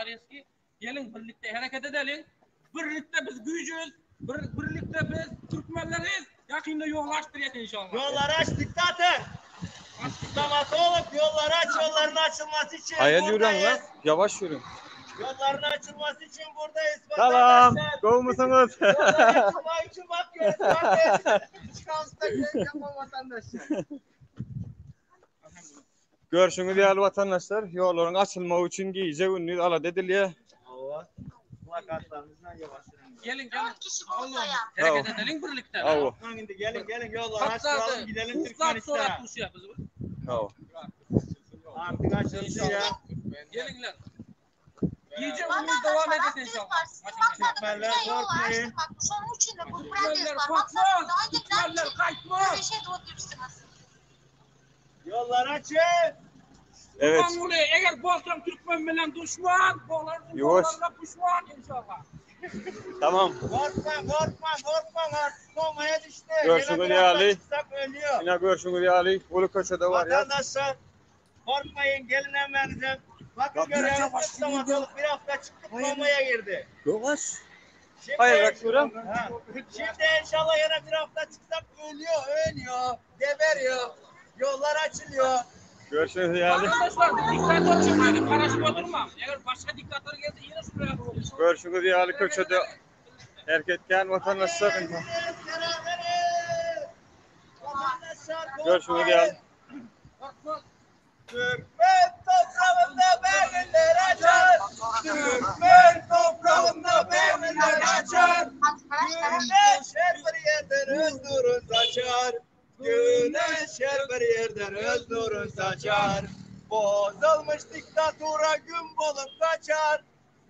Çagryýewskiý. Geliň birlikde hereket edeliň. Birlikde biz güýjüz. Bir, birlikde biz türkmenleriz. Ýakynda ýol açdyrýas inşallah. Ýollary aç diktator. Stomatolog ýollary aç ýollaryň açylmasy üçin Haýal ýörüň la, buradayız. ýawaş ýörüň. Ýollaryň açylmasy üçin buradayız Salam, vatandaşlar. gowmysyňyz? Ýollary açylmagy üçin bakýarys bakýarys. Çıkamızda gerek ýok vatandaşlar. Görşüňiz ýaly watandaşlar, ýollaryň açylmagy üçin gije-gündiz alada edilýär. Hawa. Plakatlarymyzdan ýawaş ýörüň. Geliň geliň. Kişi bolsa ya. Hereket edeliň birlikde. Hawa. Lan indi gelin gelin ýollary açdyralım gidelim Türkmenistana. Hawa. Artık açıldı ya. Geliňler. Gije gündüz devam Vatandaşlar edeceğiz aktivist inşallah. var. Sizin maksadınız Türkmenler bize yol korkmayın. açtırmak. Şunun için de bu protest Türkmenler var. korkmaz. Maksadınız aydınlar Türkmenler için kaçmaz. böyle şey doğurursunuz. Yolları açın. Evet. Kurbanguly, eger bolsaň türkmen bilen duşman, bolarsyň Ýuwaş. bolarla puşman inşallah. Tamam. Korkma korkma korkma artık komaya düştü. Görüşürüz Yine bir hafta Ali. çıksak ölüyor. Ine görşüňiz ýaly, uly köçede barýas. Vatandaşlar korkmayın gelin hemen Bakın Bak- görüyorsunuz stomatolog bir hafta çıktık komaya girdi. Ýuwaş. Şimdi, Hayır, bak şuram. Ha. Şimdi inşallah yine bir hafta çıksak ölüyor, ölüyor, geberiyor. Yollar açılıyor. Görşüňiz ýaly. Arkadaşlar diktatör çıkmadı, garaşyp oturma. Eger başga diktatör gelse yine şuraya koyulur. Görşüňiz ýaly köçede hereket kän watandaşlar. Hadi beraberiz. Vatandaşlar Görşüňiz korkmayın. ýaly. Korkmaz. Türkmen toprağında berlinler açar. Türkmen toprağında berlinler açar. Güneş her bir yerden öz nurun saçar. Güneş her bir yerden öz nurun saçar. Bozulmuş diktatura gün bolup kaçar.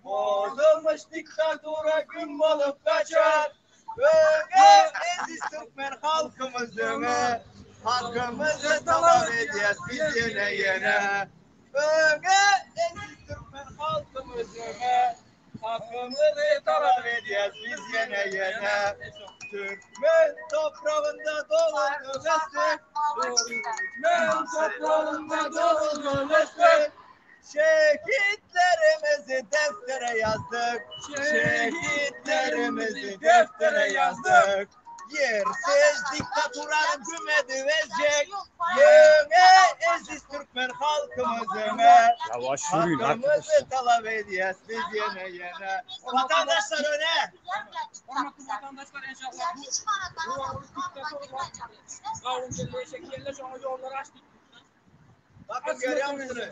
Bozulmuş diktatura gün bolup kaçar. Öge eziz Türkmen halkımız öne. Hakkımızı talep edeceğiz biz yine yine. Öge eziz Türkmen halkımız öne. Hakkımızı talep edeceğiz biz yine yine. Türkmen toprağında doğulduk estik. Türkmen toprağında doğulduk estik. Şehitlerimizi deftere yazdık. Şehitlerimizi deftere yazdık. Yersiz diktaturanın gümedi verecek. Yöne eziz Türkmen halkımız öne. Ýawaş ýörüň arkadaşlar. Hakkımızı talep edeceğiz biz yine yine. Vatandaşlar öne. Hormatly vatandaşlar inşallah bu Hiç bana bu diktatör var. Kavun kelleşe kelle şoňa ýollary açdyk. Bakın görüyor musunuz?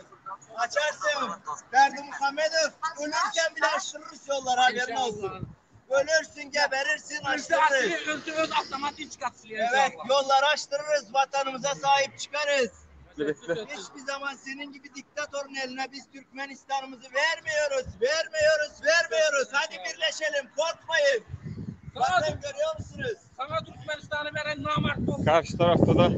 Açarsın. Berdi Muhammedov ölürken bile açtırırız yolları haberin olsun. Ölürsün geberirsin Ölse açtırırız. açılıyor, ölse öz avtomatik çıkartılıyor Evet inşallah. yolları açtırırız vatanımıza sahip çıkarız. Birlikte. Hiçbir zaman senin gibi diktatörün eline biz Türkmenistan'ımızı vermiyoruz, vermiyoruz, vermiyoruz. Hadi birleşelim, korkmayın. Sana, Bakın görüyor musunuz? sana Türkmenistan'ı veren namert olsun. Karşı tarafta da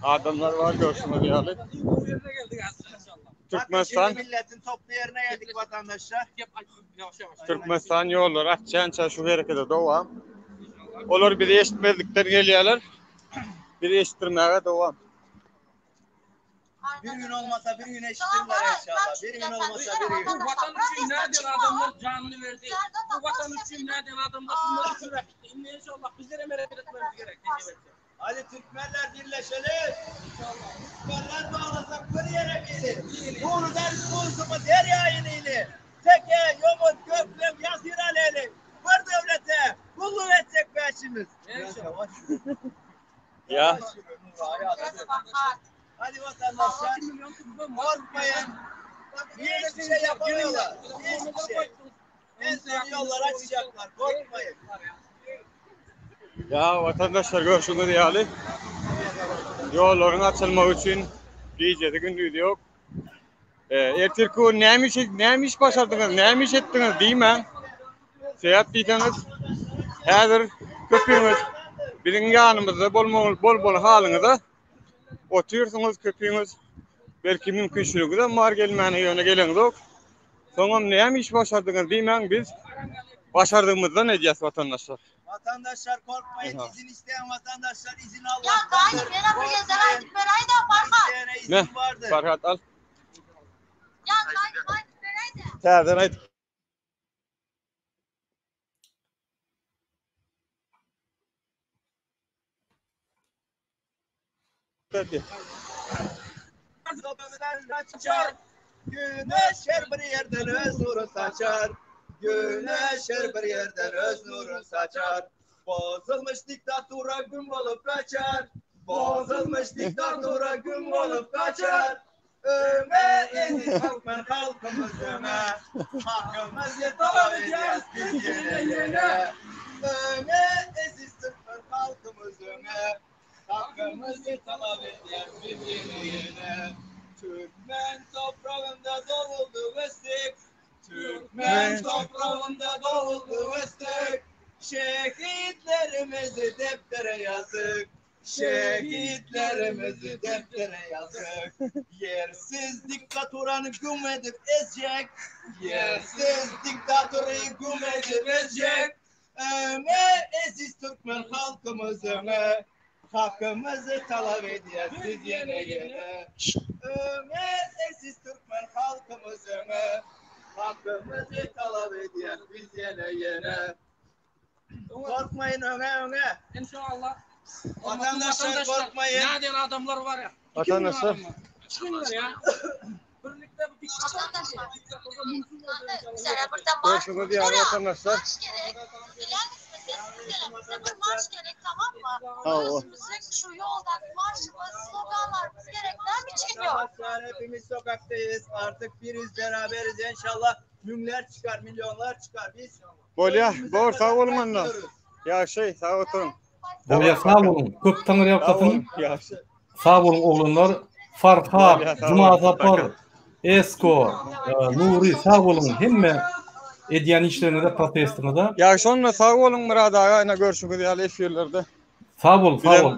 adamlar var görşüňiz ýaly. Bu yerine geldik aslında inşallah. Türkmenistan Bakın şimdi milletin toplu yerine geldik vatandaşlar. Yap, yavaş yavaş. Türkmenistan ýollary açýança şu herekete dowam. İnşallah. Olar bizi eşitmezlikden gelýärler. Bizi eşitdirmäge dowam. Bir gün olmasa bir gün eşitirler inşallah. Bir gün olmasa bir gün. Bu vatan için nereden adamlar canını verdi? Bu vatan için nereden adamlar şunları sürekli. Şimdi inşallah bizlere merak etmemiz gerek. Hadi Türkmenler birleşelim. Türkmenler bağlasak bir yere gelin. Doğrudan bozdumu derya inili. Teke, yomut, göklüm, yazır aleli. Bir devlete kulluk edecek beşimiz. İnşallah. Ya Hadi vatandaşlar korkmayın. Hiçbir şey yapamıyorlar. Hiçbir şey. En son yollar açacaklar. Korkmayın. Ya vatandaşlar görşüňiz ýaly. Ýollaryň açylmagy üçin gijesi gündüzi ýok. Ee, ertirki gün näme iş näme iş başardyňyz, näme iş etdiňiz diýmäň. Sebäp diýseňiz, häzir köpüňiz biziň ýanymyzda bolmaly bol bol halyňyza otyrsyňyz köpüňiz. Belki mümkinçiligiňiz hem bar gelmäne ýöne geleňzok. Soňam näme iş başardyňyz diýmäň biz başardygymyzdan edýäs vatandaşlar. Vatandaşlar korkmayın. Aha. İzin isteyen vatandaşlar izin Ya Allah'tandır. gayet beraber Korkmayın. gezer berayda Farhat. İsteyene Ne? izin vardır. Farhat al. Ya gayet berayda. Täzeden aýdyp berdi. Güneş her bir yerden öz nurun saçar. Güneş her bir yerden öz nurun saçar. Bozulmuş diktatura gün bolup kaçar. Bozulmuş diktatura gün bolup kaçar. Öme eziz Türkmen halkımız öme. Hakkımızı talep edeceğiz biz yine yine. Öme eziz Türkmen halkımız öme. Hakkımızı talep edeceğiz biz yine yine. Türkmen toprağında doğuldu vestik. Türkmen toprağında doğuldu vestik. Şehitlerimizi deftere yazdık. Şehitlerimizi deftere yazdık. Yersiz diktaturanı güm edip ezecek. Yersiz diktatörü güm edip ezecek. Öme eziz Türkmen halkımız öme. Hakkımızı talep edeceğiz biz yine yine. Öme eziz Türkmen halkımız öme. Hakkımızı talep edeceğiz biz yine yine. Korkmayın öne öne. İnşallah. Vatandaşlar korkmayın. Nereden adamlar var ya. Vatandaşlar. Çıkınlar ya. Birlikte bu diktatör. Vatandaşlar. Diktatörde mümkün oldu Sana inşallah. burada marş Görüşürüz diğer vatandaşlar. Marş gerek. Bilen misiniz? Bize bir marş gerek tamam mı? Tamam. Özümüzün şu yoldan marşımız, sloganlarımız gerek. Ne biçim yok? Arkadaşlar hepimiz sokaktayız. Artık biriz beraberiz inşallah. Mümler çıkar, milyonlar çıkar. Biz Bolýa, özümüze bor sag kadar boluň onda. bekliyoruz. Ýagşy, sag oturyň. Bolýa sag boluň. Köp taňry Sag ýalkasyn. boluň. Ýagşy. Sag boluň oglanlar. Farhat, Bolýa, sag Juma boluň. Sapar, Esko, e, Nuri sag boluň. Hemme edýän işleriňize, protestiňize. Ýagşy onda sag boluň Murad aga, ine görşüňiz ýaly efirlerde. Sag bol, sag bol.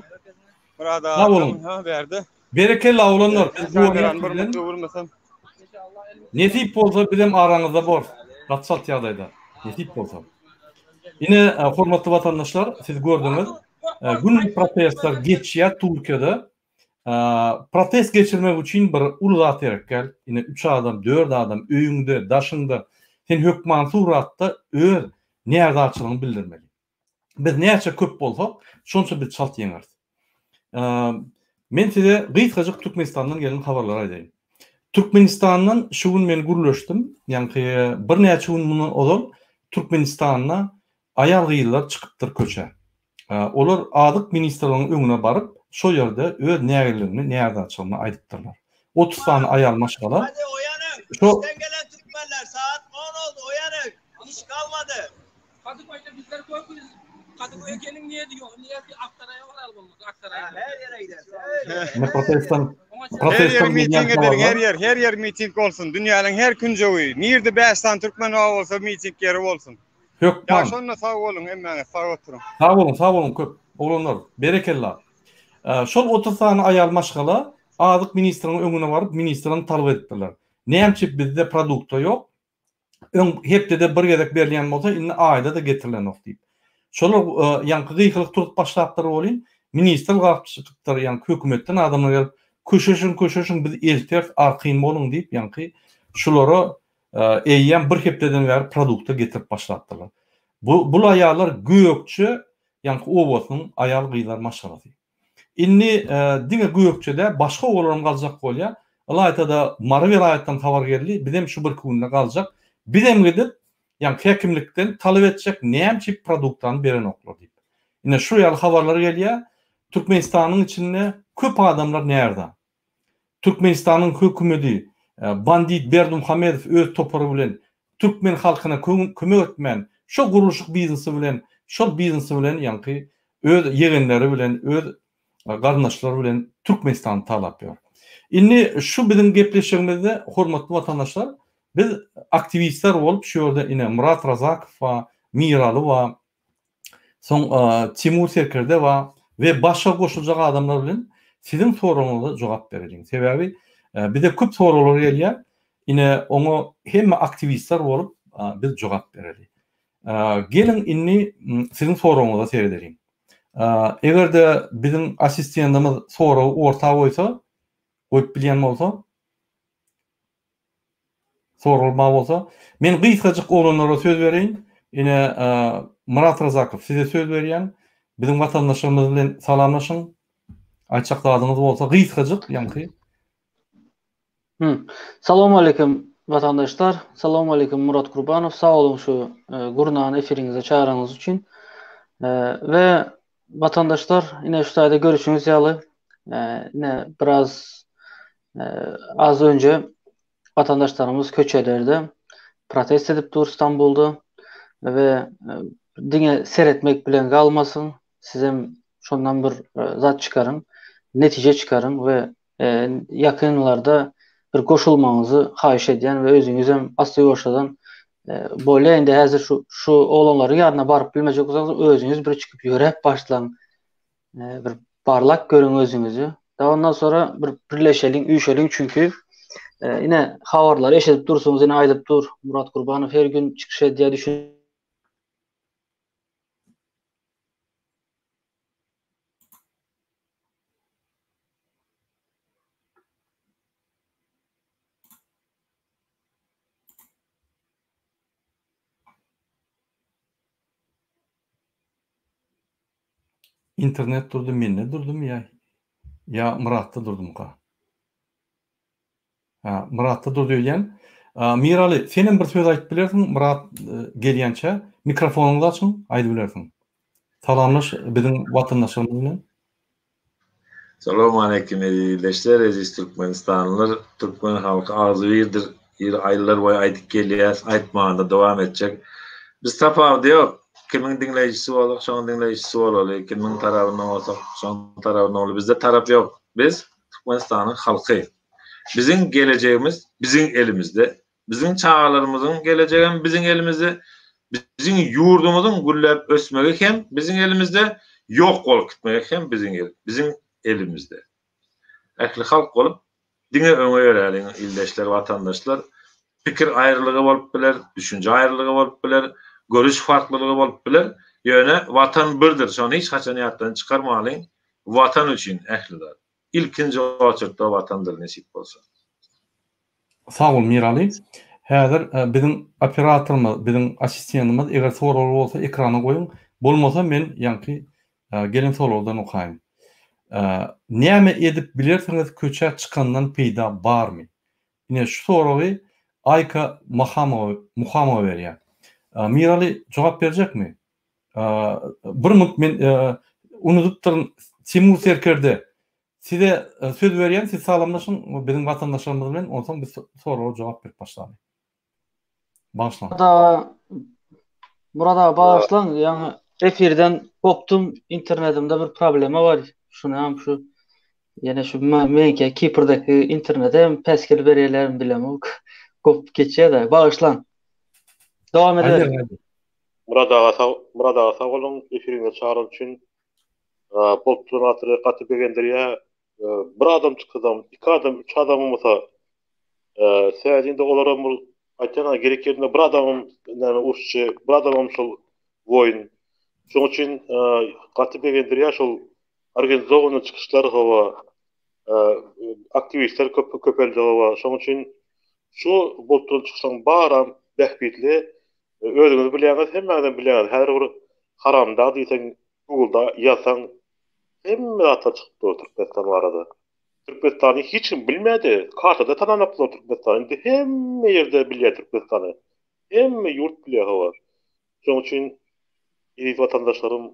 Murad aga Sag boluň. ha berdi. Berekella oglanlar. Biz Sen guwanýas bir sizden. mutlu bolmasam. Nesip bolsa bizem araňyzda bor. Gaçalt ýagdaýda. Nesip bolsa. Ine e, hormatly watandaşlar, siz gördüňiz. E, Günlük protestler geçýär Türkiýede. E, Protest geçirmek üçin bir uly zat gerek gel. Ine 3 adam, 4 adam öýüňde, daşyňda sen hökman suratda öz närazyçylygyňy bildirmeli. Biz näçe köp bolsak, şonça biz çalt ýeňeris. E, Men size gysgajyk Türkmenistandan gelen habarlary aýdaýyn. Türkmenistandan şu gün men gürleşdim. Ýagny bir näçe gün mundan ozal Türkmenistanda aýal gyzlar çykypdyr köçe. E, Olar azyk ministrliginiň öňüne baryp, şo ýerde öz nägileligini, närazyçylygyny aýdypdyrlar. 30 sany aýal maşgala Hadi uyanın. Şu- İşten gelen Türkmenler saat 10 oldu uyanın. İş kalmadı. Kadıköy'de bizler korkuyoruz. Kadıköy'e gelin niye diyor? Niye ki Aksaray'a varalım olmaz. Aksaray'a. Ha, her yere gidersin. Her yere. Ne protesttan Ona Her yer protesttan miting gelýän edeliň, her habarlar. yer, her yer miting olsun. Dünýäniň her künjegi. Nirde 5 tane türkmen bolsa miting ýeri bolsun. Hökman. Ýagşy onda sag boluň, hemmäňiz sag oturyň. Sag boluň, sag boluň köp oglanlar. Berekella. E, Şol 30 sany aýal maşgala azyk ministriniň öňüne baryp ministrden talap etdiler. Näme bizde produkta ýok? Öň hepdede bir gezek berilýän bolsa, indi aýda da getirilen ok diýip. Şolar e, ýaňky gyýylyk turup başlapdyr bolýan, ministr galyp çykypdyr, ýaňky hökümetden adamlar gelip köşeşiň köşeşiň biz elter arkyn boluň diýip, ýaňky şulara e, eýýäm bir hepdeden bäri produkta getirip başlapdyrlar. Bu bu aýallar gökçe ýaňky obasynyň aýal gyzlar maşgalasy. Inni e, diňe gökçede başga obalarym galjak bolýar. Ylaýtada Mary welaýatdan habar geldi. Bizem şu bir günde galjak. Bizem gidip ýaňky häkimlikden talap etjek näme produktdan beren oklar diýip. Ine şu ýaly habarlar gelýär. Türkmenistanyň içinde köp adamlar närde? Türkmenistanyň hökümeti e, bandit Berdimuhamedow öz topary bilen Türkmen halkyna kö- kömek etmän, şo gurluşyk biznesi bilen, şol biznesi bilen ýaňky öz ýegenleri bilen, öz e, garyndaşlary bilen Türkmenistany talap ýör. Indi şu biziň gepleşigimizde hormatly watandaşlar, biz aktiwistler bolup şu ýerde ine Murat Razakow wa Miraly wa soň e, Timur Serkerde wa we başga goşuljak adamlar bilen siziň soragyňyza jogap bereliň. Sebäbi e, bize köp soraglar gelýär. Ine oňa hemme aktiwistler bolup e, biz jogap bereli. E, Geliň indi m, siziň soragyňyza seredeliň. E, Eger de biziň assistentimiz soragy orta goýsa, goýup bilýän bolsa. Sorag bar bolsa, men gysgajyk oglanlara söz bereýin. Ine, Myrat Razakow, size söz berýän. Biziň watandaşlarymyz bilen salamlaşyň. Aýtjak zadyňyz bolsa gysgajyk, ýaňky. Hı. Salowmaleýkim watandaşlar. Salowmaleýkim Murat Kurbanow. Sag boluň şu gurnan efiriňize çagyranyňyz üçin. We watandaşlar, ine şu taýda görüşüňiz ýaly, ine biraz az önce watandaşlarymyz köçelerde protest edip dur Stambulda we diňe seretmek bilen galmasyn, sizem şondan bir zat çykaryň, netije çykaryň we ýakynlarda bir goşulmagyňyzy haýyş edýän we özüňizem asta-ýuwaşjadan bolýa indi häzir şu şu oglanlaryň ýanyna baryp bilmejek bolsaňyz özüňiz bir çykyp ýöräp başlaň. Bir barlap görüň özüňizi. Da ondan sonra bir birleşeliň, üýşeliň çünki ine habarlary eşidip dursuňyz, ine aýdyp dur Murat Gurbanow her gün çykyş edýär, düşün Internet durdy mende durdymy ýa ýa Myratda durdumyka? Ha, Myratda durdy öýdýän. Miraly, senem bir söz aýdyp bilersiň, Myrat gelýänçä mikrofonyňyzy açyň, aýdyp bilersiň. Salamlaş biziň watandaşlarymyz bilen. Salowmaleýkim eziz ildeşler, eziz türkmenistanlylar! Türkmen halky agzybirdir, ýyl boýy aýdyp gelýäs, aýtmagyny-da dowam etjek. Biz tapawudy ýok, kimiň diňleýjisi bolsak, şoň diňleýjisi bolaly, kimiň tarabynda bolsak, şoň tarabynda bolaly. Bizde tarap ýok. Biz Türkmenistanyň halky. Biziň gelejegimiz biziň elimizde. Biziň çagalarymyzyň gelejegem biziň elimizde, biziň ýurdumyzyň gülläp ösmegi hem biziň elimizde, ýok bolup gitmegi hem biziň biziň elimizde. Ähli halk bolup diňe öňe ýöräliň ildeşler, watandaşlar. Pikir aýrylygy bolup biler, düşünje aýrylygy bolup biler, görüş farklylygy bolup biler, ýöne Watan birdir, şony hiç haçan ýatdan çykarmalyň, Watan üçin ähli zat. Ilkinji oçertde Watandyr nesip bolsa. Sag bol Miraly. Häzir biziň operatorymyz, biziň assistentimiz eger soragly bolsa ekrana goýuň. Bolmasa men ýaňky gelen soraglardan okaýyn. Näme edip bilersiňiz köçä çykandan peýda barmy? Ine şu soragy Aýka Mahamowa Muhamowa berýär. Miraly jogap berjekmi? Bir minut men unudypdyryn Timur Serkerde Size söz berýän siz salamlaşyň biziň watandaşlarymyz bilen onsoň biz soraga jogap berip başlaly. Bagyşlaň. Murat aga Murat aga bagyşlaň ýaňy efirden gopdum internetimde bir problema bar şunam şu ýene şu meňki Kiprdeki internete hem päsgel berýärlermi bilemok gopup geçýär-de bagyşlaň. Dowam ediberiň. Murat aga sag Murat aga sag boluň efiriňize çagyran üçin. Bolup duran zatlary gaty begendirýär. Bir adam çyksadam, iki adam, üç adam bolmasa, sebäbi indi olaram bul aýtýan gerek ýerinde bir adamam näme uruşçy, bir adamam şol woýun. Şonuň üçin gaty begendirýär şol organizowanyý çykyşlar hawa, aktiwistler köp köpeldi hawa. Şonuň üçin şu bolup duran çykyşlaryň baram bähbitli. Özüňiz bilýäňiz, hemmäňizem bilýäňiz. Häzir bir haramdag diýseň Google-da ýazsaň hemme zatlar çykyp dur Türkmenistan barada. Türkmenistany hiç kim bilmeýärdi. Kartada tananokdylar Türkmenistany. Indi hemme ýerde bilýär Türkmenistany. Hemme ýurt bilýär hawa. Şonuň üçin eziz watandaşlarym,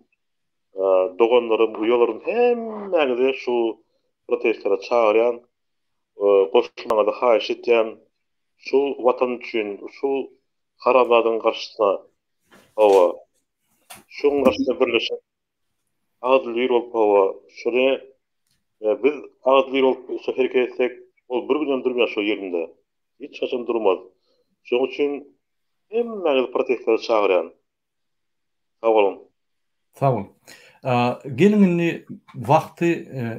doganlarym, uýalarym hemmäňizi şu protestlere çagyrýan, goşulmagyňyzy haýyş etýän. Şu watan üçin, şu haramzadyň garşysyna hawa Şuň garşysyna birleşip agzybir bolup hawa şony biz agzybir bolup şo hereket etsek ol bir günem durmaýar şo ýerinde. Hiç haçan durmaz. Şoň üçin hemmäňizi protestlere çagyrýan. Sag boluň. Sag bol. Geliň indi wagty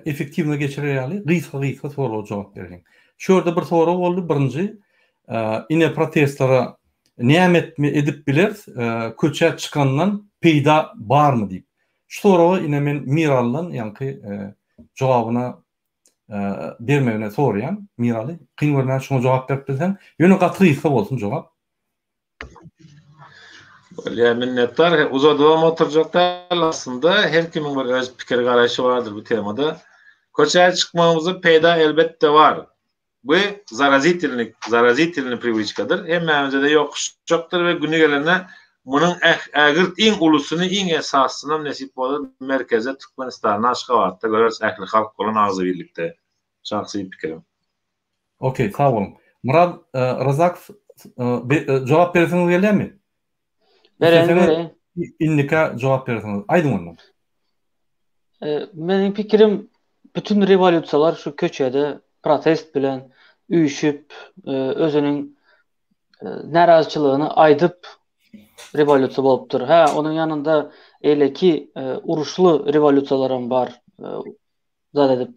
effektiwno geçirer ýaly gysga-gysga soraglara jogap bereliň. Şu ýerde bir sorag boldy, birinji ine protestlere näme etme edip bileris köçä çykandan peýda barmy diýip. Şu soraga ine men Miralydan ýaňky jogabyna. bermegini soraýan Miraly. Kyn görmän şoňa jogap berip bilseň. Ýöne gaty gysga bolsun jogap. Bolýar, minnetdar. Uzadybam oturjak däl aslynda. Her kimiň bir öz pikiri garaýşy bardyr bu temada. Köçä çykmagymyzda peýda elbetde bar. Bu zarazitelnyý zarazitelnyý priwiçkadyr. Hemmämize-de ýokuşjakdyr we güni gelende munuň ägirt iň ulusyny, iň esasysynam nesip bolsa merkezde Türkmenistanda Aşgabatda göreris ähli halk bolan agzybirlikde. Şahsy pikirim. Okey, sag boluň. Myrat Razakow jogap beresiňiz gelýärmi? Bereýin, bereýin. Indikä jogap beresiňiz. Aýdyň onda. Meniň pikirim bütün rewolýusiýalar şu köçede protest bilen üýşüp, özüniň närazyçylygyny aýdyp rewolýusiýa bolupdyr. Hä, onuň ýanynda eýleki uruşly rewolýusiýalaram bar. Zat edip,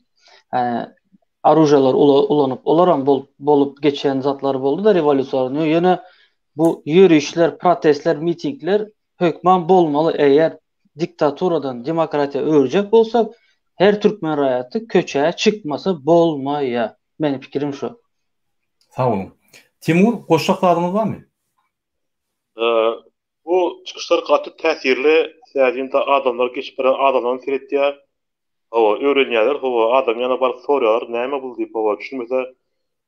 oružýalar ulanyp, olaram bolup geçen zatlar boldy-da rewolýusiýalar. Ýöne bu ýörişler, protestler, mitingler hökman bolmaly, eger diktaturadan demokratiýa öwürjek bolsak, her türkmen raýaty köçä çykmasa bolmaýar. Meniň pikirim şu. Sag boluň. Timur, goşjak zadyňyz barmy? Bu çykyşlar gaty täsirli, sebäbi adamlar geçip barýan adamlaryny seretýär. Hawa, öwrenýärler, hawa, adam ýanyna baryp soraýarlar, näme bul diýip, hawa, düşünmese,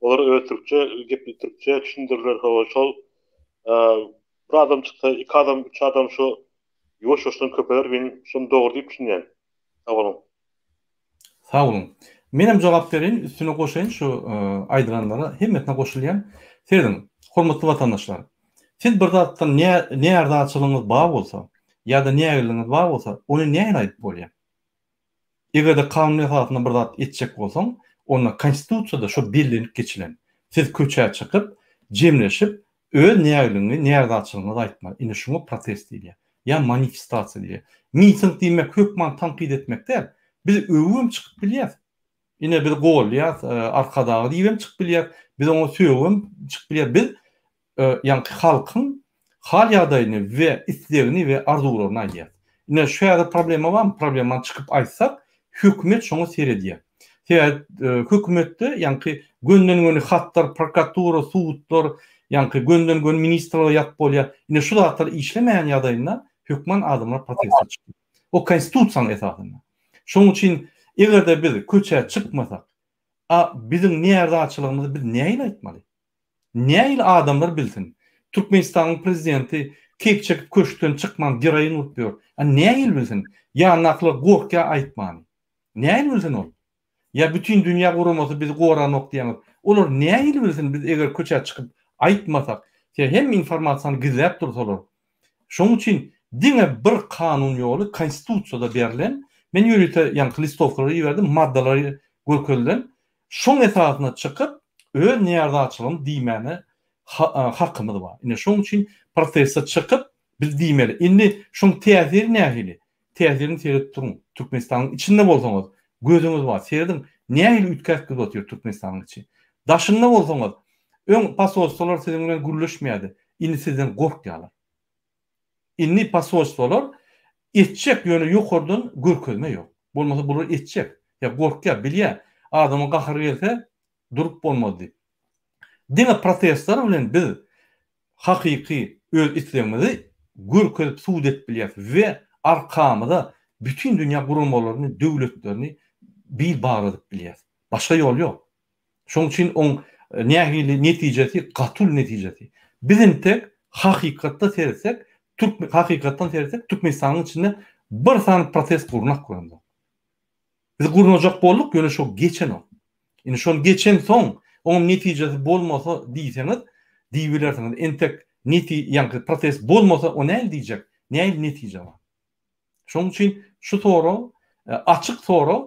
olar öz türkçe gepli türkçe düşündirirler, hawa, şol bir adam çyksa, iki adam, üç adam şu ýuwaş-ýuwaşdan köpeler, men şony dogry diýip düşünýän. Sag boluň. Sag boluň. Menem jogap bereýin, üstüne goşaýyn şu aýdylanlara hemmesine goşulýan. Serediň, hormatly watandaşlar. Siz bir zatdan närazyçylygyňyz bar bolsa, ýa-da nägileligiňiz bar bolsa, ony nähili aýdyp bolýar? Eger-de kanun esasynda bir zat etjek bolsaň, onda konstitusiýada şo bellenip geçilen. Siz köçä çykyp, jemleşip, öz nägileligiňi, närazyçylygyňyzy aýtmaly. Ine şuňa protest diýilýär. Ýa manifestasiýa diýilýär. Miting diýmek hökman tankyt etmek däl. Biz öwübem çykyp bilýäs. Ine biz golýas Arkadagy diýibem çykyp bilýäs. Biz oňa sögübem çykyp bilýäs. Biz ýaňky halkyň hal ýagdaýyny we islegini we arzuwlaryny aýdýas. Ine şu häzir problema barmy? Problemany çykyp aýtsak, hökümet şoňa seredýär. Sebäbi hökümetde ýaňky gönden-göni hatlar, prokuratura, sudlar, ýaňky gönden-göni ministrlige ýazyp bolýar. Ine şu zatlar işlemeýän ýagdaýynda hökman adamlar proteste çykýar. O konstitusiýanyň esasynda. Şonuň üçin eger-de biz köçä çykmasak, a biziň närazyçylygymyzy biz nähili aýtmaly? Nähili adamlar bilsin. Türkmenistanyň prezidenti keýp çekip köşkden çykman geroin urup ýör. A nähili bilsin? Ýanyndakylar gorkýar aýtmany. Nähili bilsin ol? Ýa bütin dünýä guramasy bizi goranok diýýäňiz. Olar nähili bilsin biz eger köçä çykyp aýtmasak, se hemme informasiýany gizläp dursalar. Şonuň üçin diňe bir kanun ýoly konstitusiýada berlen, men ýörite ýaňky listowkalary iberdim, maddalary görkezilen, şoň esasynda çykyp öz närazyçylygyny diýmäne hakymyz bar. Ine şoň üçin proteste çykyp biz diýmeli. Indi şoň täsiri nähili? Täsirini seredip duruň. Türkmenistanyň içinde bolsaňyz, gözüňiz bar, serediň, nähili üýtgäp gidip otyr Türkmenistanyň içi. Daşynda bolsaňyz, öň posolstwolar siziň bilen gürleşmeýärdi, indi sizden gorkýarlar. Indi posolstwolar etjek, ýöne ýokardan görkezme ýok. Bolmasa bular etjek. Ýa gorkýar, bilýär, adamyň gahary gelse, durup bolmaz diýip. Diňe protestler bilen biz hakyky öz islegimizi görkezip subut edip bilýäris we arkamyza bütin dünýä guramalaryny, döwletlerini bil bagladyp bilýäris. Başga ýol ýok. Şonuň üçin oň nähili netijesi gaty uly netijesi. Biz intek hakykatda seretsek, türk hakykatdan seretsek Türkmenistanyň içinde bir sany protest gurnak göremzok. Biz gurnajak bolduk, ýöne şo geçenok. Indi şony geçensoň, oňam netijesi bolmasa diýseňiz, diýibilersiňiz. Entek neti ýaňky protest bolmasa o nähili diýjek? Nähili netije bar? Şonuň üçin şu sorag açyk sorag,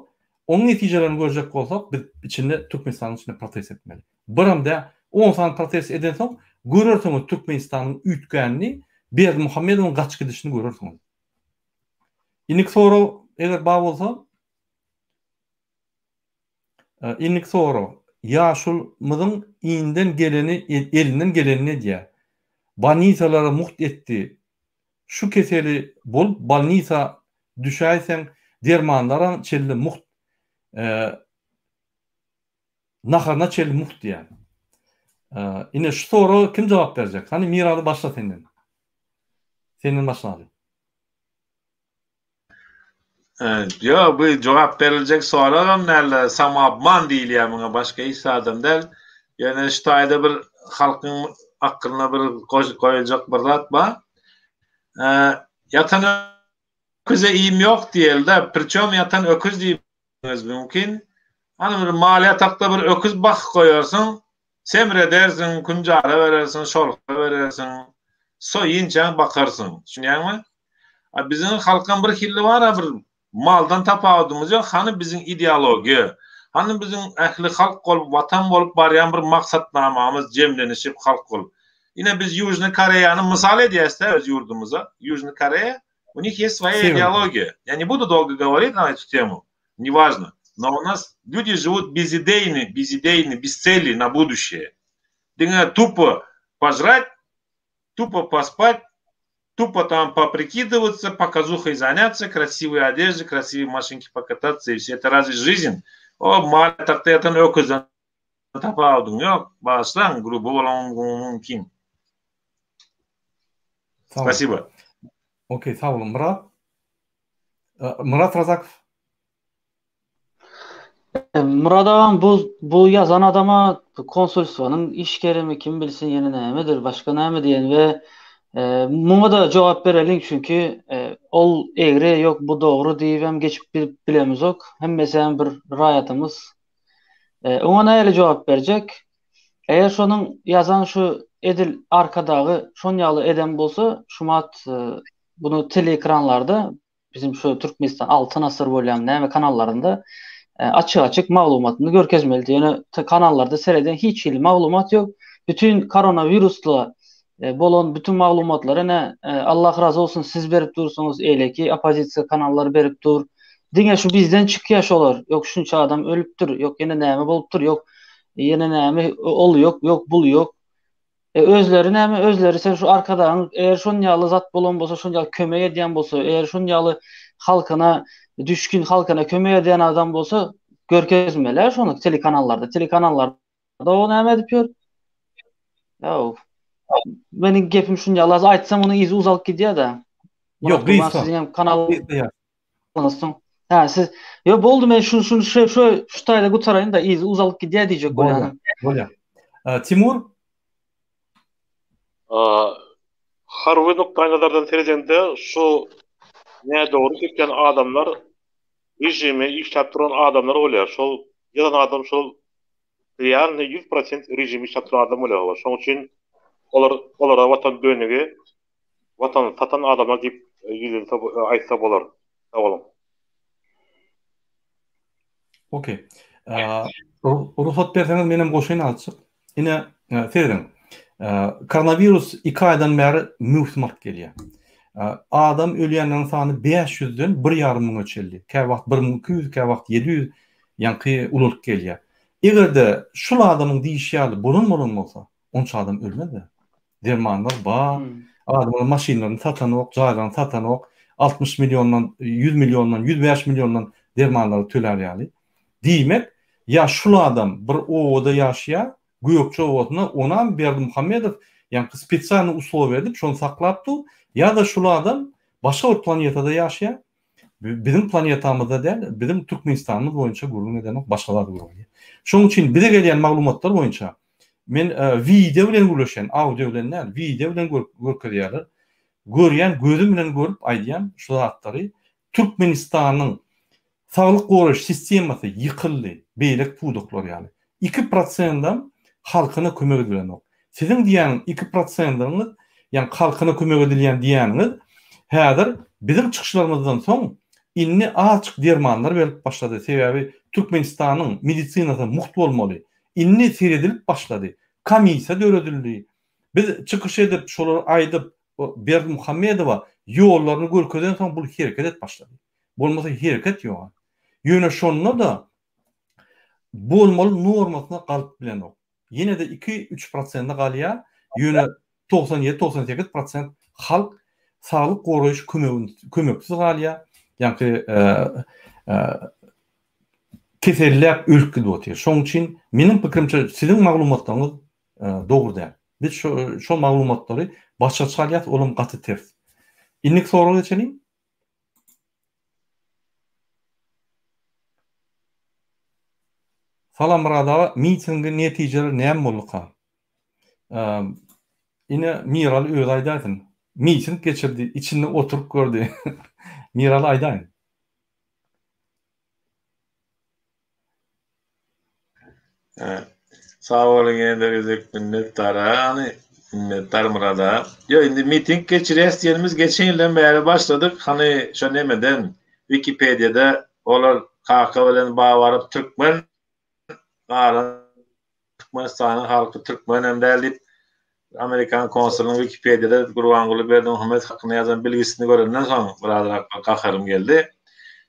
oň netijelerini görjek bolsak, biz içinde Türkmenistanyň içinde protest etmeli. Biram dä, on sany protest edensoň, görersiňiz Türkmenistanyň üýtgänini, Berdimuhamedowyň gaçyp gidişini görersiňiz. Indiki sorag eger bar bolsa. Indiki sorag. Ýaşulymyzyň inden geleni elinden gelenini edýär. Bolnisalara mugt etdi. Şu keseli bolup bolnisa düşäýseň dermanlaram çenli mugt. Naharyna çenli mugt diýýär. Ine şu soraga kim jogap berjek? Hany Miraly başla senden. Senden başlaly. Ýok, bu jogap beriljek soragam däl, samoobman diýilýär muňa, başga hiç zadam däl. Ýöne şu taýda bir halkyň aklyna bir goýuljak bir zat bar. Ýatan öküze iým ýok diýeli-de, priçom ýatan öküz diýmegiňiz mümkin. Hany bir mal ýatakda bir öküz bakyp goýarsyň, semredersiň, künjara berersiň, şorta berersiň, soýynçaň bakarsyň. Düşünýäňmi? A biziň halkam bir hilli bar-a bir maldan tapawudymyz ýok, hany biziň ideologiýa, hany biziň ähli halk bolup, watan bolup barýan bir maksatnamamyz jemlenişip halk bolup. Ine biz Ýužnyý Koreýany mysal edýäs-dä öz ýurdumyza. Ýužnyý Koreýa, u nich ýest svoýa ideologiýa. Ýa ne budu dolgo goworit na etu temu, ne wažno. No u nas lýudi žiwut bezideýny, bezideýny, bez tseli na buduşeýe. Diňe tupo požrat, tupo pospать, tupo tam poprikidywatsya, pokazuhoý zanyatsya, krasiwoý odežde, krasiwoý maşynke pokatatsya i vse. Eto razwe žizn? O mal ýatakda ýatan öküzden tapawudyň ýok. Bagyşlaň, gruby bolanyň mümkin. Spasibo. Okey, sag boluň. Myrat? Myrat Razakow. Myrat agam bu bu ýazan adama konsulstwanyň işgerimi kim bilsin ýene nämedir başga näme diýen we muňa-da jogap bereliň çünki ol egri ýok bu dogry diýibem geçip bilemizok hemmesem bir raýatymyz oňa nähili jogap berjek eger şonuň ýazan şu edil arkadagy şon ýaly eden bolsa şumat bunu teleekranlarda Bizim şu Türkmenistan Altyn asyr bolýan näme kanallarynda açyk-açyk maglumatyny görkezmelidi. Ýöne kanallarda sereden hiç hili maglumat ýok. Bütün koronawirusla bolan bütün maglumatlary ne Allah razy olsun siz berip dursuňyz, eýleki oppozisiýa kanallary berip dur. Diňe şu bizden çykýar şolar. Ýok şunça adam ölüpdir, ýok ýene näme bolupdyr, ýok ýene näme ol ýok, ýok bul ýok. E özleri näme özleri sen şu arkadagyň eger şon ýaly zat bolan bolsa şon ýaly kömek edýän bolsa eger şon ýaly halkyna düşgün halkyna kömek edýän adam bolsa görkezmeli şony telekanallarda telekanallarda o näme edip ýör Ýa meniň gepim şun ýaly az aýtsam onuň yzy uzalyp gidýär-de. Ýok, gysga. Siziň hem kanal Soň Ha siz Ýo boldy men şu şu şu şu şu taýda gutaraýyn da yzy uzalyp gidýär diýjek bolýan. Bolýar. Timur Harby nukdaýnazardan seredende şu nädogry gepleýän adamlar režime işläp duran adamlar bolýar. Şol ýazan adam şol realny 100% režime işläp duran adam bolýar. Şonuň üçin olar olara watan dönügi Watany satan adamlar diýip ýüzlense aýtsa bolar. Sag boluň. Okey. Rugsat berseňiz menem goşaýyn azjyk. Ine, serediň. Koronawirus 2 aýdan bäri möwsüm alyp gelýär. Adam ölýänleriň sany 500-den 1,5 müňe çenli. Käwagt 1200, käwagt 700 ýaňky ulalyp gelýär. Eger-de şul adamyň diýişi ýaly bolan bolan bolsa, onça adam ölmezdi. Dermanlar bar. Adamlar maşynlaryny satanok, jaýlaryny satanok. 60 milliondan, 100 milliondan, 105 milliondan dermanlary tölär ýaly. Diýmek, ýa şul adam bir obada ýaşaýar, Gökje obasynda, onam Berdimuhamedow ýaňky spesialnyý uslowiýa edip şony saklap dur, ýa-da şul adam başga bir planetada ýaşaýar, Biziň planetamyzda däl, biziň Türkmenistanymyz boýunça gürrüň edenok, başga zat gürrüň edýär. Şonuň üçin bize gelýän maglumatlar boýunça men wideo bilen gürleşen, audio bilen däl, wideo bilen görkezýärler. Görýän gözüm bilen görüp aýdýan şu zatlary Türkmenistanyň saglyk goraýyş sistemasy ýykyldy, beýleki pudaklar ýaly. Iki prosendam halkyna kömek edilenok. Siziň diýýäniň iki prosendiňiz, ýagny halkyna kömek edilýän diýýäniňiz häzir biziň çykyşlarymyzdan soň indi azjyk dermanlar berlip başlady. Sebäbi Türkmenistanyň medisinasy mugt bolmaly. Indi seredilip başlady. Komissiýa döredildi. Biz çykyş edip, şolary aýdyp, Berdimuhamedowa ýollaryny görkezensoň bul hereket edip başlady. Bolmasa hereket ýok. Ýöne şonda-da bolmaly normasyna galyp bilenok. Ýene-de iki-üç prosende galýar, ýöne 97, 98 prosent halk saglyk goraýyş kömegini kömeksiz galýar. Ýaňky e, e, Keselläp ölüp gidip otyr. Şonuň üçin meniň pikirimçe siziň maglumatlaryňyz dogry däl. Biz şo şol maglumatlary başga çalýas, olam gaty ters. Indiki soraga geçeliň. Salam Myrat aga, mitingiň netijeleri näme bolduka? Ine Miraly özi aýdaýsyn. Miting geçirdi, içinde oturyp gördi. Miraly aýdaýyn. Sag boluň ýene bir gezek minnetdar hany minnetdar Myrat aga. Ýok indi miting geçirýäs diýenimiz geçen ýyldan bäri başladyk hany şo nemeden wikipediýada olar kaka bilen baba baryp türkmen galan Türkmenistanyň halky türkmenem däl diýip, amerikan konsulynyň Wikipediýada Gurbanguly Berdimuhamedow hakynda ýazan bilgisini görenden soň birazrak bir gaharym geldi.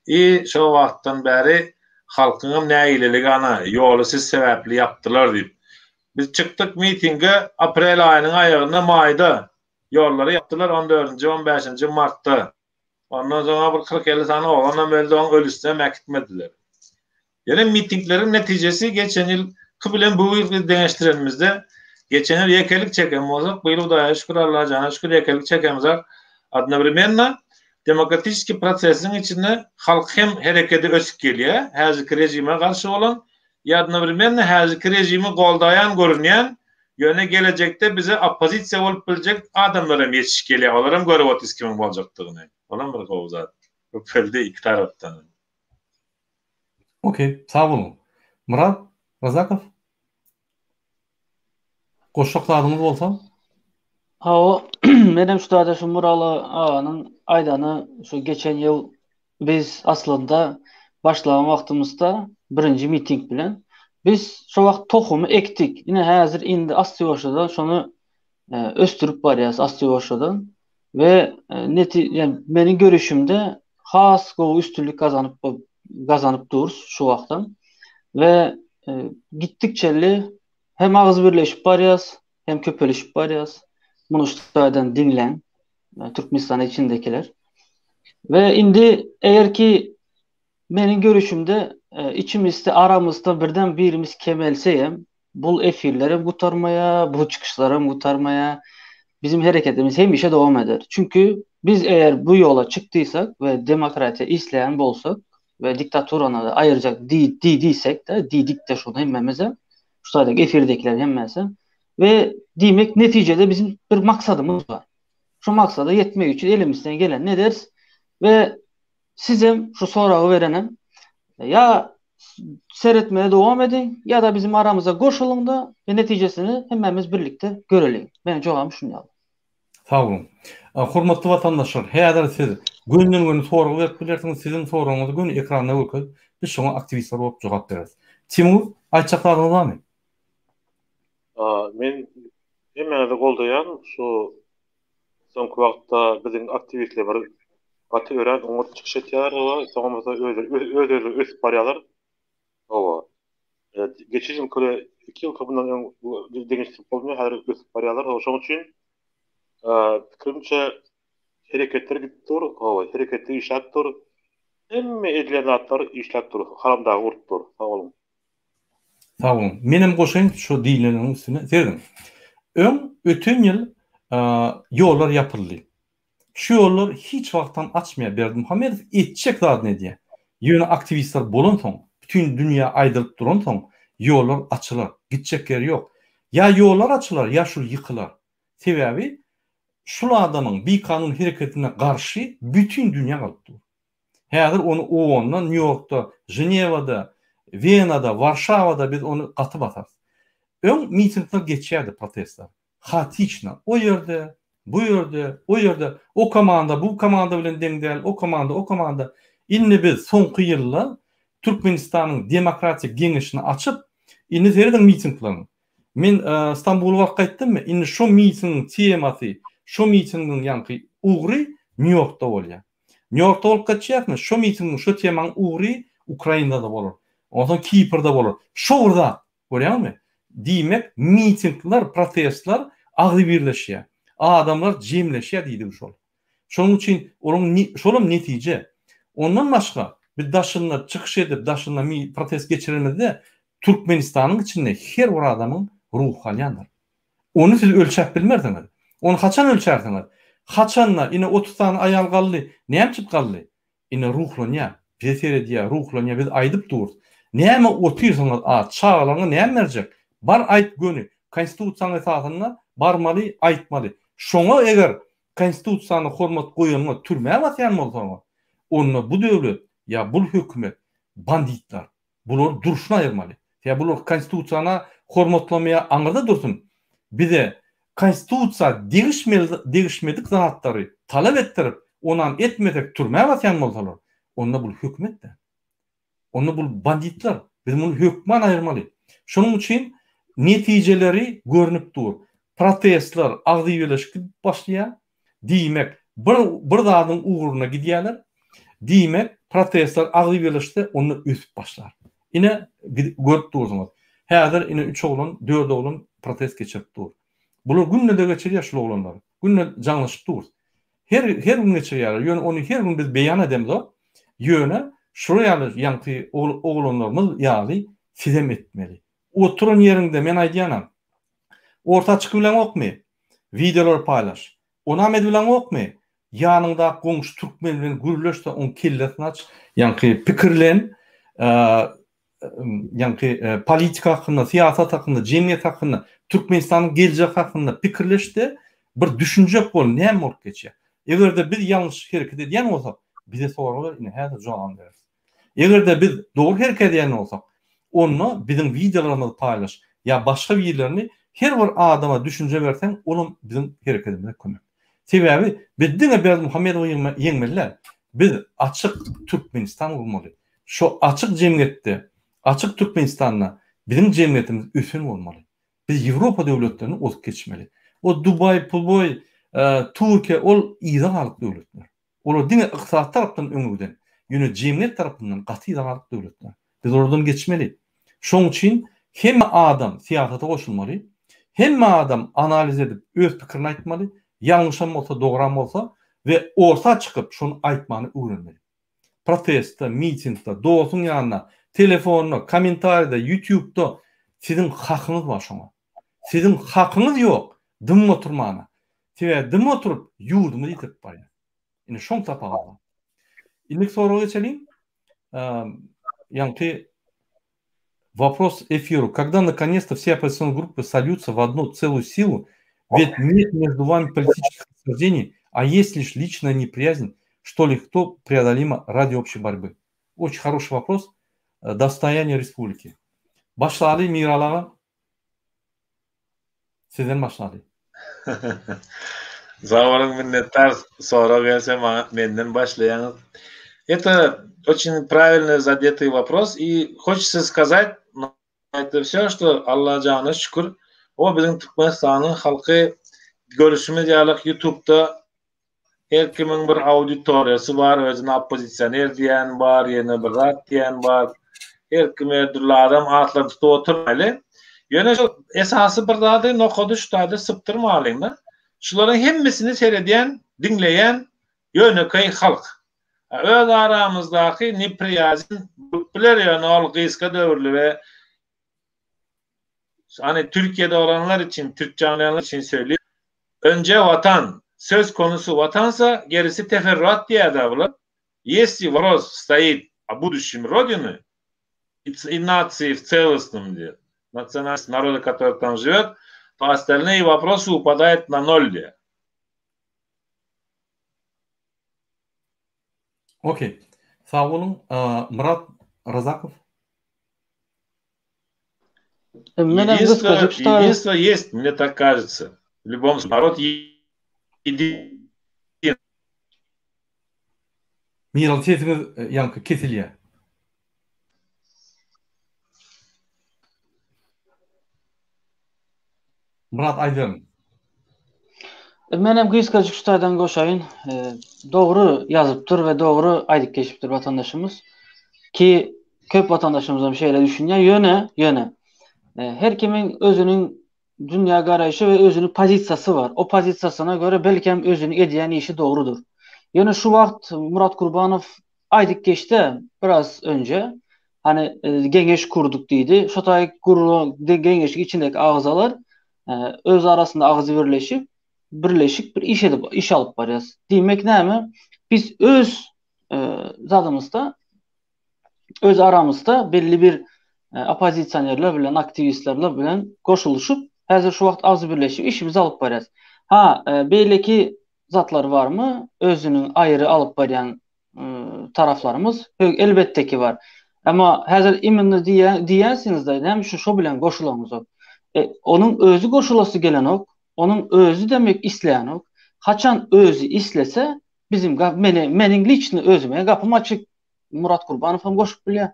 I şo wagtdan bäri halkyňam nägileligi ana, ýoly siz sebäpli ýapdylar diýip. Biz çykdyk mitinge aprel aýynyň aýagynda, maýda. Ýollary ýapdylar on dördünji, on bäşinji martda. Ondan soňra bir 40-50 sany oglanam öldi, oň ölüsinem äkitmediler. Ýöne mitingleriň netijesi geçen ýylky bilen bu ýylky deňeşdirenimizde, geçen ýyl ýekelik çeken bolsak, bu ýyl Hudaýa şükür, Allajana şükür ýekelik çekemizok. Odnowremenno demokratiçeskiý prosesiň içinde halk hem herekedi ösüp gelýär, häzirki režime garşy bolan, i odnowremenno häzirki režimi goldaýan görünýän, ýöne gelejekde bize oppozisiýa bolup biljek adamlar hem ýetişip gelýär, olaram görüp otyrys kimiň boljakdygyny. Olam bir gowy zat. Köpeldi iki tarapdan. Okey, sag boluň. Myrat Razakow? Goşjak zadyňyz bolsa? Hawa, menem şu taýda şu Myraly aganyň aýdany şu geçen ýyl biz aslynda başlagan wagtymyzda birinji miting bilen biz şo wagt tohumy ekdik. Ine häzir indi assa-ýuwaşjadan şony ösdürip barýas assa-ýuwaşjadan we neti ýani meniň görüşimde has gowy üstünlik gazanyp gazanyp durus şu wagtam we gitdikçe hem agyz birleşip barýas hem köpelişip barýas. Muny şu taýdan diňläň Türkmenistan içindekiler. We indi eger ki meniň görüşimde içimizde aramyzda birden birimiz kemelse hem Bul efirlerem gutarmaýar, bu çykyşlaram gutarmaýar. Bizim hereketimiz hemişe dowam eder. Çünki biz eger bu ýola çykdyysak we demokratiýa isleýän bolsak we diktaturany aýyrjak diýdiysek-de, diýdik-de şuny hemmemizem, şu taýdaky efirdekiler hemmesi we diýmek netijede bizim bir maksadymyz bar. Şu maksada ýetmek üçin elimizden gelenini ederis we Sizem şu soragy berenem ýa seretmegi dowam ediň ýa-da bizim aramyza goşulyňda we netijesini hemmämiz birlikde göreliň. Meniň jogabym şun ýaly. Sag boluň. Hormatly watandaşlar, häzir siz gönden-göni sorag berip bilersiňiz, siziň soragyňyzy göni ekranda görkezip, biz şoňa aktiwistler bolup jogap bereris. Timur, aýtjak zadyňyz barmy? Men hemmäňizi goldaýan şu Soňky wagtda biziň aktiwistlerimiz gaty örän oňat çykyş etýärler, hawa, soňam bolsa özleri öz-özleri ösüp barýarlar. Hawa. Geçen ýylky iki ýylky mundan öň deňeşdirip bolmaýar, häzir ösüp barýarlar. Hawa, şonuň üçin pikirimçe hereketler gidip dur, hawa, hereketler işläp dur. Hemme edilen zatlar işläp dur, haramdagy urup dur. Sag boluň. Sag boluň. Menem goşaýyn şu diýileniň üstüne. Serediň. Öň öten ýyl ýollar ýapyldy. Şu ýollar hiç wagtam açmaýar Berdimuhamedow etjek zadyny edýär. Ýöne aktiwistler bolansoň, bütin dünýä aýdylyp duransoň ýollar açylar. Gitjek ýeri ýok. Ýa ýollar açylar, ýa şul ýykylar. Sebäbi şul adamyň bikanun hereketine garşy bütin dünýä galyp dur. Häzir ony OON-da, Nýu-Ýorkda, Ženewada, Wenada, Warşawada biz ony gaty basarys. Öň mitingler geçýärdi, protestler. Haotiçno. O ýerde, bu ýerde, o ýerde, o komanda bu komanda bilen deň däl, o komanda, o komanda. Indi biz soňky ýylda Türkmenistanyň Demokratik geňeşini açyp, indi serediň mitingleriň. Men Stambula baryp gaýtdymmy, indi şo mitingiň temasy, şo mitingiň ýaňky ugry Nýu-Ýorkda bolýar. Nýu-Ýorkda bolup gaçýarmy? Şo mitingiň, şo temaň ugry Ukrainada bolar. Onsoň Kiprde bolar. Şo bir zat. Görýäňmi? Diýmek, mitingler, protestler agzybirleşýär. Adamlar jemleşýär diýdigi şol. Şonuň üçin olaň şolam netije. Ondan başga. Biz daşynda çykyş edip, daşynda protest geçirenimizde Türkmenistanyň içinde her bir adamyň ruhy galýandyr. Ony siz ölçäp bilmersiňiz. Ony haçan ölçärsiňiz? Haçanda ine 30 sany aýal galdy, näme üçin galdy? Ine ruhlanýar, bize seredýär, ruhlanýar, biz aýdyp durus. Näme otyrsyňyz a, çagalaryňa näme berjek? Bar aýt göni, konstitusiýanyň esasynda barmaly, aýtmaly. Şoňa eger konstitusiýany hormat goýanyňa türmä basýan bolsaňyz, onda bu döwlet ýa bul hökümet banditler. Bulary durşuna aýyrmaly. Sebäbi bular konstitusiýany hormatlamaýar, aňyrda dursun. Bize konstitusiýa degişmeli degişmedik zatlary talap etdirip, onam etmesek türmä basýan bolsalar, onda bul hökümet däl. Onda bul banditler. Biz muny hökman aýyrmaly. Şonuň üçin netijeleri görnüp dur. Protestler agzybirleşik başlaýar. Diýmek, bir bir zadyň ugruna gidýärler. Diýmek, protestler agzybirleşse, onda ösüp başlar. Ine, görüp dursuňyz. Häzir ine üç oglan, dört oglan protest geçirip dur. Bular günde-de geçirýär şul oglanlar. Günde jaňlaşyp durus. Her her gün geçirýärler. Ýöne ony her gün biz beýan edemzok. Ýöne şular ýaly ýaňky oglanlarymyz ýaly sizem etmeli. Oturan ýeriňde men aýdýanam. Orta çykyp bileňokmy? Wideolary paýlaş. Onam edibileňokmy? Ýanyňdaky goňşy türkmen bilen gürleş-de oň kellesini aç. Ýaňky pikirlen, ýaňky politika hakynda, syýasat hakynda, jemgyýet hakynda, Türkmenistanyň geljegi hakynda pikirleş-de bir düşünjek bol näme bolup geçýär. Eger-de biz ýalňyş hereket edýän bolsak, bize sorag ber, ine häzir jogabyny bereris. Eger-de biz dogry hereket edýän bolsak, onda biziň wideolarymyzy paýlaş ýa başga birlerini her bir adama düşünje berseň, olam biziň hereketimize kömek. Sebäbi biz diňe Berdimuhamedowy ýeňmeli däl. Biz açyk Türkmenistan gurmaly. Şo açyk jemgyýetde, açyk Türkmenistanda biziň jemgyýetimiz ösen bolmaly. Biz Ýewropa döwletlerini ozup geçmeli. O Dubaý, Puboý, Türkiýe ol yza galyk döwletler. Olar diňe ykdysady tarapdan öňe giden, ýöne jemgyýet tarapyndan gaty yza galyk döwletler. Biz olardan geçmeli. Şoň üçin hemme adam syýasata goşulmaly, hemme adam analiz edip öz pikirini aýtmaly, ýalňyşam bolsa, dogram bolsa we orta çykyp şony aýtmany öwrenmeli. Protestde, mitingde, dostuň ýanynda, telefonda, kommentariýada, ýutubda siziň hakyňyz bar şoňa. Siziň hakyňyz ýok dymyp oturmana. Sebäbi dymyp oturyp ýurdumyzy ýitirip barýas. Ine şoň sapagy bar. Indiki soraga geçeliň. Ýaňky Вопрос эфиру. Когда наконец-то все оппозиционные группы сольются в одну целую силу, ведь нет между вами политических расхождений, а есть лишь личная неприязнь, что легко преодолимо ради общей борьбы. Очень хороший вопрос. Достояние республики. Başlaly Miraly aga. Sizden başlaly. Sag boluň minnetdar sorag gelse maňa menden başlaýaňyz. Это очень правильно задетый вопрос и хочется сказать на это все что Allajana şükür o biziň Türkmenistanyň halky görüşimiz ýaly YouTube'da Her kimiň bir auditoriýasy bar, özüne oppozisioner diýen bar, ýene bir zat diýen bar. Her kim her dürli adam atlaryny tutup oturmaýly. Ýöne şu esasy bir zady nokady şu taýda sypdyrmalyň-da. Şularyň hemmesini seredýän, diňleýän ýönekeý halk. Öz aramyzdaky nepriýazn bolup biler, ýöne ol gysga döwürli we Hani Türkiye'de olanlar için, Türkçe anlayanlar için söyleyeyim. Önce vatan, söz konusu vatansa gerisi teferruat diye bular. Если вопрос стоит о будущем Родины и нации в целостном, где национальность народа, который там живет, то остальные вопросы упадают на ноль. Где. Okey. Sag boluň. Myrat Razakow. Единство, единство есть, мне так кажется. В любом случае, народ един. Miral sesiňiz ýaňky kesilýär. Myrat aýdyberiň. Menem gysgajyk şu taýdan goşaýyn. Dogry ýazypdyr we dogry aýdyp geçipdir watandaşymyz. Ki köp watandaşymyzam şeýle düşünýär. Ýöne, ýöne her kimiň özüniň dünýä garaýşy we özüniň pozisiýasy bar. O pozisiýasyna görä belkem özüniň edýän işi dogrudyr. Ýöne şu wagt Murat Kurbanow. aýdyp geçdi biraz önje. Hani geňeş kurduk diýdi. Şo taý gurulan geňeşiň içindäki agzalar öz arasynda agzybirleşip, birleşik bir iş edip iş alyp barýas. Diýmek näme? Biz öz zadymyzda öz aramyzda belli bir oppozisionerler bilen, aktiwistlerler bilen goşulyşyp, häzir şu wagt agzybirleşip işimizi alyp barýas. Ha, beýleki zatlar barmy? Özüniň aýry alyp barýan taraflarymyz elbetde ki bar. Emma häzir imенно diýýänsiňiz-de, näme üçin şo bilen goşulaňyzok? E, onuň özi goşulasy gelenok, onuň özi demek isleýänok. Haçan özi islese, bizim meni meniň liçni özüme gapym açyk. Murat Kurbanow hem goşup bilýär.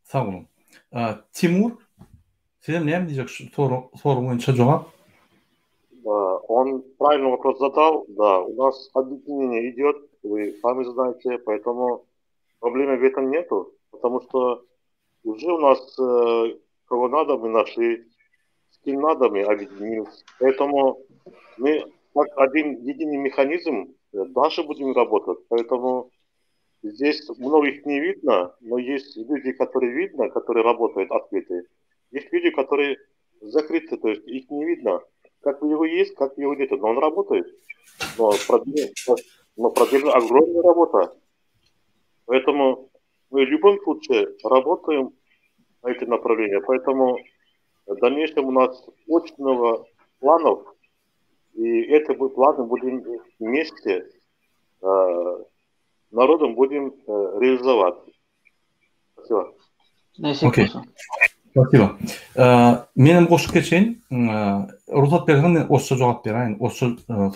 Sag boluň. Timur, sizem näme diýjek şu sorag boýunça jogap? Да, он правильный вопрос задал. Да, у нас объединение идет, вы сами знаете, поэтому проблемы в этом нету, потому что уже у нас э, кого надо мы нашли, с кем надо мы объединились. Поэтому мы как один единый механизм э, дальше будем работать. Поэтому здесь многих не видно, но есть люди, которые видно, которые работают открыты. Есть люди, которые закрыты, то есть их не видно. Как у него есть, как его нет, но он работает. Но проделана, но проделана огромная работа. Поэтому мы в любом случае работаем на эти направления. Поэтому в дальнейшем у нас очень много планов, и эти планы будем вместе э, народом будем э, реализовать. Спасибо. Okey. Спасибо. Menem goşup geçeýin. Rugsat berseň men orsça jogap beräýin. Orsça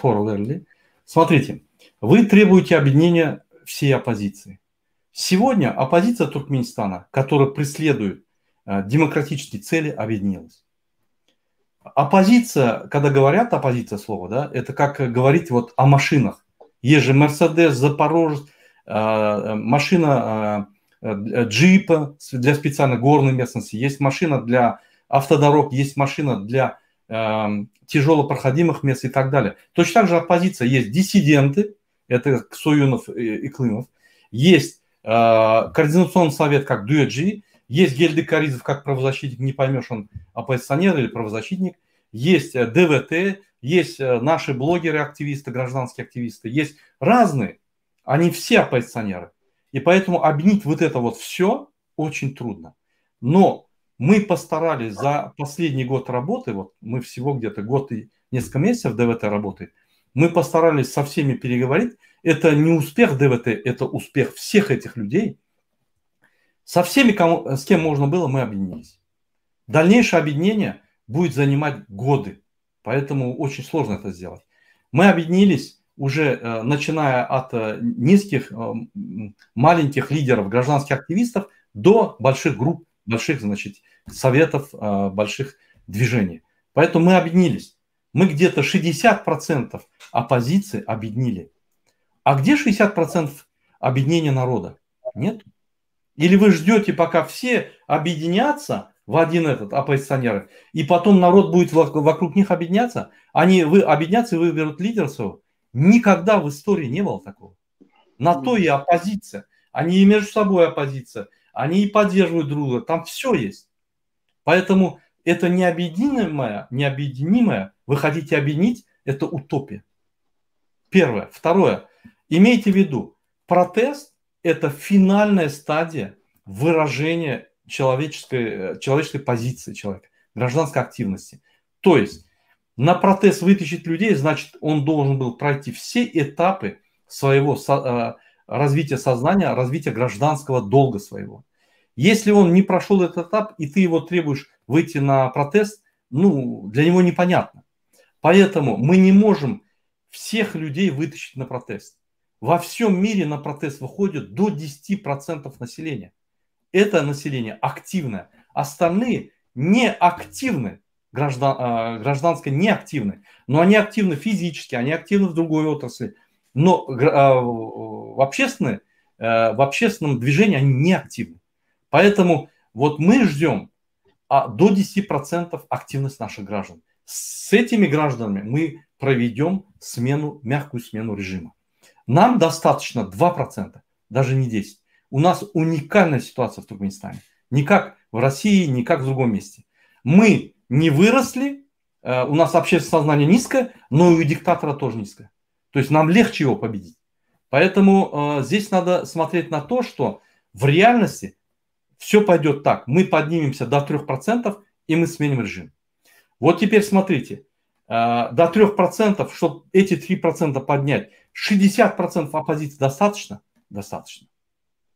sorag berildi. Смотрите, вы требуете объединения всей оппозиции. Сегодня оппозиция Туркменистана, которая преследует демократические цели, объединилась. Оппозиция, когда говорят оппозиция слово, да, это как говорить вот о машинах. Есть же Мерседес, Запорожец, машина джипа для специально горной местности, есть машина для автодорог, есть машина для э, тяжелопроходимых мест и так далее. Точно так же оппозиция. Есть диссиденты, это Суюнов и, и Клымов, есть э, координационный совет, как Дуэджи, есть Гельды Каризов, как правозащитник, не поймешь, он оппозиционер или правозащитник, есть ДВТ, есть наши блогеры, активисты, гражданские активисты, есть разные, они все оппозиционеры. И поэтому объединить вот это вот все очень трудно. Но мы постарались за последний год работы, вот мы всего где-то год и несколько месяцев ДВТ работает, мы постарались со всеми переговорить. Это не успех ДВТ, это успех всех этих людей. Со всеми, кому, с кем можно было, мы объединились. Дальнейшее объединение будет занимать годы, поэтому очень сложно это сделать. Мы объединились уже э, начиная от э, низких, э, маленьких лидеров, гражданских активистов до больших групп, больших, значит, советов, больших движений. Поэтому мы объединились. Мы где-то 60% оппозиции объединили. А где 60% объединения народа? Нет. Или вы ждете, пока все объединятся в один этот оппозиционеры, и потом народ будет вокруг них объединяться? Они вы, объединятся и выберут лидера своего? Никогда в истории не было такого. На то и оппозиция. Они и между собой оппозиция, они и поддерживают друг друга. Там все есть. Поэтому это необъединимое, необъединимое, вы хотите объединить, это утопия. Первое. Второе. Имейте в виду, протест – это финальная стадия выражения человеческой, человеческой позиции человека, гражданской активности. То есть на протест вытащить людей, значит, он должен был пройти все этапы своего со, развития сознания, развития гражданского долга своего. Если он не прошел этот этап, и ты его требуешь выйти на протест, ну, для него непонятно. Поэтому мы не можем всех людей вытащить на протест. Во всем мире на протест выходит до 10% населения. Это население активное. Остальные не активны, граждан, гражданской не активны. Но они активны физически, они активны в другой отрасли. Но в, общественной, в общественном движении они не активны. Поэтому вот мы ждем а, до 10% активность наших граждан. С этими гражданами мы проведем смену, мягкую смену режима. Нам достаточно 2%, даже не 10. У нас уникальная ситуация в Туркменистане. Не как в России, не как в другом месте. Мы не выросли, э, у нас общественное сознание низкое, но и у диктатора тоже низкое. То есть нам легче его победить. Поэтому э, здесь надо смотреть на то, что в реальности все пойдет так. Мы поднимемся до 3% и мы сменим режим. Вот теперь смотрите, э, до 3%, чтобы эти 3% поднять, 60% оппозиции достаточно? Достаточно.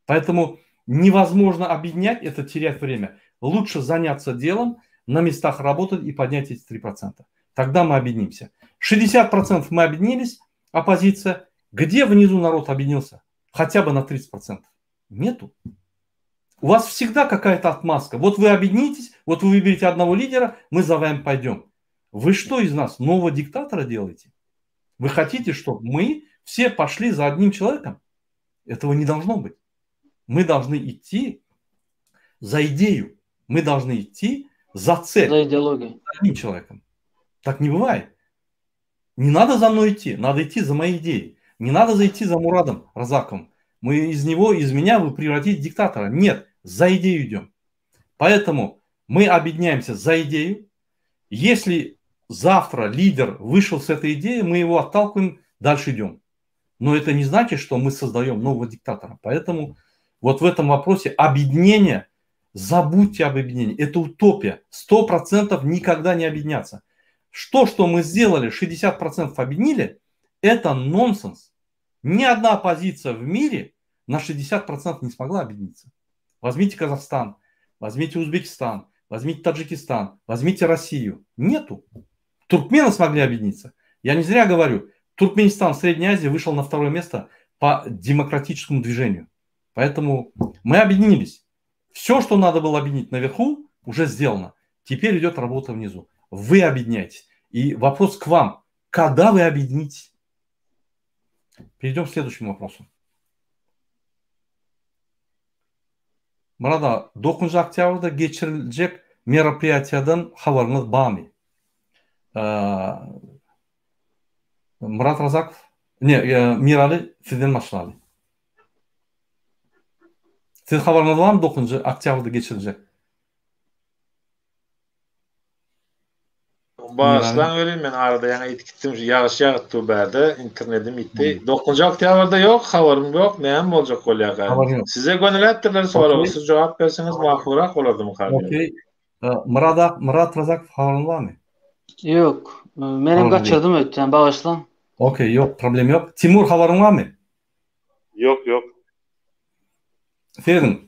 Поэтому невозможно объединять, это терять время. Лучше заняться делом, на местах работать и поднять эти 3%. Тогда мы объединимся. 60% мы объединились, оппозиция. Где внизу народ объединился? Хотя бы на 30%. Нету. У вас всегда какая-то отмазка. Вот вы объединитесь, вот вы выберете одного лидера, мы за вами пойдем. Вы что из нас, нового диктатора делаете? Вы хотите, чтобы мы все пошли за одним человеком? Этого не должно быть. Мы должны идти за идею. Мы должны идти за цель. За идеологию. За одним человеком. Так не бывает. Не надо за мной идти, надо идти за моей идеей. Не надо зайти за Мурадом Разаковым. Мы из него, из меня вы превратите диктатора. Нет, за идею идем. Поэтому мы объединяемся за идею. Если завтра лидер вышел с этой идеей, мы его отталкиваем, дальше идем. Но это не значит, что мы создаем нового диктатора. Поэтому вот в этом вопросе объединение, забудьте об объединении, это утопия. 100% никогда не объединяться. Что, что мы сделали, 60% объединили, это нонсенс. Ни одна оппозиция в мире на 60% не смогла объединиться. Возьмите Казахстан, возьмите Узбекистан, возьмите Таджикистан, возьмите Россию. Нету. Туркмены смогли объединиться. Я не зря говорю, Туркменистан в Средней Азии вышел на второе место по демократическому движению. Поэтому мы объединились. Все, что надо было объединить наверху, уже сделано. Теперь идет работа внизу. Вы объединяетесь. И вопрос к вам. Когда вы объединитесь? Перейдем к следующему вопросу. Murada, 9 oktýabrda geçiriljek meropriýatiýadan habaryňyz barmy? Murat Razakow, ne, Miraly sizden başlaly. Siz habaryňyz barmy 9 oktýabrda geçiriljek? Bagyşlaň welin men arada ýaňy ýitip gitdim şu ýagyş ýagyp dur bärde internedim ýitdi. Dokuzynjy oktýabrda ýok habarym ýok näme boljak bolýaka. Size gönüläpdirler soragy siz jogap berseňiz makulrak bolardymyka diýip. Okey. Murada Murat Razakow habaryňyz barmy? Ýok. Menem gaçyrdym öýtýän bagyşlaň. Okey ýok problem ýok. Timur habaryň barmy? Ýok ýok. Serediň.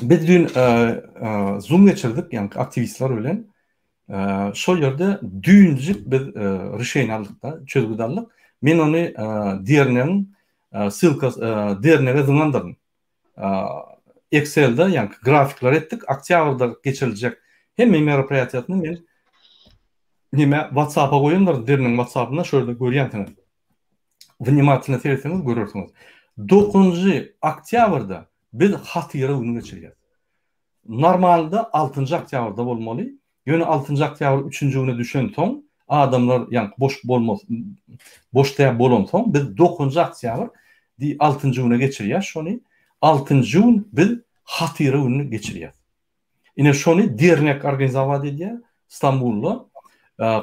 Biz düýn Zoom geçirdik, ýagny aktiwistler bilen. Şol ýerde düýnjik biz rişeniýe aldyk-da, çözgüt aldyk. Men ony dernegiň ssylka dernege zyňandyryn. Excel-de, ýagny grafikler etdik. Oktýabrda geçiriljek hemme meropriýatiýasyny men neme WhatsApp-a goýandyryn, dernegiň WhatsApp-ynda şo ýerde görýänsiňiz. Wnimatilno seretseňiz görersiňiz. Dokuzynjy oktýabrda biz hatyra güni geçirýäs. Normalda altynjy oktýabrda bolmaly. Ýöne altynjy oktýabr üçünji güne düşensoň, adamlar ýaňky boş bolmas boş däp bolansoň biz dokuzynjy oktýabr di altynjy güne geçirýäs şony. Altynjy gün biz hatyra gününi geçirýäs. Ine şony dernek organizowat edýär Stambulda.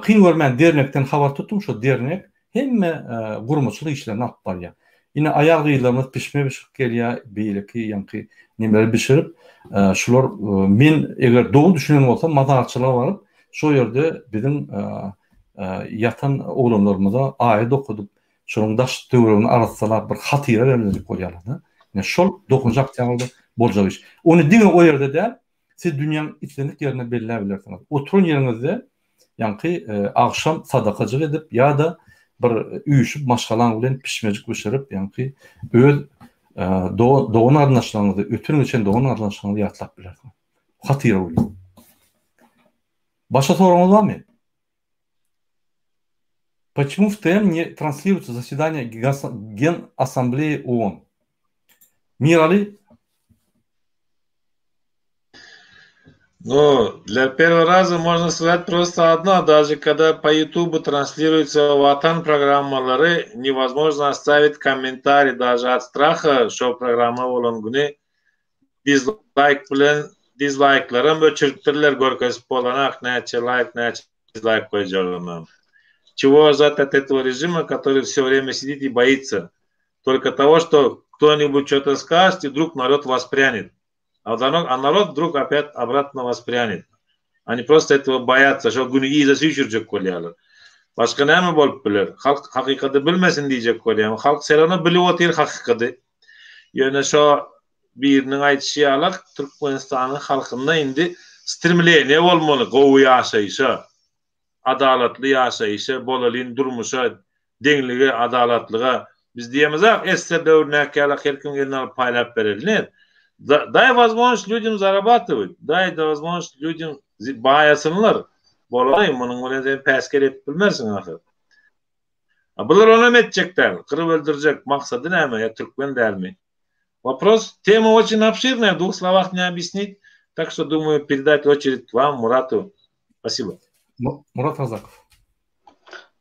Kyn görmän dernekden habar tutdum, şo dernek hemme gurmaçylyk işlerini alyp barýar. Ine aýal-gyzlarymyz pişme bişirip gelýär, beýleki ýaňky nemeleri bişirip, şular men eger dogry düşünen bolsam mazarçylyga baryp, şo ýerde biziň ýatan oglanlarymyza aýat okadyp, şolaryň daş töweregini arassalap bir hatyra bermeli bolýarlar-da. Ine şol dokuzynjy oktýabrda boljak iş. Ony diňe o ýerde däl, siz dünýäň islendik ýerinde belläp bilersiňiz. Oturan ýeriňizde ýaňky agşam sadakajyk edip ýa-da bir üýşüp maşgalaň bilen pişmejik bişirip ýaňky öz dogan garyndaşlaryňyzy, öten geçen dogan garyndaşlaryňyzy ýatlap bilersiňiz. Hatyra güni. Başga soragyňyz barmy? Почему в ТМ не транслируется заседание Генассамблеи ООН? Mirali? Ну, для первого раза можно сказать просто одно, даже когда по Ютубу транслируется Ватан программалары, невозможно оставить комментарий даже от страха, что программа bolan güni dizlaýk bilen dizlaýklaram öçüripdirler görkezip bolanak näçe laýk näçe dizlaýk goýjagyny. Чего ждать от этого режима, который все время сидит и боится? Только того, что кто-нибудь что-то скажет, и вдруг народ воспрянет. А народ, а народ вдруг опять обратно воспрянет. Они просто этого боятся, şo güni yza süýşürjek bolýarlar. Başga näme bolup biler? Halk hakykaty bilmesin diýjek bolýar. Halk serana bilip otyr hakykaty. Ýöne şo biriniň aýdyşy ýaly Türkmenistanyň halkynda indi stремление bolmaly gowy ýaşaýşa, adalatly ýaşaýşa, bolalyn durmuşa, deňlige, adalatlyga. Biz diýemizok, SSR döwründäki ýaly her kim eline alyp paýlap bereli. Нет. Дай возможность людям зарабатывать, дай возможность людям baýasynlar. Bolaý, munuň bilen sen päsgel edip bilmersiň ahyr. A bular onam etjek däl, gyryp öldürjek, maksady näme, ýa türkmen dälmi? Вопрос, тема очень обширная, в двух словах не объяснить, так что думаю передать очередь вам, Muratу. Спасибо. Murat Razakow.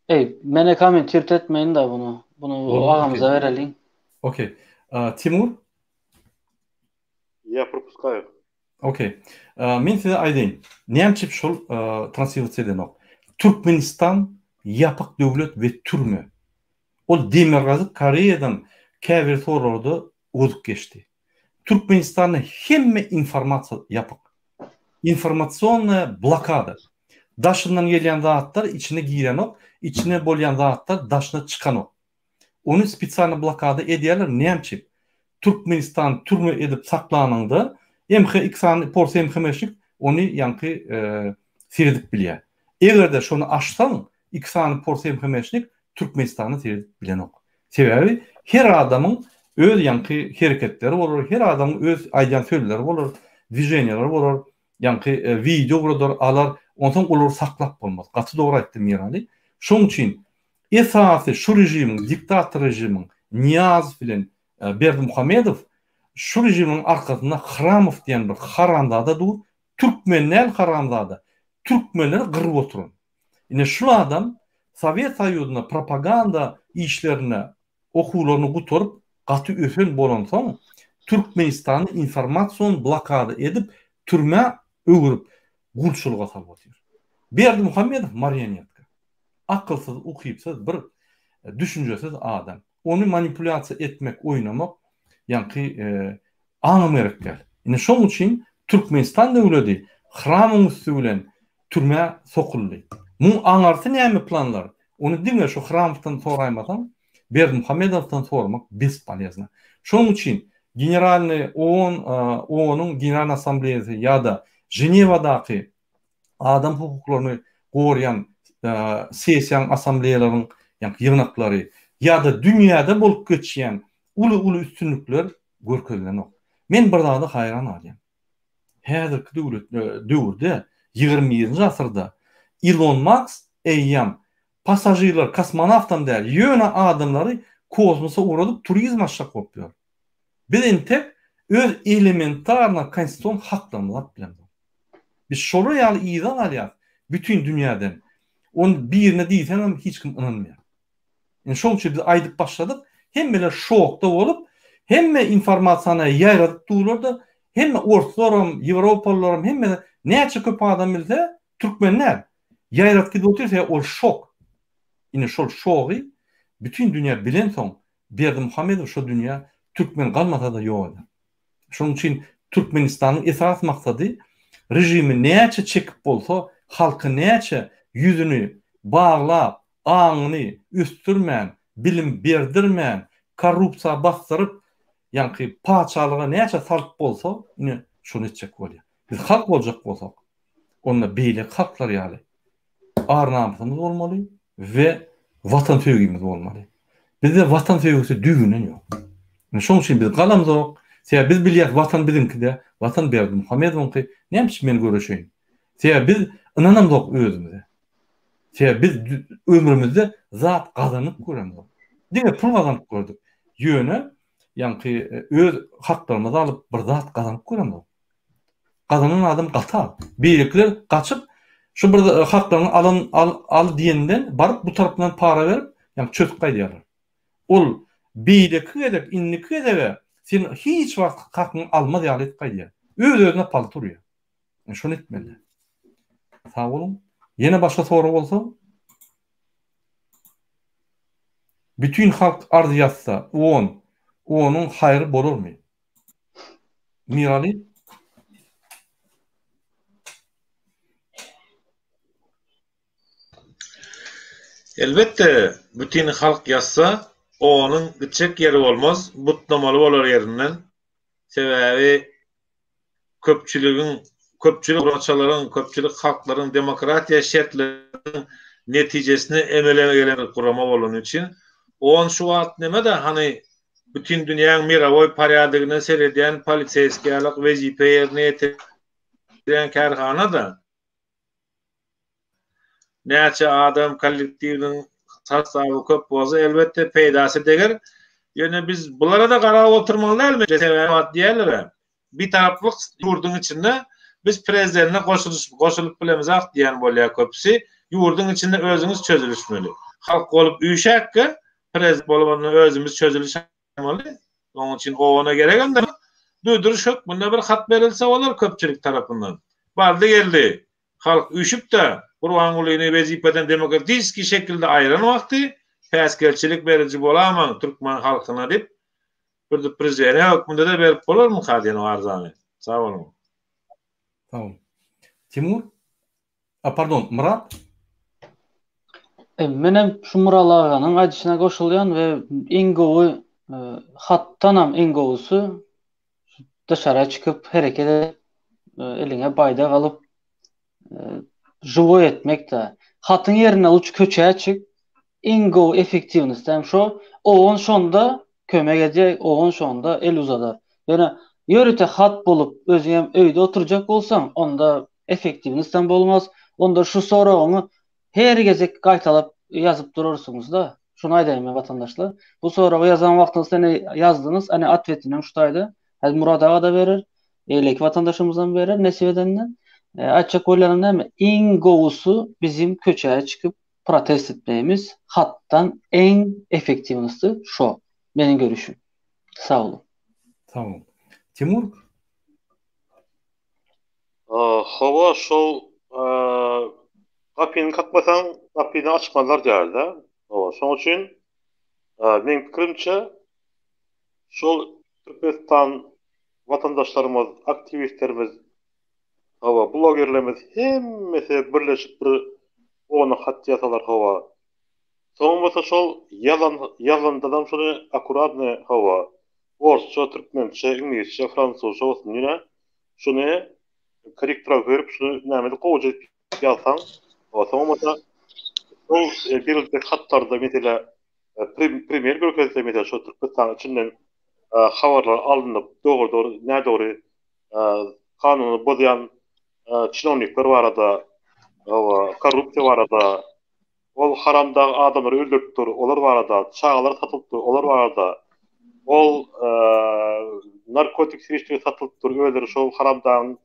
Ey, mene kommentirт etmeyin da bunu. Bunu agamyza bereliň. Okey. Timur? Я пропускаю. Okey. Men size aýdaýyn. Näme üçin şol translirowat edenok? Türkmenistan ýapyk döwlet we türme. Ol Demirgazyk Koreýadan käbir soraglarda ozup geçdi. Türkmenistanda hemme informasiýa ýapyk. Informasionnaýa blokada. Daşyndan gelýän zatlar içine girenok, içine bolýan zatlar daşyna çykanok. Ony spesialno blokada edýärler näme üçin? Türkmenistan türme edip saklanyňda MH iki sany pors MHM-şnik ony ýaňky seredip bilýär. Eger-de şony açsaň iki sany pors MHM-şnik Türkmenistany seredip bilenok. Sebäbi her adamyň öz ýaňky hereketleri bolar, her adamyň öz aýdýan sözleri bolar, dwiženiýaleri bolar, ýaňky wideo ugradar, alar, onsoň olary saklap bolmaz. Gaty dogry aýtdy Mirali. Şoň üçin esasy şu režimiň, diktator režimiň Nyýazow bilen Berdimuhamedow şu režimiň arkasynda Hramow diýen bir haramzada dur, türkmen däl haramzada, türkmenleri gyryp oturan. Ine şul adam Sowet Soýuzynda propaganda işlerinde okuwlaryny gutaryp gaty ösen bolansoň Türkmenistany informasion blokada edip türmä öwürip gulçulyga salyp otyr. Berdimuhamedow marionetka. Akylsyz, ukypsyz bir düşünjesiz adam. Ony manipulýasiýa etmek, oýnamak ýaňky aňam gerek däl. Ine şoň üçin Türkmenistan döwledi hramyň üsti bilen türmä sokuldy. Muň aňarsy näme planlar? Ony diňe şu Hramowdan soraýmasaň, Berdimuhamedowdan soramak bespolezno. Şoň üçin Generalnyý OON, OON-yň Generalnyý Assambleýasy ýa-da Ženewadaky adam hukuklaryny goraýan sessiýanyň, assambleýalaryň ýaňky ýygnaklary ýa-da dünýäde bolup geçýän uly-uly üstünlikler görkezilenok. Men bir zada haýran galýan. Häzirki döwlet döwürde, 21-nji asyrda Ilon Maks eýýäm passažirler, kosmonawtam däl, ýöne adamlary kosmosa ugradyp turizm açjak bolup ýör. Biz entek öz elementarno konstitusion haklarymyzy alyp bilemzok. Biz şolar ýaly yza galýas bütin dünýäden. Ony birine diýseňem hiç kim ynanmaýar. Indi şoň üçin biz aýdyp başladyk, hemmeler şokda bolup, hemme informasiýany ýaýradyp durlar-da, hemme orslaram, ýewropalylaram hemme näçe köp adam bilse, türkmen däl, ýaýradyp gidip otyr, sebäbi ol şok. Indi şol şogy bütin dünýä bilensoň, Berdimuhamedow şo dünýä türkmen galmasa-da ýok eder. Şonuň üçin Türkmenistanyň esasy maksady režimi näçe çekip bolsa, halky näçe ýüzüni baglap, aňyny ösdürmän, bilim berdirmän, korrupsiýa basdyryp, ýaňky patyşalyga näçe salyp bolsa, ine şony etjek bolýar. Biz halk boljak bolsak, onda beýleki halklar ýaly ar-namysymyz bolmaly we watan söýgimiz bolmaly. Bizde watan söýgüsi düýbünden ýok. Ine şonuň üçin biz galamzok. Sebäbi biz bilýäris watan biziňki-de, watan Berdimuhamedowyňky. Näme üçin men göreşeýin? Sebäbi biz ynanamzok özümize. Sebäbi biz ömrümizde zat gazanyp göremzok. Diňe pul gazanyp gördük. Ýöne ýaňky öz haklarymyzy alyp bir zat gazanyp göremzok. Gazanan adam gaty az. Beýlekiler gaçyp, şu bir haklaryňy alan al al diýenden baryp bu tarapdan para berip, ýaňky çözüp gaýdýarlar. Ol beýleki gezek, indiki gezege sen hiç wagt hakyňy almaz ýaly edip gaýdýar. Öz-özüne palta urýar. Şony etmeli. Sag boluň. Ýene başga sorag bolsa? Bütin halk arz ýazsa, on, onuň haýry bolarmy? Miraly? Elbetde, bütin halk ýazsa, onuň gitjek ýeri bolmaz, butlamaly bolar ýerinden. Sebäbi köpçüligiň, köpçülik guramaçalaryň, köpçülik halklaryň demokratiýa şertleriniň netijesinde emele gelen bir gurama bolany üçin, on şu wagt neme-de hany bütin dünýäň mirowoý porýadygyna seredýän poliseýskiý ýalak wezipe ýerine ýetirýän kärhana-da. Näçe adam kollektiwiniň sostawy köp bolsa elbetde peýdasy deger. Ýöne biz bulara-da garap oturmaly dälmi? Sebäbi wagt diýerler-ä. Bitaraplyk ýurduň içinde biz prezidente goşulyş goşulyp bilemizak diýen bolýar köpüsi. Ýurduň içinde özüňiz çözülişmeli. Halk bolup üýşäkge prezident bolup onda özümiz çözülişmeli. Onuň üçin owana geregem däl. Duýduryş hökmünde bir hat berilse bolar köpçülik tarapyndan. Bardy geldi. Halk üýşüp-de, Gurbangulyny wezipeden demokratiçeskiý şekilde aýyran wagty, päsgelçilik beriji bolamaň türkmen halkyna diýip, preduppreždeniýe hökmünde-de berip bolarmyka diýen o arzany. Sag boluň. Sag boluň. Timur? A, pardon, Myrat? Menem şu Myraly aganyň aýdyşyna goşulýan we iň gowy hatdanam iň gowusy daşara çykyp hereket edip eliňe baýdak alyp žiwoý etmekde. Hatyň ýerine uç köçä çyk iň gowy effektiwnost hem şo owan şonda kömek edýär owan şonda el uzadar. Ýöne ýörite hat bolup özüňem öýde oturjak bolsaň onda effektiwnost hem bolmaz. Onda şu soragyňy Her gezek gaýtalap ýazyp durarsyňyzda. Şuny aýdaýyn men watandaşlar. Bu soragy ýazan wagtyňyzda ine ýazdyňyz, ine otwetinem şu taýda. Häzir Murat aga-da berer, beýleki watandaşymyzam berer nesip edende. Aýtjak bolýanym näme? Iň gowusy bizim köçä çykyp protest etmegimiz hatdan iň effektiwnysy şo. Meniň görüşüm. Sag boluň. Sag boluň. Timur? Hawa şol gapyny kakmasaň gapyny açmazlar diýýärler. Hawa şoň üçin meň pikirimçe şol Türkmenistan watandaşlarymyz, aktiwistlerimiz, hawa blogerlerimiz hemmesi birleşip bir ona hat ýasalar hawa. Soň bolsa şol ýazan ýazandanam şony akkuratny hawa orsça, türkmençe, iňlisçe, fransuzça bolsun ýene Şuny korrektora berip şuny näme gowja ýazsaň, soň bolsa şol beriljek hatlarda mesele primer görkezse mesele şo Türkmenistanyň içinden habarlar alnyp dogry dogry nädogry kanuny bozýan çinownikler barada korrupsiýa barada Ol haramdag adamlary öldüripdir, olar barada, çagalar satylypdyr, olar barada. Ol narkotik serişdeleri satylypdyr, özleri şol haramdagyň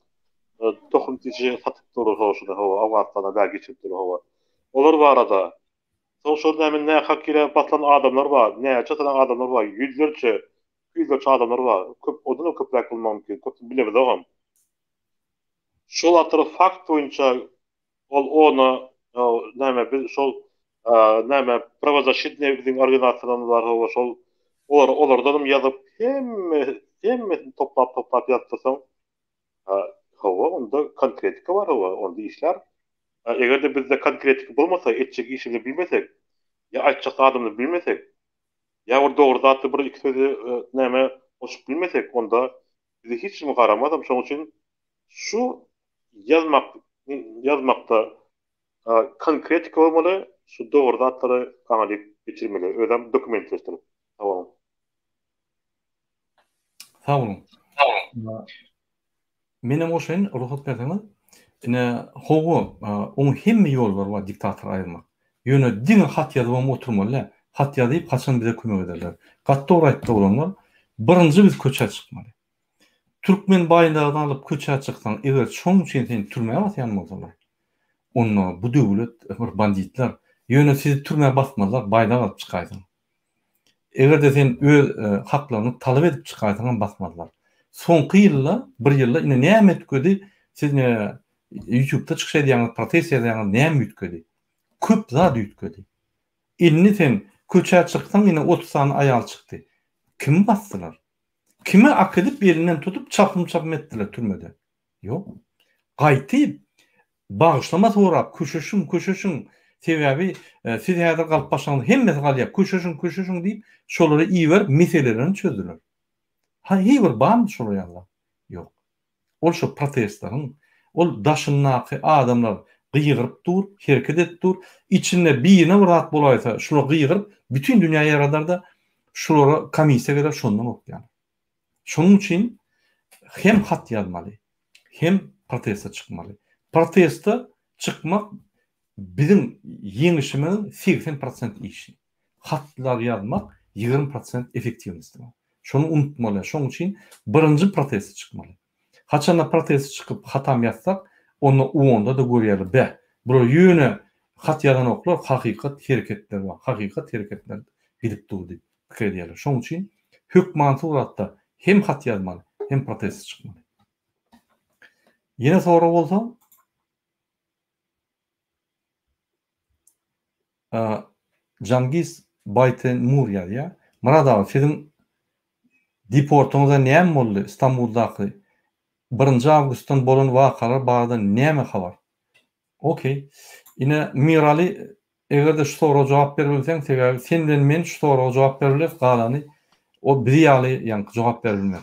tohum tişi satypdyr, hawa, şuny, hawa, Owganystana bäri geçiripdir, hawa. Olar barada. Soň şol näme nähak ýere basylan adamlar bar, näçe sany adamlar bar, ýüzlerçe, ýüzlerçe adamlar bar, köp, ondanam köpräk bolmagy mümkin, köpüsini bilemizogam. Şol zatlar fakt boýunça Ol ona näme biz şol näme prawozasşitnyý biziň organizasiýalarymyz bar hawa şol olar olardanam ýazyp hemme hemmesini toplap toplap ýazyp dursaň hawa onda konkretika bar hawa onda işlär. Eger-de bizde konkretika bolmasa etjek işimizi bilmesek ýa aýtjak zadymyzy bilmesek ýa bir dogry zatda bir iki sözi näme goşup bilmesek onda bize hiç kim garamazam şonuň üçin şu ýazmak ýazmakda konkretika bolmaly, şu dogry zatlary aňalyp geçirmeli, özem dokumentleşdirip. Sag boluň. Sag boluň. Menem goşaýyn, rugsat berseňiz. Ine, hawa, oň hemme ýollary bar diktatory aýyrmak. Ýöne diňe hat ýazybam oturmaly däl. Hat ýazyp haçan bize kömek ederler. Gaty dogry aýtdy oglanlar. Birinji biz köçä çykmaly. Türkmen baýdagyny alyp köçä çyksaň, eger şoň üçin seni türmä basýan bolsalar, onda bu döwlet bir banditler. Ýöne sizi türmä basmazlar, baýdak alyp çykaýsaň. Eger-de sen öz haklaryňy talap edip çykaýsaňam basmazlar. Soňky ýylda, bir ýylda ine näme üýtgedi? Siz ine ýutubda çykyş edýäňiz, protest ýazýaňyz, näme üýtgedi? Köp zat üýtgedi. Indi sen köçä çyksaň ine 30 sany aýal çykdy. Kimi basdylar? Kimi akidip elinden tutup çapym-çapym etdiler türmede? Ýok. Gaýty bagyşlama sorap köşeşiň, köşeşiň, sebäbi siz häzir galyp başlaňyz hemmesi galýar, köşeşiň, köşeşiň diýip şolary iberip meselelerini çözdüler. Ha heý bir barmy şolar ýaly zat? Ýok. Ol şo protestleriň, ol daşyndaky adamlar gygyryp dur, hereket edip dur, içinde birine bir zat bolaýsa şular gygyryp bütin dünýä ýaradarda şulara komissiýa geler şondan gorkýarlar. Şonuň üçin hem hat ýazmaly, hem proteste çykmaly. Proteste çykmak biziň ýeňişimiziň 80 prosent işi. Hatlar ýazmak 20 prosent effektiwnosti bar. Şony unutmaly. Şonuň üçin birinji proteste çykmaly. Haçanda proteste çykyp hatam ýazsak, onda onda-da görýärler, beh, bular ýöne hat ýazanoklar, hakykat hereketleri bar, hakykat hereketler gidip dur diýip. pikir edýärler. Şonuň üçin hökman suratda hem hat ýazmaly, hem proteste çykmaly. Ýene sorag bolsa? Jangiz Baýtemur ýazýar. Myrat aga, siziň deportyňyza näme boldy Stambuldaky birinji awgustdan bolan wakalar barada näme habar? Okey. Ine Mirali Eger-de şu soraga jogap beribilseň, sebäbi sen bilen men şu soraga jogap beribileris, galany o bizi ýaly ýaňky jogap beribilmez.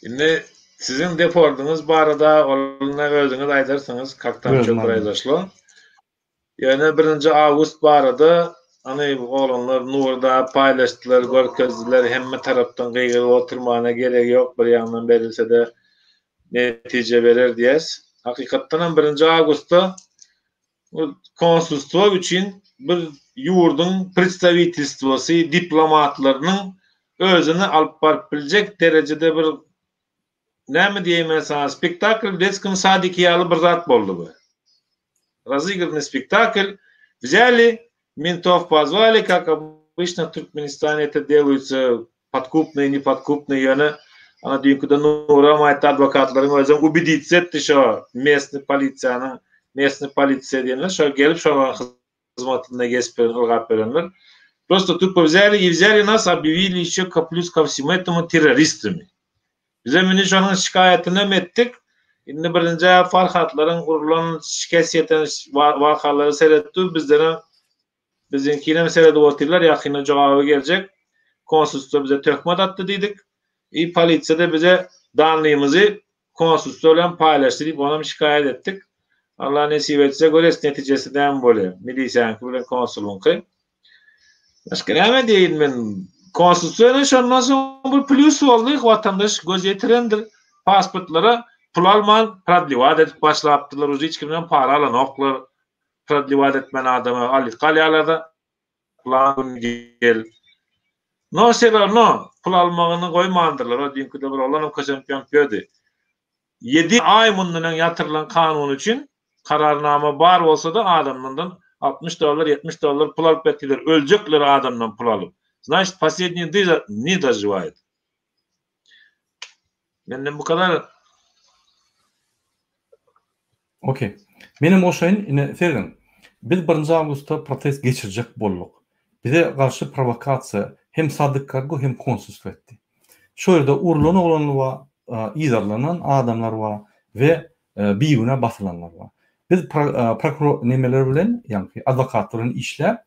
Indi siziň depordyňyz barada ony özüňiz aýdarsyňyz, kak tam ço proýzaşlo. Ýöne birinji awgust barada any oglanlar Nurda paýlaşdylar, görkezdiler, hemme tarapdan gygyryp oturmana geregi ýok, bir ýandan berilsede netije berer diýäs. Hakykatdanam birinji awgustda bu konsulstwo üçin bir ýurduň predstawitelstwosy, diplomatlarynyň özüni alyp baryp biljek derejede bir näme diýeýin men saňa, spektakl w detskom sadiki ýaly bir zat boldy bu. Razygrannyý spektakl, wzýali, mentov pozwali, kak obyçno w Türkmenistane eto delается podkupnyý, ne podkupnyý, ýöne ana düýnküde Nuram aýtdy, adwokatlaryň özem ubeditsa etdi şo mestnyý polisiýanyň, mestnyý polisiýa diýenler, şo gelip şolaryň hyzmatynda gezip beren, ylgap berenler. Prosto tupo wzýali i wzýali nas obýawili ýeşe ko plýus ko wsemu etomu terroristami. Bizem indi şonuň şikaýatyny hem etdik. Indi birinjä Farhatlaryň urlan, şikes ýeten wakalary seretdi, bizdenem biziňkinem seredip otyrlar, ýakynda jogaby geljek. Konsulstwo bize töhmet atdy diýdik. I polisiýa-da bize dannyýymyzy konsulstwo bilen paýlaşdy diýip onam şikaýat etdik. Allah nesip etse göres netijesi näme bolýar. Milisiýanyňky bilen konsulyňky. Başga näme diýeýin men? Konsulstwo ene şondan soň bir plýus boldy, watandaş göz ýetirendir. Pasportlara pul alman prodliwat edip başlapdyrlar, uje hiç kimden para alanoklar. Prodliwat etmän adama alyp galýarlar-da. Plan gün gel. No vse ravno pul almagyny goýmandyrlar. O düýnküde bir oglanam kösenip ýanyp ýördi. Ýedi aý mundan öň ýatyrylan kanun üçin kararnama bar bolsada adamlardan 60 dollar 70 dollar pul alyp ýatyrlar. Öljekler adamdan pul alyp. Znaçit posledniý dy ne dožiwaýt. Menden bu kadar. Okey. Menem goşaýyn, ine serediň. Biz birinji awgustda protest geçirjek bolduk. Bize garşy prowokasiýa hem Sadyk Kargo hem konsulstwo etdi. Şo ýerde urlan oglanlar bar, yzarlanan adamlar bar we bigünä basylanlar bar. Biz prokuror nemeler bilen, ýaňky adwokatlar bilen işläp,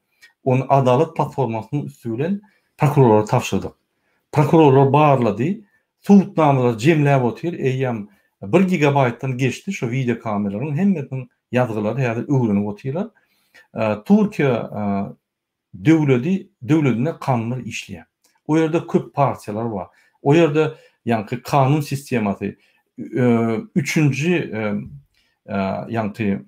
ony Adalat platformasynyň üsti bilen prokurorlara tabşyrdyk. Prokurorlar barlady, subutnamalary jemläp otyr, eýýäm bir gigabaýtdan geçdi şo wideo kameralaryň hemmesiniň ýazgylary häzir öwrenip otyrlar. Türkiýe döwledi döwledinde kanunlar işleýär. O ýerde köp partiýalar bar. O ýerde ýaňky kanun sistemasy üçünji ýaňky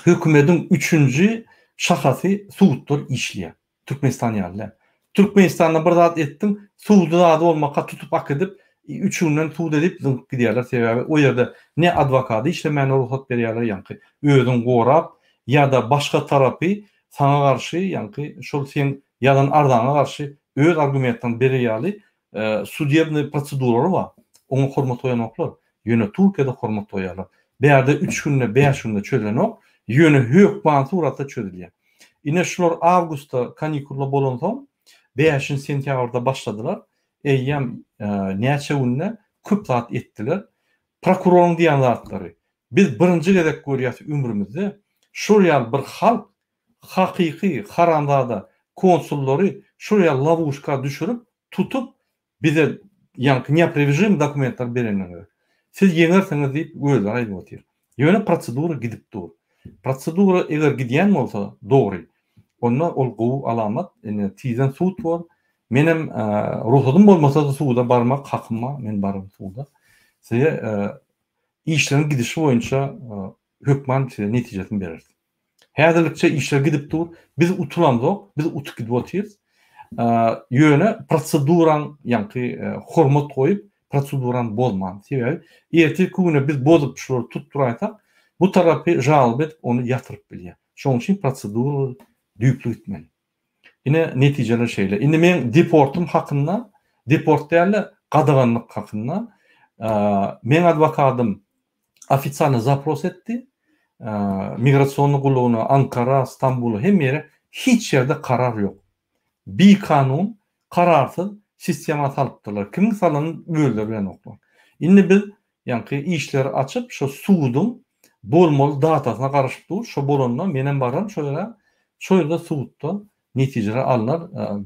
hökümediň üçünji şahasy sudlar işleýär. Türkmenistan ýaly däl. Türkmenistanda bir zat etdiň, sudy zady bolmaka tutup akidip, üç günden sud edip zyňyp gidýärler. Sebäbi o ýerde ne adwokady işlemäne rugsat berýärler ýaňky özüň gorap ýa-da başga tarapy saňa garşy ýaňky şol seň ýazan arzaňa garşy öz argumentlerini berer ýaly sudebnyý proseduralary bar. Oňa hormat goýanoklar. Ýöne Türkiýede hormat goýýarlar. Bärde üç günde, bäş günde çözülenok. Ýöne hökman suratda çözülýär. Ine şular awgustda kanikulda bolansoň, bäşinji sentýabrda başladylar. Eýýäm näçe günde köp zat etdiler. Prokuroryň diýen zatlary. Biz birinji gezek görýäs ömrümizde şol ýaly bir halk hakyky haramzada konsullary şol ýaly lowuşka düşürip tutup bize ýaňky neoprewižim dokumentler bereniňiz. Siz ýeňersiňiz diýip özleri aýdyp otyr. Ýöne prosedura gidip dur. Prosedura eger gidýän bolsa dogry, onda ol gowy alamat, indi tizden sud bor. Menem rugsadym bolmasa-da suda barmak hakym bar, men bararyn suda. Size işleriň gidişi boýunça hökman size netijesini bereris. Häzirlikçe işler gidip dur. Biz utulamzok, biz utup gidip otyrys. Ýöne proseduraň ýaňky hormat goýup, prosedurany bozman. Sebäbi ertirki güne biz bozup şulary tutduraýsak, bu tarapy žaloba edip ony ýatyryp bilýär. Şonuň üçin prosedura düýpli gitmeli. Ine netijeler şeýle. Indi meň deportym hakynda, deport däl-de gadaganlyk hakynda meň adwokatym ofisialny zapros etdi. Migrasionny gullugyna, Ankara, Stambula hemme ýere hiç ýerde karar ýok. Bikanun, kararsyz sistema salypdyrlar. Kimiň salanyny özleri bilenoklar. Indi biz ýaňky işleri açyp şo suduň bolmaly datasyna garaşyp dur. Şo bolanda menem bararyn şo ýere. Şo ýerde sudda netijeler alnar.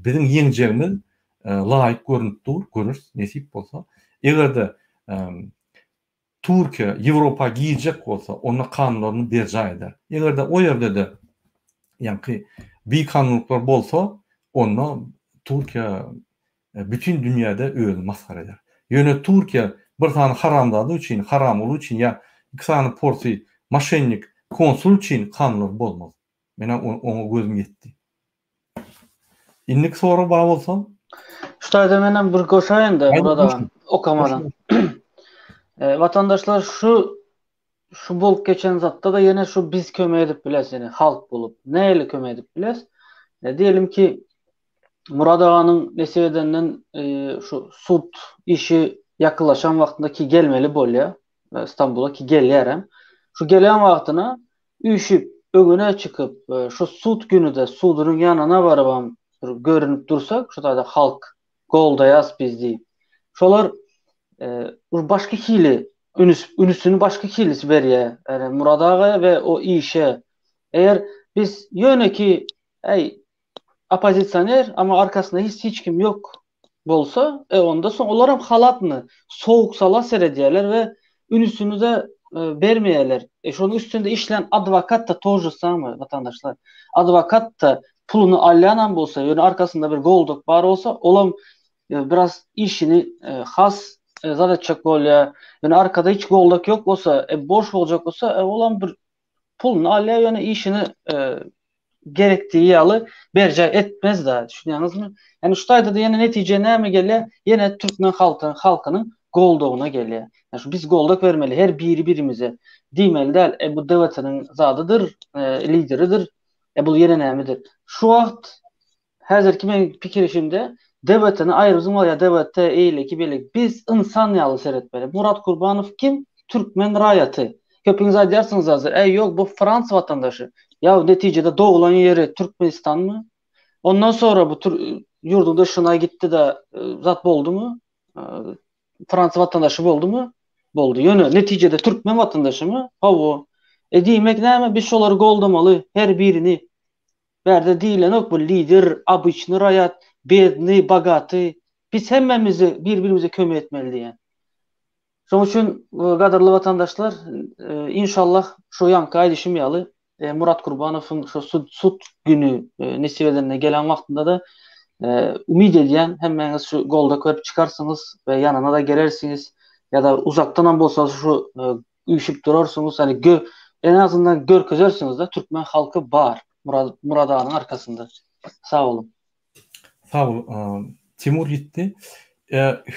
Biziň ýeňjegimiz laýyk görnüp dur. Göreris nesip bolsa. Eger-de Türkiýe Ýewropa girjek bolsa, onda kanunlaryny berjaý eder. Eger-de o ýerde-de ýaňky bikanunlyklar bolsa, onda Türkiýe bütin dünýäde özüni masgara eder. Ýöne Türkiýe bir sany haramzada üçin, haramguly üçin ýa iki sany porsy moşennik konsul üçin kanunlary bozmaz. Menä oňa gözüm ýetdi. Indiki sorag bar bolsa. Şu taýda menem bir goşaýyn-da Murat aga, okamadan. Watandaşlar şu şu bolup geçen zatda-da ýene şu biz kömek edip bileris, ýene halk bolup. Nähili kömek edip bileris? Diýelim ki, Murat aganyň nesip edenden şu sud işi ýakynlaşan wagtynda ki gelmeli bolýar. Stambula ki gelýärem. Şu gelen wagtyna üýşüp, öňüne çykyp, şu sud günü-de sudunyň ýanyna barybam bir görünip dursak, şu taýda halk goldaýas biz diýip. Şolar bir başga hili ünüs, ünüsini başga hilisi berýär. Ýani Murad agaya we o işe. Eger biz ýöne ki, äý, oppozisioner, amma arkasynda hiç hiç kim ýok bolsa, e onda soň olaram halatny sowuk sala seredýärler we ünüsini-de e, bermeýärler. E şonuň üstünde işlän adwokat da to же самое, watandaşlar. Adwokat da puluny alýanam bolsa, ýöne arkasynda bir goldak bar bolsa, olam e, biraz işini e, has e, zat etjek bolýar. Ýöne arkada hiç goldak ýok bolsa, e, boş boljak bolsa, e, olam bir puluny alýar, ýöne işini e, gerekdiği ýaly berjaý etmez da, düşünýäňizmi? Ýani şu taýda-da ýene netije näme gelýär? Ýene türkmen halky halkynyň goldawyna gelýär. Ýani şu biz goldak bermeli her biri birimize. Diýmeli däl, e bu DWT-niň zadydyr, e, lideridir. E bu ýene nämedir? Şu wagt Häzirki meň pikirişimde DWT-ni aýyrbyzyň bar ýa DWT eýleki beýleki biz ynsan ýaly seretmeli. Murat Kurbanow kim? Türkmen raýaty. Köpüňiz aýdýarsyňyz hazir, äý ýok bu frans watandaşy. Ýa netijede doglan ýeri Türkmenistanmy? Ondan sonra bu ýurduň dyşyna gitdi-de zat boldumy? Frans watandaşy boldumy? Boldy. Ýöne netijede türkmen watandaşymy? Hawa. E diýmek näme biz şolary goldamaly her birini. Bärde diýilenok bu lider, obyçny raýat, bedny, bogaty. Biz hemmämizi bir-birimize kömek etmeli diýýän. Şonuň üçin gadyrly watandaşlar, inşallah şu ýaňky aýdyşym ýaly Murat Kurbanowyň şu sud güni nesip edende gelen wagtynda-da umyt edýän hemmäňiz şu golda körüp çykarsyňyz we ýanyna-da gelersiňiz ýa-da uzakdanam bolsa şu üýşüp durarsyňyz, ýani gö en azyndan görkezersiňiz-de türkmen halky bar Murad Murad aganyň arkasynda. Sag boluň. Sag bol, Timur ýitdi.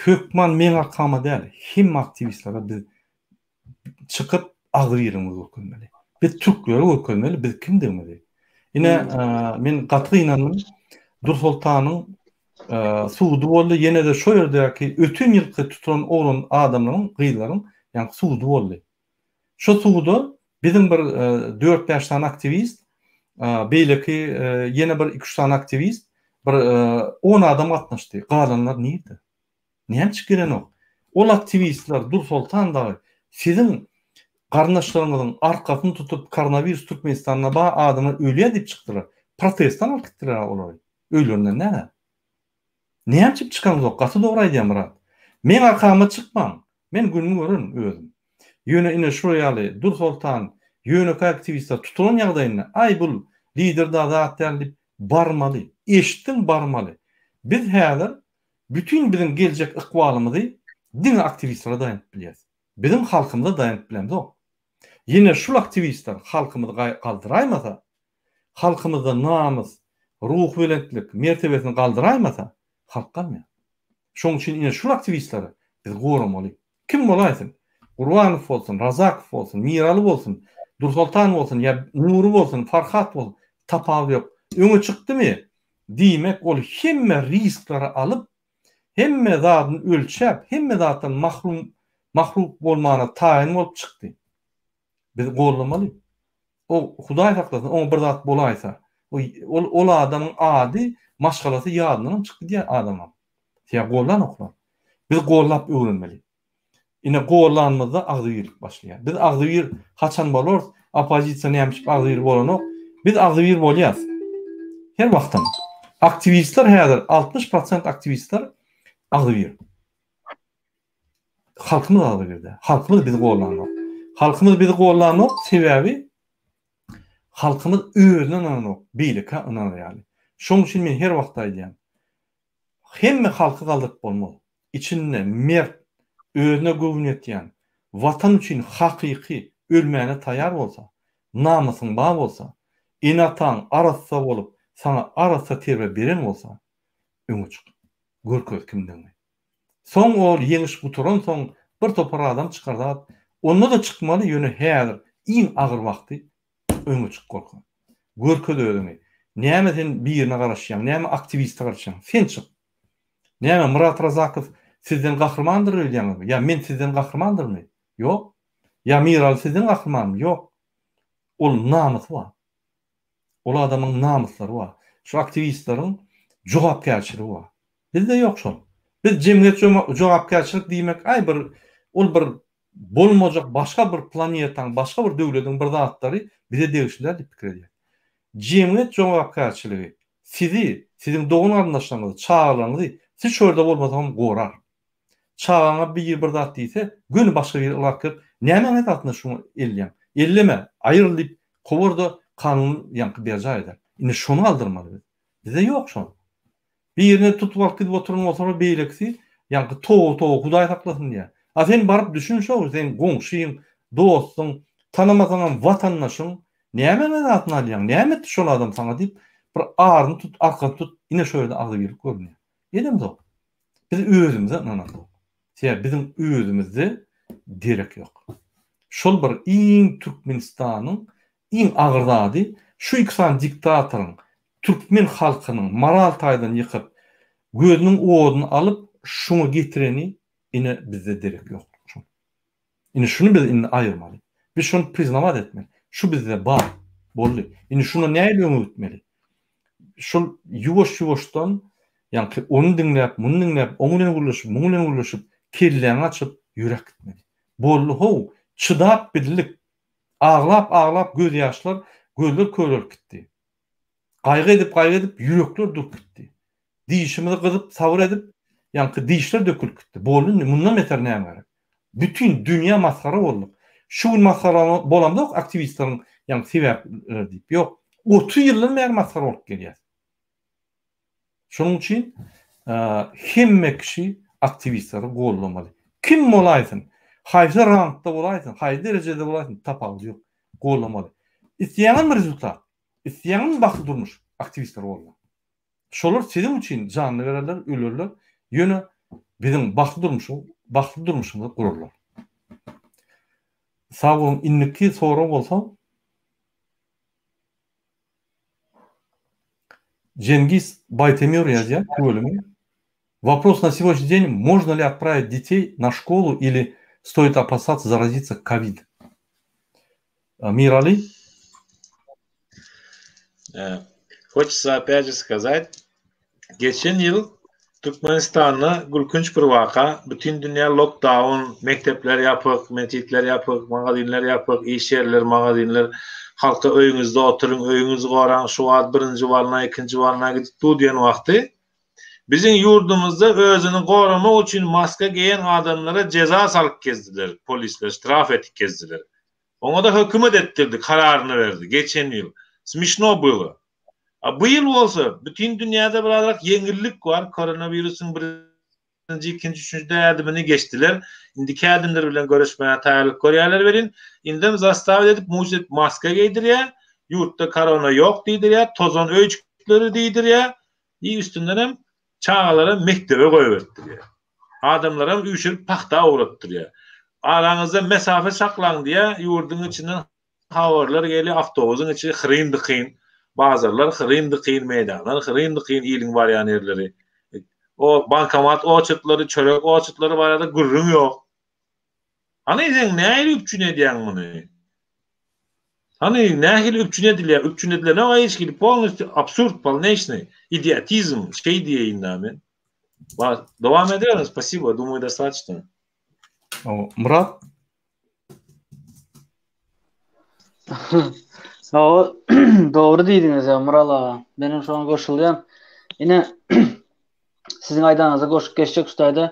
Hökman meň arkama däl, hemme aktiwistlere biz çykyp agzybirligimizi görkezmeli. Biz türklere görkezmeli biz kimdigimizi. Ine men gaty gynandym. Dursoltanyň sudy boldy, ýene-de şo ýerdäki öten ýylky tutulan oglan adamlaryň, gyzlaryň ýaňky sudy boldy. Şo suda biziň bir dört-bäş sany aktiwist, beýleki ýene bir iki-üç sany aktiwist, bir on adam gatnaşdy. Galanlar nirde? Näme üçin gelenok? Ol aktiwistler Dursoltan dagy siziň garyndaşlaryňyzyň arkasyny tutup koronawirus Türkmenistanda bar adamlar ölýär diýip çykdylar. Protestden alyp gitdiler olary. Öýlerinden näme? Näme üçin çykaňzok? Gaty dogry aýdýaň Myrat. Meň arkama çykmaň. Men günümi görerin özüm. Ýöne ine şular ýaly Dursoltan ýönekeý aktiwistler tutulan ýagdaýynda aý bul lider da zat däl diýip barmaly. Eşitdiň barmaly. Biz häzir bütin biziň geljek ykbalymyzy diňe aktiwistlere daýanyp bilýäs. Biziň halkymyza daýanyp bilemzok. Ýene şul aktiwistler halkymyzy galdyraýmasa, halkymyzda namys, ruhubelentlik mertebesini galdyraýmasa, halk galmaýar. Şoň üçin ine şul aktiwistleri biz goramaly. Kim bolaýsyn, Gurbanow bolsun, Razakow bolsun, Miraly bolsun, Dursoltan bolsun ýa Nury bolsun, Farhat bolsun, tapawudy ýok. Öňe çykdymy, diýmek ol hemme riskleri alyp, hemme zadyny ölçäp, hemme zatdan mahrum mahrup bolmana taýyn bolup çykdy. Biz gollamaly. O Hudaý saklasyn, oňa bir zat bolaýsa, ol ol adamyň ady, maşgalasy ýadyndanam çykyp gidýär adamlaň. Sebäbi gollanoklar. Biz gollap öwrenmeli. Ine gollanymyzda agzybirlik başlaýar. Biz agzybir haçan bolarys? Oppozisiýa näme üçin agzybir bolanok? Biz agzybir bolýas. Her wagtam. Aktiwistler häzir 60 prosent aktiwistler agzybir. Halkymyz agzybir däl. Halkymyz bizi gollanok. Halkymyz bizi gollanok, sebäbi halkymyz özüne ynananok, beýlekä ynanar ýaly. Şonuň üçin men her wagt aýdýan. Hemme halky galdyryp bolmaz. Içinde mert, özüne göwün ýetýän, Watan üçin hakyky ölmäne taýar bolsa, namysyň bar bolsa, ene-ataň arassa bolup, saňa arassa terbiýe beren bolsa, öňe çyk. Görkez kimdigiňi. Soň ol ýeňiş gutaransoň bir topar adam çykar zat, onda-da çykmaly, ýöne häzir iň agyr wagty öňe çyk gorka. Görkez özüňi. Näme sen birine garaşýaň, näme aktiwiste garaşýaň? Sen çyk. Näme Myrat Razakow sizden gahrymandyr öýdýäňizmi? Ýa men sizden gahrymandyrmy? Ýok. Ýa Miraly sizden gahrymanmy? Ýok. Ol namysy bar. Ol adamyň namyslary bar. Şu aktiwistleriň jogapkärçiligi bar. Bizde ýok şol. Biz jemgyýet jogapkärçilik diýmek aý bir ol bir bolmajak başga bir planetaň, başga bir döwlediň bir zatlary bize degişli däl diýip pikir edýär. Jemgyýet jogapkärçiligi sizi, siziň dogan-garyndaşlaryňyzy, çagalaryňyzy siz şu ýerde bolmasaňam gorar. Çagaňa biri bir zat diýse, göni başga biri ylgap gelip, nämäň esasynda şuňa elleýäň? Elleme, aýyr diýip kowar-da kanuny ýaňky berjaý eder. Indi şony galdyrmaly biz. Bizde ýok şol. Birini tutup alyp gidip oturan bolsalar beýlekisi ýaňky toba toba hudaý saklasyn diýýär. A sen baryp düşün şo seň goňşyň, dostuň, tanamasaňam watandaşyň nämäň ezasyny alýaň, näme etdi şol adam saňa diýip bir aryny tut, arkasyny tut ine şo ýerde agzybirlik görünýär. Edemzok. Biz özümize ynanamzok. Sebäbi biziň özümizde derek ýok. Şol bir iň Türkmenistanyň Iň agyr zady şu iki sany diktatoryň türkmen halkynyň moral taýdan ýykyp, gözüniň oduny alyp şuňa getireni ine bizde derek ýokdur şol. Indi şuny biz indi aýyrmaly. Biz şony priznawat etmeli. Şu bizde bar. Boldy. Indi şuna nähili öňe gitmeli? Şol ýuwaş-ýuwaşdan ýaňky ony diňläp, muny diňläp, oň bilen gürleşip, muň bilen gürleşip, kelläňi açyp ýöräp gitmeli. Boldy how, çydap bildik. Aglap-aglap gözýaşlar gözler körelip gitdi. Gaýgy edip-gaýgy edip ýürekler durup gitdi. Dişimizi gyzyp sabyr edip ýaňky dişler dökülip gitdi. Boldy indi mundan beter näme gerek. Bütin dünýä masgara bolduk. Şu gün masgara bolamzok aktiwistleriň ýaňky sebäpleri diýip. Ýok. 30 ýyldan bäri masgara bolup gelýäs. Şonuň üçin hemme kişi aktiwistleri goldamaly. Kim bolaýsyn, haýsy rangda bolaýsyn, haýsy derejede bolaýsyn, tapawudy ýok. Goldamaly. Isleýäňizmi rezultat? Isleýäňizmi bagtly durmuş? Aktiwistleri golda. Şolar siziň üçin janyny bererler, ölerler, ýöne biziň bagtly durmuşy, bagtly durmuşymyzy gurarlar. Sag boluň, indiki sorag bolsa Cengiz Baýtemir ýazýar, tüweleme. Вопрос на сегодняшний день, можно ли отправить детей на школу или стоит опасаться заразиться ковид? Мирали? Э, хочется опять же сказать, geçen ýyl Türkmenistanda gülkünç bir waka, bütin dünýä lockdown, mekdepler ýapyk, metjitler ýapyk, magazinler ýapyk, iş ýerleri, magazinler, halka öýüňizde oturyň, öýüňizi goraň, şu wagt birinji walna, ikinji walna gidip dur diýen wagty, biziň ýurdumyzda özüni goramak üçin maska geýen adamlara jeza salyp gezdiler, polisler ştraf etip gezdiler. Oňa-da hökümet etdirdi, kararyny berdi, geçen ýyl. Smişno bylo. A bu ýyl bolsa, bütin dünýäde birazrak ýeňillik bar, koronawirusyň birinji, ikinji, üçünji ädimini geçdiler. Indiki ädimler bilen göreşmäge taýýarlyk görýärler welin, indem zastawiýa edip, muç edip maska geýdirýär, ýurtda korona ýok diýdirýär, tozan öýjükleri diýdirýär, i üstündenem çagalaram mekdebe goýbertdirýär. Adamlaram üýşürip pagta ugratdyrýar. Araňyzda mesafe saklaň diýýär, ýurduň içinden habarlar gelýär, awtobusyň içi hyryn-dykyn, bazarlar hyryn-dykyn, meýdanlar hyryn-dykyn, iliň barýan ýerleri. O bankomat oçetlary, çörek oçetlary barada gürrüň ýok. Hany sen nähili üpjün edýäň muny? Hany nähili üpjün edilýär? Üpjün edilenok hiç hili polnostýu absurd polneýşnyý idiotizm şeý diýeýin da men. Dowam ederin spasibo думаю dostatçno. Myrat. Hawa, dogry diýdiňiz ýa Myral aga. Menem şoňa goşulýan. Ine siziň aýdanyňyza goşup geçjek şu taýda.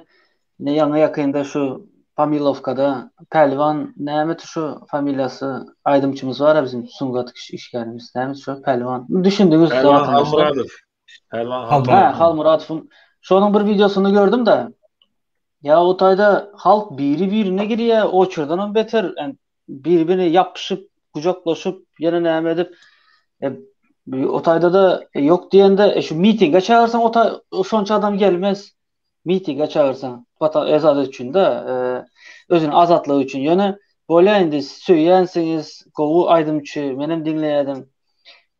Ine ýaňy ýakynda şu Pamilowkada Pälwan nämeti şu familiýasy aýdymçymyz bar biziň sungat işgärimiz. Näme şu Pälwan. Düşündiňiz. Pälwan Halmyradow. Pälwan Halmyradow. Halmyradowyň şonuň bir wideosyny gördüm-de. Ýa o taýda halk biri-birine girýär, oçurdanam beter, biri-birine ýapyşyp, gujaklaşyp, ýene näme edip, e, o taýda-da e, ýok diýende, e, şu mitinge çagyrsaň, o taý şonça adam gelmez. Mitinge çagyrsaň, watan ezat üçin-de, e, özüniň azatlygy üçin. Ýöne bolýar indi söýýänsiňiz, gowy aýdymçy, menem diňleýärdim.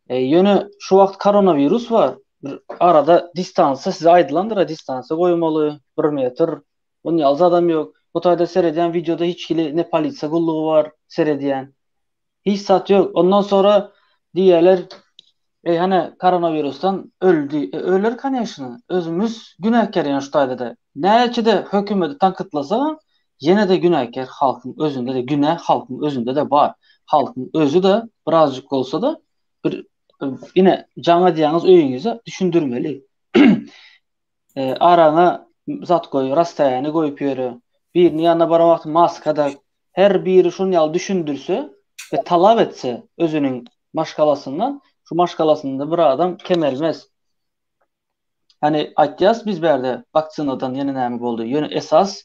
E, ýöne şu wagt koronawirus bar. Bir arada distansiýa size aýdylandyr, distansiýa goýmaly, 1 metr. Onun ýaly adam ýok. Bu taýda seredýän wideoda hiç hili ne polisiýa gullugy bar seredýän. Hiç zat ýok. Ondan sonra diýýärler, Eý hany koronawirusdan öldi. E, öler koneşno. Özümiz günäkär ýa şu taýda-da. Näçe-de hökümeti tankytlasagam, ýene-de günäkär halkyň özünde-de günä halkyň özünde-de bar. Halkyň özi-de birazjyk bolsa-da bir ine jaň edýäňiz öýüňize düşündirmeli. E, araňa zat goý, rasstoýany goýup ýöre. Biriniň ýanyna baran wagty maska dak. Her biri şuny ýaly düşündirse we talap etse özüniň maşgalasyndan, şu maşgalasynda bir adam kemelmez. Hani aýtýas biz bärde waksinadan ýene näme boldy. Ýöne esas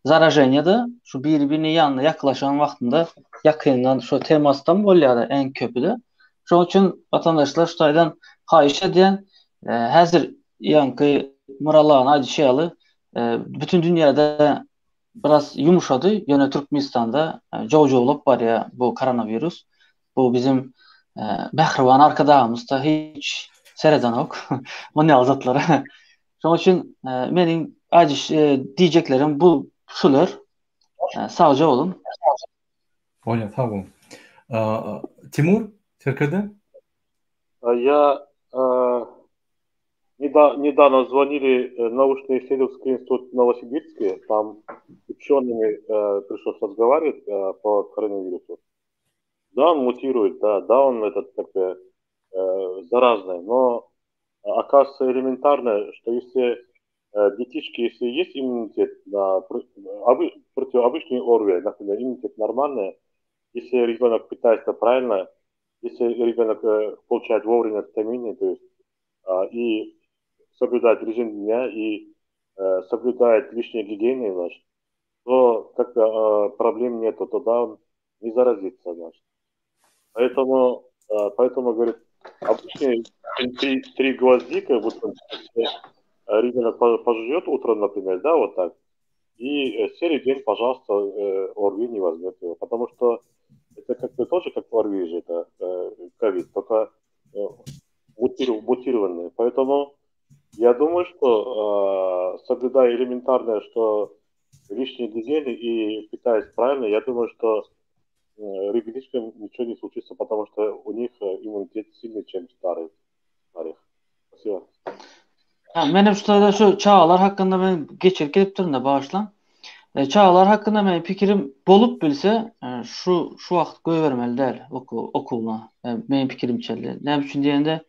zaraženiýada şu biri-birine ýanyna ýaklaşan wagtynda ýakyndan şu temasdan bolýar äň köpüde. Şonuň üçin watandaşlar şu taýdan haýyş edýän, e, häzir ýaňky Muralanyň aýdyşy ýaly, e, bütün dünýäde biraz ýumşady, ýöne Türkmenistanda e, jow-jowlap barýar bu koronawirus. Bu bizim e, mähriban arkadagymyz da hiç seredenok muny ýaly zatlara. Şonuň üçin e, meniň aýdyş e, diýjeklerim bu şular. E, sagja boluň. Bolýar, sag boluň. Timur, serkerde? Я недавно звонили в научно-исследовательский институт в Новосибирске, там учеными пришлось разговаривать по коронавирусу. Да, он мутирует, да, да, он этот как бы заразный, но оказывается элементарно, что если детишки, если есть иммунитет на, против обычной ОРВИ, например, иммунитет нормальный, если ребенок питается правильно, если ребенок получает вовремя витамины, то есть и соблюдает режим дня, и соблюдает лишние гигиены, значит, то как проблем нету, тогда он не заразится, значит. Поэтому, поэтому, говорит, обычный... Три, три гвоздика, вот ребенок пожует утром, например, да, вот так, и серый день, пожалуйста, ОРВИ не возьмет его, потому что это как бы тоже как ОРВИ же, это ковид, только мутированный. Поэтому я думаю, что соблюдая элементарное, что лишние гигиены и питаясь правильно, я думаю, что ребятишкам ничего не случится, потому что у них иммунитет сильнее, чем старый, старых. Спасибо. Ha, menem şu taýda şu çagalar hakynda men geçirip gidipdirin-de bagyşlaň. E, çagalar hakynda meniň pikirim bolup bilse e, şu şu wagt goýbermeli däl oku okuwyna. E, meniň pikirimçe. Näme üçin diýende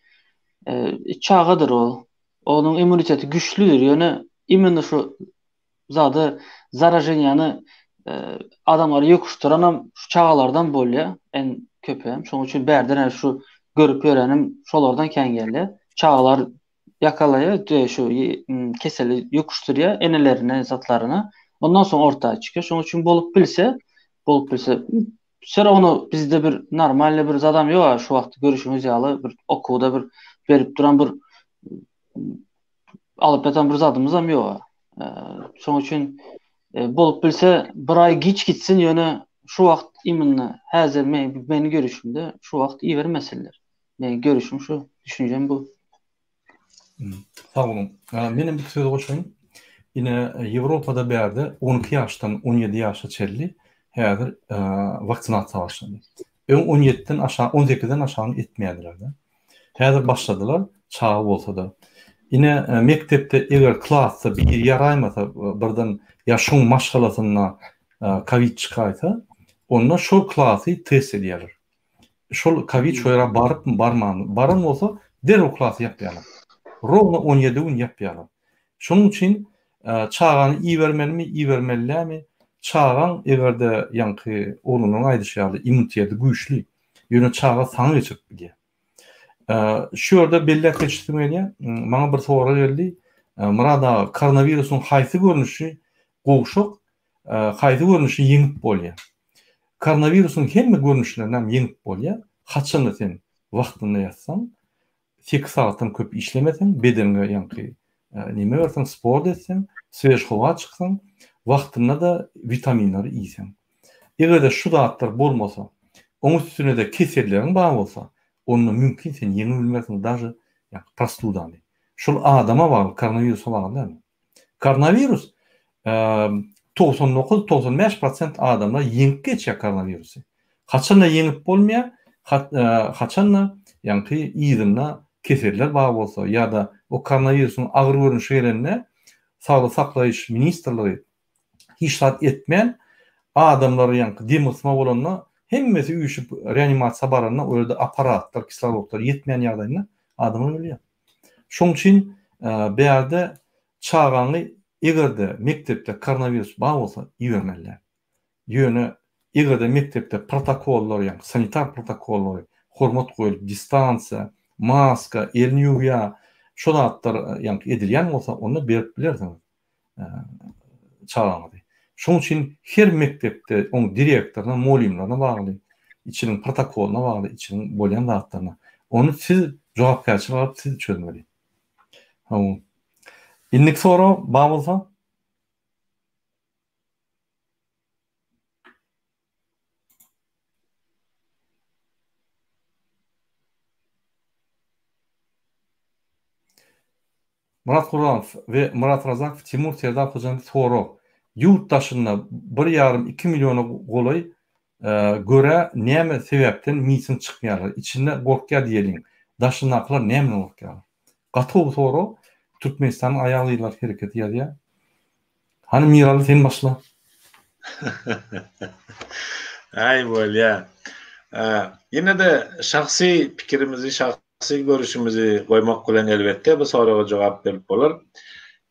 e, çagadyr ol. Onuň immuniteti güýçlüdir. Ýöne imенно şu zady zaraženiýany e, adamlara ýokuşdyranam şu çagalardan bolýar en köpem. Şonuň üçin bärden şu görüp ýörenim şolardan kän gelýär. Çagalar ýakalaýar, şu keseli ýokuşdyrýar enelerine, zatlaryna. Ondan soň orta çykýar. Şonuň üçin bolup bilse, bolup bilse, все равно bizde bir normalny bir zadam ýok şu wagt görüşüňiz ýaly bir okuwda bir berip duran bir alyp ýatan bir zadymyzam ýok. Şonuň üçin bolup bilse bir aý giç gitsin ýöne şu wagt imенно häzir men meni görüşümde şu wagt ibermesinler. Meniň görüşüm şu, düşünjem bu. Sag boluň. Menem bir söz goşaýyn. Ine Ýewropada bärde 12 ýaşdan 17 ýaşa çenli häzir waksinasiýa başlandy. Öň 17-den aşak, 18-den aşagyny etmeýärdiler-de. Häzir başladylar, çaga bolsa-da. Ine mekdepde eger klasda biri ýaraýmasa birden ýa şoň maşgalasynda kowid çykaýsa, onda şol klasy test edýärler. Şol kowid şo ýere barypmy, barmanmy? Baran bolsa, derrew klasy ýapýarlar. Rowno 17 gün ýapýarlar. Şonuň üçin çagany ibermelimi, ibermeli dälmi? Çagaň eger-de ýaňky oglanlaryň aýdyşy ýaly immuniteti güýçli, ýöne çaga saňa geçirip bilýär. Şu ýerde belläp geçesim gelýär, maňa bir sorag geldi. Myrat aga, koronawirusyň haýsy görnüşi gowşak, haýsy görnüşi ýeňip bolýar? Koronawirusyň hemme görnüşlerini hem ýeňip bolýar. Haçanda sen wagtynda ýatsaň, sekiz sagatdan köp işlemeseň, bedeniňe ýaňky neme berseň, sport etseň, svež howa çyksaň, wagtynda-da witaminleri iýseň. Eger-de şu zatlar bolmasa, oň üstüne-de keselleriň bar bolsa, onda mümkin sen ýeňip bilmersiň daže ýaňky prostudany. Şol adama bagly, koronawirusa bagly däl. Koronawirus 99, 95 prosent adamlar ýeňip geçýär koronawirusy. Haçanda ýeňip bolmaýar, haçanda ýaňky yzynda keseller bar bolsa ýa-da o koronawirusyň agyr görnüşi gelende Saglygy saklaýyş ministrligi hiç zat etmän adamlar ýaňky dem gysma bolanda hemmesi üýşüp reanimasiýa baranda o ýerde apparatlar, kislorodlar ýetmeýän ýagdaýynda adamlar ölýär. Şoň üçin bärde çagaňy eger-de mekdepde koronawirus bar bolsa ibermeli däl. Ýöne eger-de mekdepde protokollar ýagny sanitar protokollary hormat goýulyp distansiýa, maska, elini ýuwýa şo zatlar ýagny edilýän bolsa onda berip bilersiňiz. Çagaňyzy. Şonuň üçin her mekdepde oň direktoryna, mugallymlaryna bagly, içiniň protokolyna bagly, içiniň bolýan zatlaryna. Ony siz jogapkärçilik alyp siz çözmeli. Hawa. Indiki sorag bar bolsa? Myrat Gurbanow we Myrat Razakow Timur Serdar Hojany sorag. Ýurt daşynda bir ýarym iki milliona golaý görä näme sebäpden miting çykmaýarlar içinde gorkýar diýeliň daşyndakylar nämeden gorkýarlar. Gaty gowy sorag Türkmenistanyň aýal gyzlar hereketi ýazýar. Hany Miraly sen başla. Aý bolýa. Ýene-de şahsy pikirimizi, şahsy görüşimizi goýmak bilen elbetde bu soraga jogap berip bolar.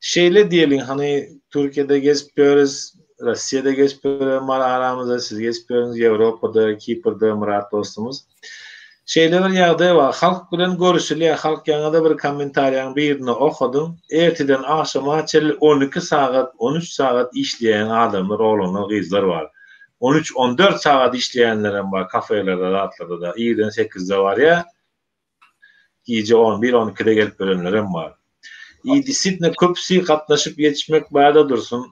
Şeýle diýeliň, hany Türkiýede gezip ýörüs, Rossiýada gezip ýören bar aramyzda, siz gezip ýörüňiz Ýewropada, Kiprde Myrat dostumyz. Şeýle bir ýagdaý bar, halk bilen görüşilýär, halk ýaňy-da bir kommentariýaň birinde okadym, erteden agşama çenli 12 sagat, 13 sagat işleýän adamlar, oglanlar, gyzlar bar. 13, 14 sagat işleýänlerem bar kafelerde, zatlarda-da, irden sekizde barýar. Gije on bir, on ikide gelip ölenlerem bar. I disitno köpüsi gatnaşyp ýetişmek barada dursun.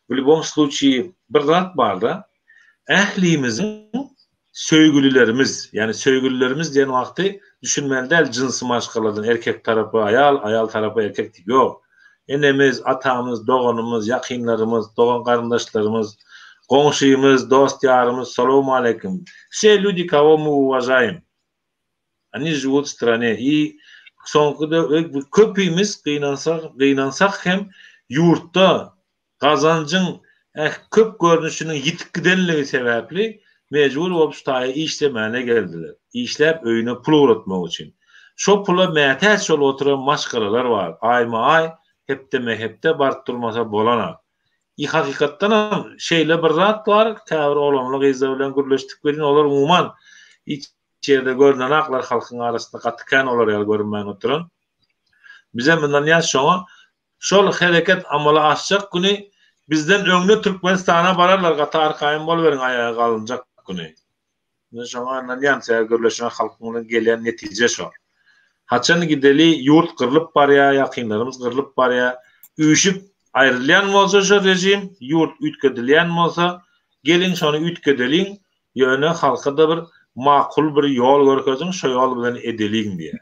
W lýubom sluçaýy bir zat barda, ählimiziň söýgülilerimiz, ýagny söýgülilerimiz diýen wagty düşünmeli däl jynsy maşgaladan erkek tarapy aýal, aýal tarapy erkek diýip ýok. Enemiz, atamyz, doganymyz, ýakynlarymyz, dogan-garyndaşlarymyz, goňşymyz, dost-ýarymyz, salowmaleýkim. Wse lýudi kogo my uwažaýem. Oni živut w strane i soňky köpimiz gynansak gynansak hem ýurtda gazanjyň köp görnüşiniň ýitip gidenligi sebäpli mejbur bolup şu taýa işlemäne geldiler. Işläp öýüne pul ugratmak üçin. Şo pula mätäç bolup oturan maşgalalar bar. Aýma-aý, hepdeme-hepde baryp durmasa bolanak. I hakykatdanam şeýle bir zat bar, käbir oglanly gyzlar bilen gürleşdik welin olar umuman hiç ýerde görnenaklar halkyň arasynda gaty kän olar ýaly görünmän oturan. Bizem ynanýas şoňa. Şol hereket amala aşjak güni bizden öňde Türkmenistana bararlar gaty arkaýyn boluberiň aýaga galynjak güni. Men şoňa ynanýan sebäbi gürleşen halkyň bilen gelýän netije şo. Haçan gideli ýurt gyrlyp barýa ýakynlarymyz gyrlyp barýa üýşüp aýrylýan bolsa şo rejim ýurt üýtgedilýän bolsa geliň şony üýtgedeliň ýöne halka-da bir makul bir ýol görkeziň şo ýol bilen edeliň diýä.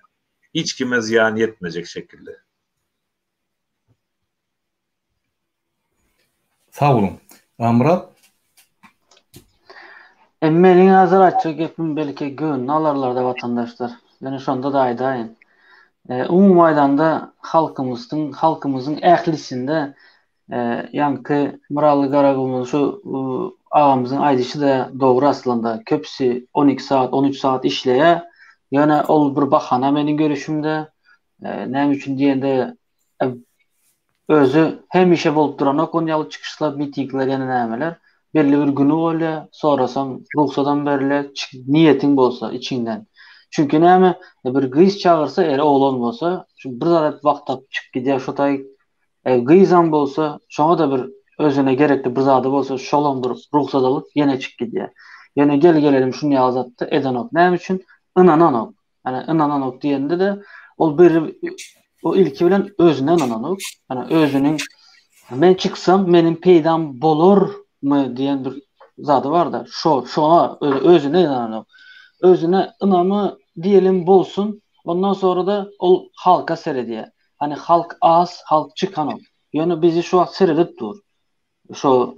Hiç kime zyýan ýetmejek şekilde. Sag boluň. Myrat. Meniň hazir aýtjak gepim belki göwnüne alarlarda watandaşlar. Ýöne şonda-da aýdaýyn. Umumy aýdanda halkymyzyň halkymyzyň ählisinde ýaňky Myraly Garagumly şu agamyzyň aýdyşy-da dogry aslynda. Köpüsi 12 sagat, 13 sagat işleýär. Ýöne ol bir bahana meniň görüşimde. Näme üçin diýende özi hemişe bolup duranok on ýaly çykyşlar, mitingler ýene nämeler. Belli bir güni bolýar, sorasaň rugsadam berilýär, niýetiň bolsa içiňden. Çünki näme, bir gyz çagyrsa, eri oglan bolsa, şu bir zat wagt tapyp çykyp gidýär şo taý. Gyzam bolsa, şoňa-da bir özüne gerekli bir zady bolsa, şolam bir rugsat alyp ýene çykyp gidýär. Ýöne gel gelelim şuny ýaly zatda edenok. Näme üçin? Ynananok. Hani ynananok diýende-de ol bir o ilki bilen özüne ynananok. Hani özüniň men çyksam meniň peýdam bolarmy diýen bir zady bar-da. Şo şoňa özüne ynananok. Özüne ynamy diýelim bolsun, ondan sonra-da ol halka seredýär. Hani halk az, halk çykanok. Ýöne bizi şu wagt seredip dur. Şo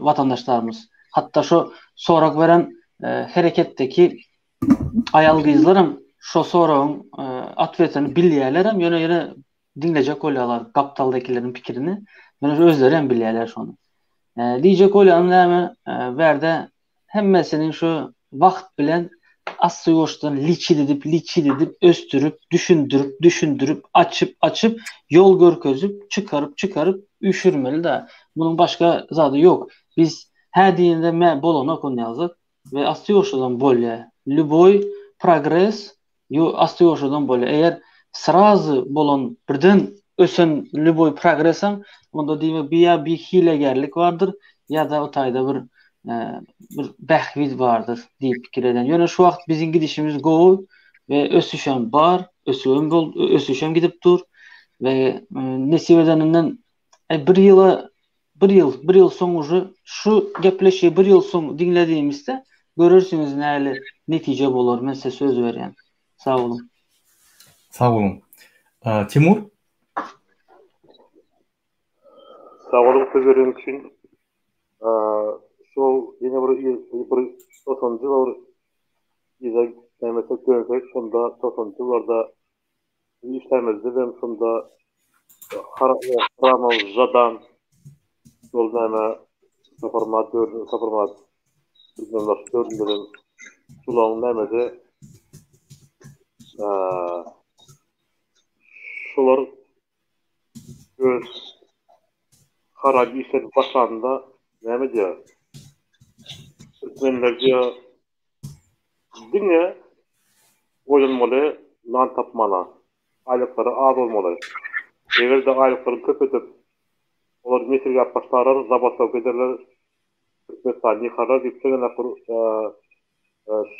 watandaşlarymyz. Hatda şo sorag beren hereketdeki Aýal gyzlaram şo soragyň otwetini bilýärlerem, ýöne ýene diňlejek bolýarlar gapdaldakileriň pikirini. Ýöne özleri hem bilýärler şony. Diýjek bolýanym näme, bärde hemmesiniň şu wagt bilen assa-ýuwaşdan liçit edip, liçit edip, ösdürip, düşündirip, düşündirip, açyp, açyp, ýol görkezip, çykaryp, çykaryp üýşürmeli-dä. Munuň başga zady ýok. Biz hä diýende mä bolanok ony ýazak. we asta-ýuwaşjadan bolýar. Lýuboý progres asta-ýuwaşjadan bolýar. Eger srazy bolan birden ösen lýuboý progresem onda diýmek bi ýa bir hilegärlik bardyr ýa-da o taýda bir bir bähbit bardyr diýip pikir edýän. Ýöne şu wagt biziň gidişimiz gowy we ösüşem bar, ösügem bol, ösüşem gidip dur we nesip edeninden bir ýyla Bir ýyl, bir ýyl soň uje şu gepleşigi bir ýyl soň diňlediğimizde görersiňiz näli netije bolar men size söz berýän. Sag boluň. Sag boluň. Timur. Sag boluň söz bereniňiz üçin. Şol ýene bir bir togsanynjy ýyllar yza näme etsek dönsek şonda togsanynjy ýyllarda Biz işlämizde-dem şunda Haramow Žadan şol näme Saparmyrat dördünji Saparmyrat Türkmenbaşy dördünjiden şulaň nämesi şolar öz haram işlerini başlanynda näme diýýär? Türkmenler diýýär Diňe goýulmaly nan tapmana. Aýlyklary az bolmaly. Eger-de aýlyklaryny köp edip, olar mesirgäp başlarlar, zabastowka ederler, Türkmenistany ýykarlar diýip şeýleräk bir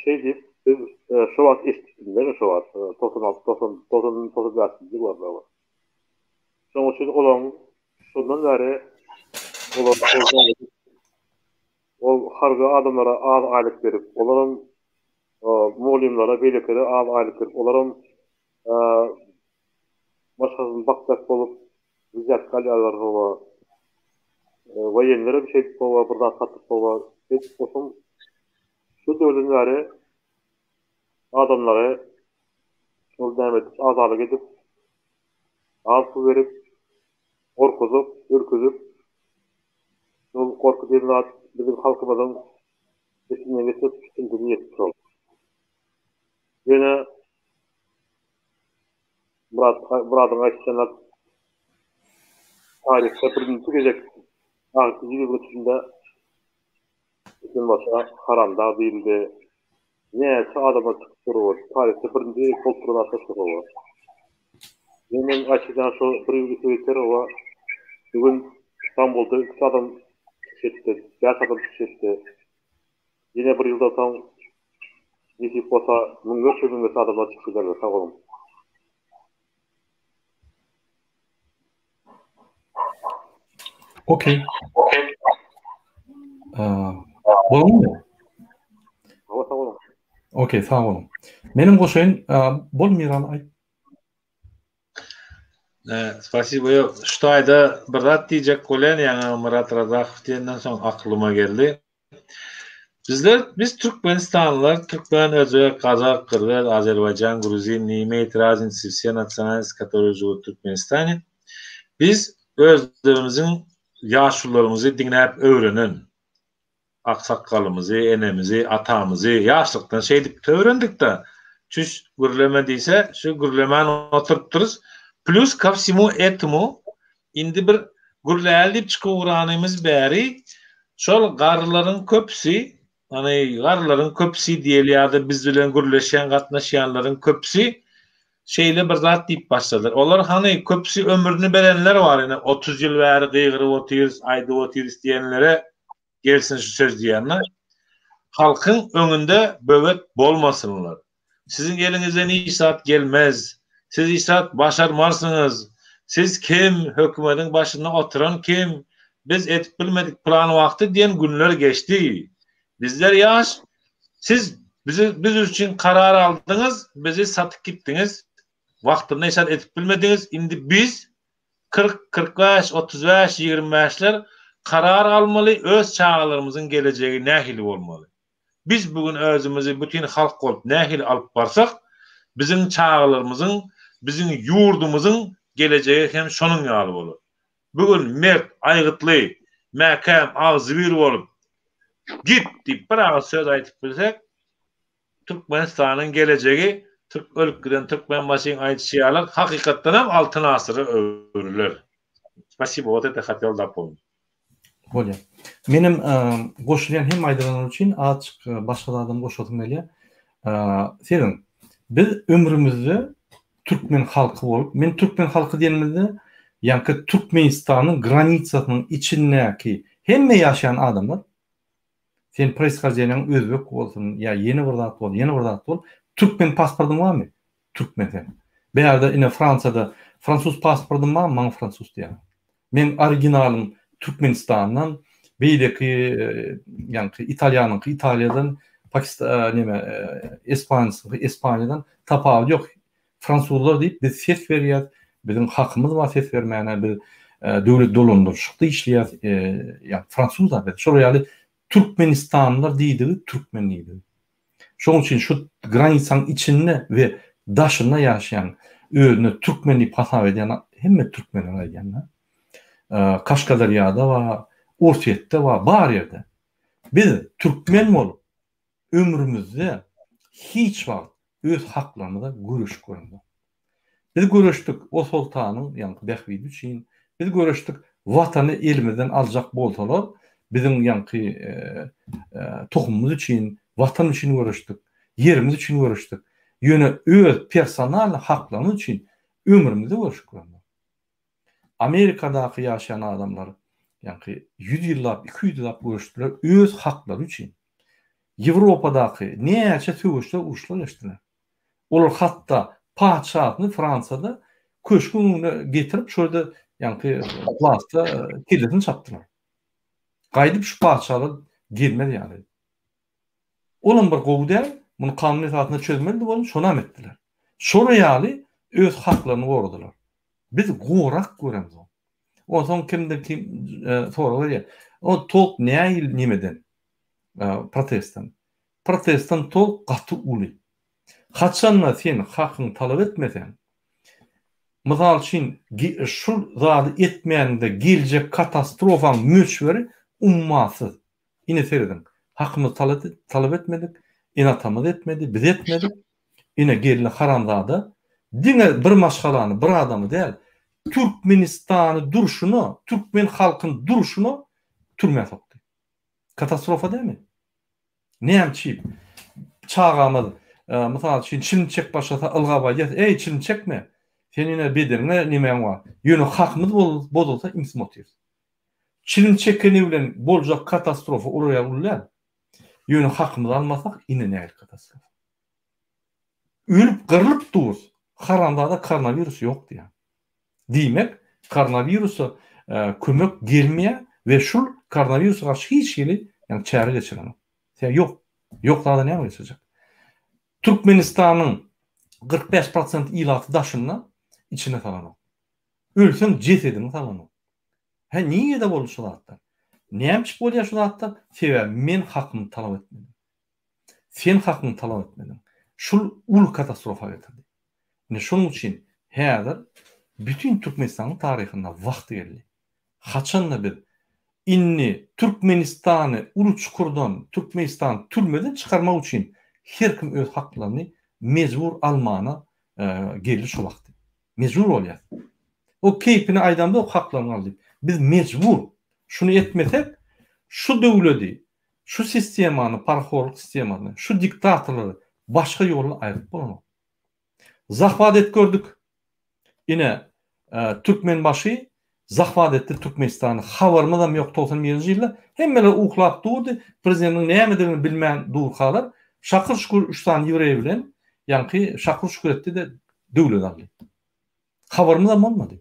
şeý diýip. Biz şo wagt eşitdik men şo wagt 96 90 90 95-nji ýyllarda. Şonuň üçin olaryň şondan bäri olar ol harby adamlara az aýlyk berip, olaram mugallymlara beýlekilere az aýlyk berip, olaram maşgalasyny bakjak bolup wzýatka alýarlar hawa. Woýenlerem şeýdip hawa bir zat satyp hawa şeýdip bolsaň şu döwürden bäri adamlary şol näme edip azarlyk edip az pul berip gorkuzyp ürküzip şol gorky diýen zat biziň halkymyzyň etinden geçip süňküne ýetip şol. Ýöne Myrat Myradyň aýtşyna taryhda birinji gezek agty ýyl içinde Türkmenbaşa haramdag diýildi. Näçe adamlar çykyp dur ol. Taryhda birinji gezek bolup duran zatlar şo hawa. Menem aýtýan şo bir ýyl iki ýeter owa. Bugün Stambulda üç adam çykyş etdi, bäş adam çykyş etdi. Ýene bir ýyldan soň nesip bolsa müňlerçe müňlerçe adamlar çykyş ederler. Sag boluň. Okey. Bolmy? Hawa, sag boluň. Okey, sag boluň. Menem goşaýyn, bol Miran aýt. Spasibo. Ýok, şu taýda bir zat diýjek bolýan, ýaňy Myrat Razakow diýenden soň aklyma geldi. Bizler, biz Türkmenistanlylar, türkmen, özbek, gazak, gyrgyz, azerbaýjan, gruzin, ne imеет razniцы все nasionalnosti, которые живут в Turkmenistane. Biz özlerimiziň ýaşulularymyzy diňläp öwrenen, aksakgalymyzy, enemizi, atamyzy ýaşlykdan şeýdip öwrendik-de, çüş gürleme diýse, şu gürlemän oturypdyrys. Plýus ko vsemu etому Indi bir gürläli diýip çykyp ugranymyz bäri şol garrylaryň köpüsi, ýagny garrylaryň köpüsi diýeli ýa-da biz bilen gürleşýän, gatnaşýanlaryň köpüsi şeýle bir zat diýip başladylar. Olar hany köpüsi ömrüni berenler bar, ine 30 ýyl bäri gygyryp otyrys, aýdyp otyrys diýenlere gelsin şu söz diýende. Halkyň öňünde böwet bolmasynlar. Siziň eliňizden hiç zat gelmez. Siz hiç zat başarmarsyňyz. Siz kim, hökümediň başynda oturan kim? Biz edip bilmedik plan wagty diýen günler geçdi. Bizler ýaş, siz bizi biz üçin karar aldyňyz, bizi satyp gitdiňiz. Wagtynda hiç zat edip bilmediňiz. Indi biz 40, 45, 35, 25-ler karar almaly, öz çagalarymyzyň gelejegi nähili bolmaly. Biz bu gün özümizi bütin halk bolup nähili alyp barsak, biziň çagalarymyzyň, biziň ýurdumyzyň gelejegi hem şonuň ýaly bolar. Bu gün mert, aýgytly, mäkäm, agzybir bolup, Git! diýip bir agyz söz aýdyp bilsek, Türkmenistanyň gelejegi türk ölüp giden Türkmenbaşyň aýdyşy ýaly hakykatdan hem altyn asyra öwrüler. Spasibo, wot eto hotel dopolnit. Bolýar. Menem goşulýan hemme aýdylanlar üçin azjyk başga zadam goşasym gelýär. Seniň biz ömrümizde türkmen halky bolup, men türkmen halky diýenimizde ýaňky Türkmenistanyň granisasynyň içindäki hemme ýaşaýan adamlar Sen proishoždeniýaň özbek bolsun ýa ýene bir zat bol, ýene bir zat bol, türkmen pasportyň barmy? Türkmen sen. Bärde ine Fransiýada fransuz pasportym bar, maňa fransuz diýýärler. Meň originalym Türkmenistandan, beýleki ýaňky italýanyňky Italiýadan, Pakistan neme espansyňky Espaniýadan tapawudy ýok. Fransuzlar diýip biz ses berýäs, biziň hakymyz bar ses bermäne, biz döwlet dolandyryşykda işleýäs, ýa fransuz-a biz. Şolar ýaly türkmenistanlylar diýdigi türkmen diýdigi. Şonuň üçin şu granisaň içinde we daşynda ýaşaýan özüne türkmen diýip hasap edýän hemme türkmenler aýdýan-da. Kaşgaderýada bar, Orsýetde bar, bar ýerde. Biz türkmen bolup ömrümizde hiç wagt öz haklarymyza göreşip göremzok. Biz göreşdik o soltanyň ýaňky bähbidi üçin, biz göreşdik watany elimizden aljak bolsalar biziň ýaňky tohumymyz üçin, watan üçin göreşdik, ýerimiz üçin göreşdik. Ýöne öz personal haklarymyz üçin ömrümizde göreşip göremzok. Amerikadaky ýaşaýan adamlar ýaňky 100 ýyllap, 200 ýyllap göreşdiler öz haklary üçin. Ýewropadaky näçe söweşler, uruşlar geçdiler. Olar hatda patyşasyny Fransiýada köşgüň öňüne getirip, şo ýerde ýaňky plasda kellesini çapdylar. Gaýdyp şu patyşalar gelmez ýaly. Olam bir gowy däl, muny kanun esasynda çözmelidi welin şonam etdiler. Şolar ýaly öz haklaryny goradylar. Biz gorak göremzok. Onsoň kimdir kim sorag berýär. O tolk nähili nemeden? Protestden. Protestden tolk gaty uly. Haçanda sen hakyňy talap etmeseň, mysal üçin şul zady etmäniňde geljek katastrofaň möçberi ummasyz. Ine serediň, hakymyzy talap etmedik, ene-atamyz etmedi, biz etmedik. Ine geldi haramzada, diňe bir maşgalany, bir adamy däl, Türkmenistany durşuna, türkmen halkyny durşuna türmä sokdy. Katastrofa dälmi? Näme üçin? Çagamyz, mysal üçin, çilim çekip başlasa, ylgap aýdýas, Eý, çilim çekme! Sen ine bedeniňe nemäň bar. Ýöne hakymyz bozulsa ümsüm otyrys. Çilim çekeni bilen boljak katastrofa olar ýaly uly däl. Ýöne hakymyzy almasak ine nähili katastrofa. Ölüp gyrlyp durus. Haramzada koronawirus ýok diýýär. Diýmek, koronawirusa kömek gelmeýär we şul koronawirusa garşy hiç hili ýagny çäre geçirenok. Sebäbi ýok. Ýok zada näme geçirjek? Türkmenistanyň 45 prosent ilaty daşynda içine salanok. Ölseň jesediňi salanok. Hä nirede boldy şu zatlar? Näme üçin bolýar şu zatlar? Sebäbi men hakymy talap etmedim. Sen hakyňy talap etmediň. Şul uly katastrofa getirdi. Ine şonuň üçin häzir bütin Türkmenistanyň taryhynda wagty geldi. Haçanda biz indi Türkmenistany uly çukurdan, Türkmenistany türmeden çykarmak üçin her kim öz haklaryny mejbur almana geldi şu wagty. Mejbur bolýas. O keýpine aýdamzok haklaryňy al diýip. Biz mejbur. Şuny etmesek, şu döwledi, şu sistemany, parahorlyk sistemasyny, şu diktatorlary başga ýolla aýryp bolanok. Zahwat et gördük. Ine, Türkmenbaşy zahwat etdi Türkmenistany. Habarymyzam ýok 91-nji ýylda. Hemmeler uklap durdy. Prezidentiň nämedigini bilmän durkalar, şakyr-şukur üç sany ýewreý bilen ýaňky şakyr-şukur etdi-de döwlet aldy. Habarymyzam bolmady.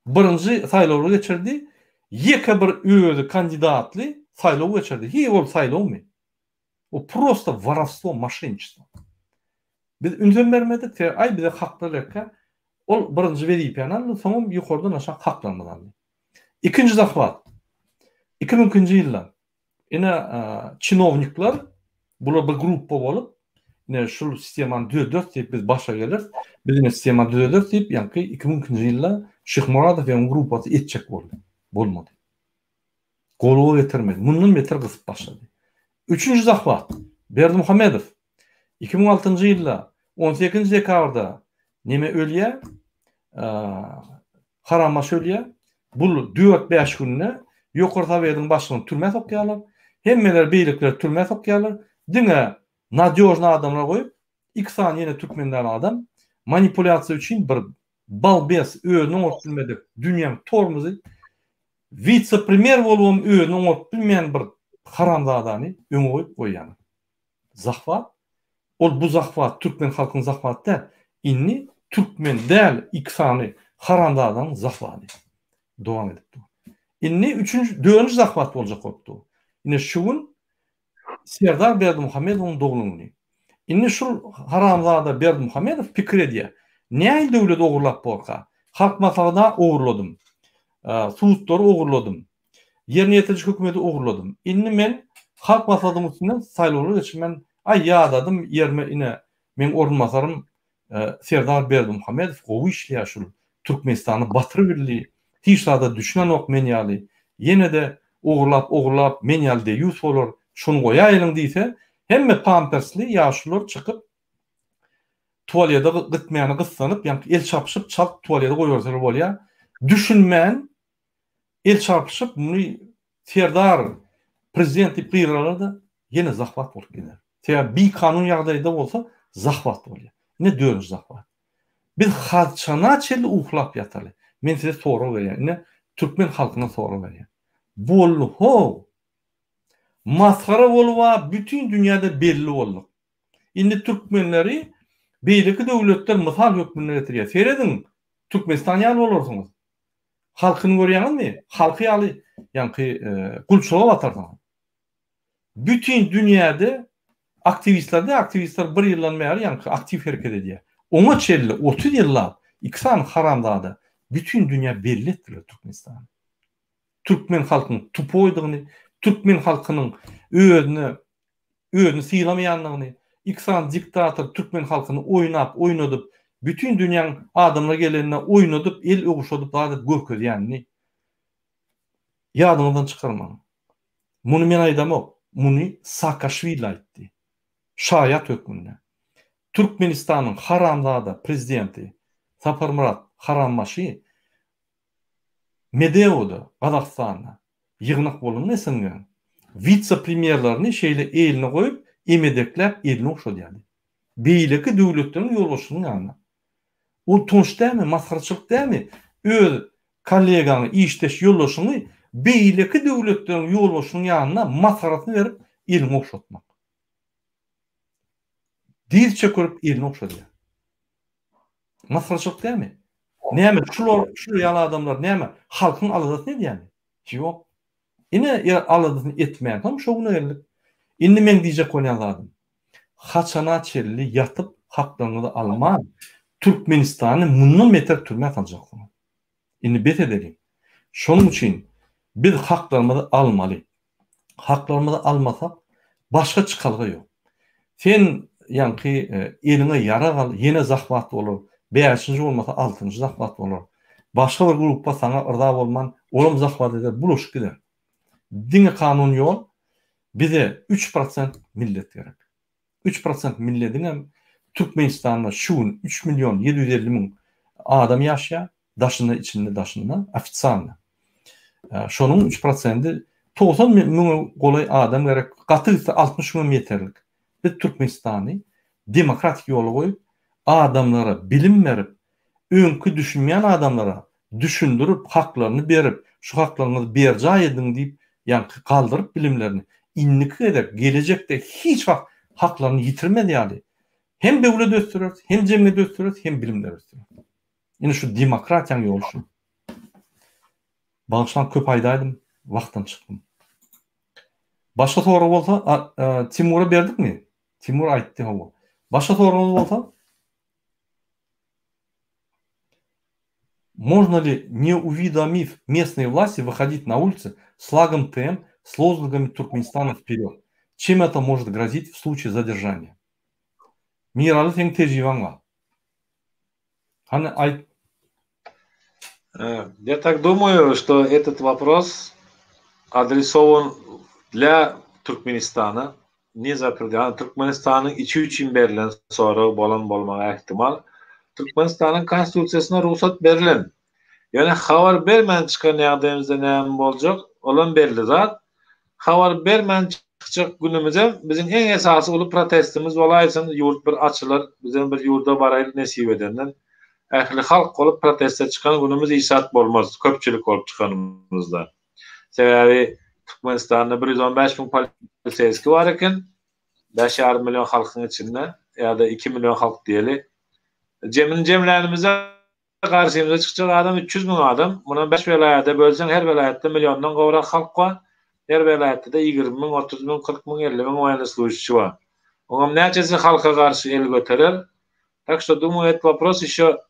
Birinji saýlawlary geçirdi. Ýeke bir özi kandidatly saýlaw geçirdi. Hiý ol saýlawmy? O prosto worowstwo, moşenniçestvo. Biz ünsem bermedik, sebäbi aý bize haklar gerekkä. Ol birinji wezipäni aldy, soňam ýokardan aşak haklarymyzy aldy. Ikinji zahwat. 2002-nji ýylda Ine, çinownikler, bular bir gruppa bolup, ine şul sistemany düzederis diýip biz başa geleris. Biz ine sistemany düzederis diýip, ýaňky 2002-nji ýylda Şyhmuradow we onuň gruppasy etjek boldy. Bolmady. Goluwa getirmedi. Mundan beter gysyp başlady. Üçünji zahwat. Berdimuhamedow 2006-njy ýylda 18-nji dekabrda neme ölýär? Harambaş ölýär. Bul dört-bäş günde Ýokary Sowetiň başlygyny türmä sokýarlar. Hemmeleri beýlekileri türmä sokýarlar. Diňe nadýožnyý adamlar goýup, iki sany ýene türkmen däl adam manipulýasiýa üçin bir balbes özüni oňaryp bilmedik dünýäň tormozy witse-premýer bolubam özüni oňaryp bilmeýän bir haramzadany öňe goýup goýýarlar. Zahwat Ol bu zahwat türkmen halkyň zahwaty däl. Indi türkmen däl iki sany haramzadanyň zahwady dowam edip dur. Indi üçünji dördünji zahwat boljak bolup dur. Ine şu gün Serdar Berdimuhamedowyň doglan güni. Indi şul haramzada Berdimuhamedow pikir edýär. Nähili döwlet ogurlap borka? Halk maslahatyna ogurladym. Sudlary ogurladym. Ýerine ýetiriji hökümeti ogurladym. Indi men Halk Maslahatynyň üstünden saýlawlar geçirmän, aý ýadadym, ýerime ine meň orunbasarym Serdar Berdimuhamedow gowy işleýär şul Türkmenistany batyrybildi, hiç zada düşünenok men ýaly, ýene-de ogurlap ogurlap men ýaly deýýus bolar, şuny goýaýylyň diýse, hemme pampersli ýaşulular çykyp tualede gitmäne gyssanyp, ýaňky el çarpyşyp çalt tualede goýberseler bolýar, düşünmän El çarpyşyp muny Serdar prezident diýip gygyralar-da ýene zahwat bolup gider. Sebäbi bikanun ýagdaýda bolsa zahwat bolýar. Ine dördünji zahwat. Biz haçana çenli uklap ýataly? Men size sorag berýän. Ine türkmen halkyna sorag berýän. Boldy how! Masgara boluba bütin dünýäde belli bolduk. Indi türkmenleri beýleki döwletler mysal hökmünde getirýär. Serediň, Türkmenistan ýaly bolarsyňyz. Halkyny görýäňizmi? Halky ýaly ýaňky gulçulyga batarsyňyz. Bütin dünýäde aktiwistler de aktiwistler bir ýyldan bäri ýaňky aktiw hereket edýär. Oňa çenli 30 ýyllap iki sany haramzada bütin dünýä belli etdiler Türkmenistany. Türkmen halkynyň tupoýdygyny, türkmen halkynyň özüne özüni sylamaýandygyny, iki sany diktator türkmen halkyny oýnap, oýnadyp, bütin dünýäň adamlary gelende oýnadyp, el ogşadyp zat edip görkezýänini ýadyňyzdan çykarmaň. Muny men aýdamok, muny Saakaşwili aýtdy. Şaýat hökmünde. Türkmenistanyň haramzada prezidenti Saparmyrat Harambaşy Medeoda, Gazagystanda, ýygnak bolanda SNG-niň wise-premýerlerini şeýle eline goýup, emedekläp elini ogşadýardy. Beýleki döwletleriň ýolbaşçysynyň ýanynda. Utanç dälmi, masgaraçylyk dälmi, öz kollegaňy, işdeş ýoldaşyňy beýleki döwletleriň ýolbaşçysynyň ýanynda masgarasyny berip eliňi ogşatmak. Dyz çökerip elini ogşadýar. Masgaraçylyk dälmi? Näme şular şu ýaly adamlar näme halkyň aladasyny edýärmi? Ýok. Ine aladasyny etmänsoň şo güne geldik. Indi meň diýjek bolýan zadym. Haçana çenli ýatyp haklaryňyzy alman Türkmenistany mundan beter türmä saljaksyňyz. Indi bes edeliň. Şonuň üçin biz haklarymyzy almaly. Haklarymyzy almasak, başga çykalga ýok. Sen ýaňky eliňe ýarag al, ýene zahwat bolar, bäşinji bolmasa altynjy zahwat bolar. Başga bir grupba saňa yrza bolman, olam zahwat eder, bulaşyp gider. Diňe kanun ýol, bize üç prosent millet gerek. 3 prosent millediňem Türkmenistanda şu gün 3 million 750 müň adam ýaşaýar, daşynda, içinde, daşynda, ofitsialno. Şonuň 3 prosendi 90 müňe golaý adam gerek, gaty gitse 60 müňem ýeterlik. Biz Türkmenistany demokratik ýola goýup, adamlara bilim berip, öňki düşünmeýän adamlara düşündirip, haklaryny berip, şu haklaryňyzy berjaý ediň diýip, ýaňky galdyryp bilimlerini, indiki gezek, gelejekde hiç wagt haklaryny ýitirmez ýaly, hem döwlet ösdüreris, hem jemgyýet ösdüreris, hem bilimleri ösdüreris. Ine şu demokratiýaň ýoly şu. Bagyşlaň köp aýdaýdym, wagtdan çykdym. Başga sorag bolsa, Timura berdikmi? Timur aýtdy hawa. Başga soragyňyz bolsa? Можно ли, не уведомив местные власти, выходить на улицы с флагом ТМ с лозунгами Туркменистана вперед? Чем это может грозить в случае задержания? Miraly seň tejribaň bar. Hany aýt. Э, я так думаю, что этот вопрос адресован для Туркменистана, ne za Türkmenistanyň içi üçin berlen sorag bolan bolmagy ähtimal. Türkmenistanyň konstitusiýasynda rugsat berlen. Ýöne habar bermän çykan ýagdaýymyzda näme boljak, olam belli zat. Habar bermän çykjak günümizem biziň iň esasy uly protestimiz bolaýsyn, ýurt bir açylar, bizem bir ýurda baraýyl nesip edenden. Ähli halk bolup proteste çykan günümiz hiç zat bolmaz, köpçülik bolup çykanymyzda. Sebäbi Türkmenistanda 115 müň poliseýski bar eken. 5,5 million halkyň içinde ýa-da 2 million halk diýeli. Jemini jemlänimizde garşymyza çykjak adam 300 müň adam. Munam 5 welaýata bölseň, her welaýatda milliondan gowrak halk bar. Her welaýatda-da 20 müň, 30 müň, 40 müň, 50 müň woýennoslujşi bar. Oňam näçesi halka garşy el göterer? Так что, думаю, этот вопрос еще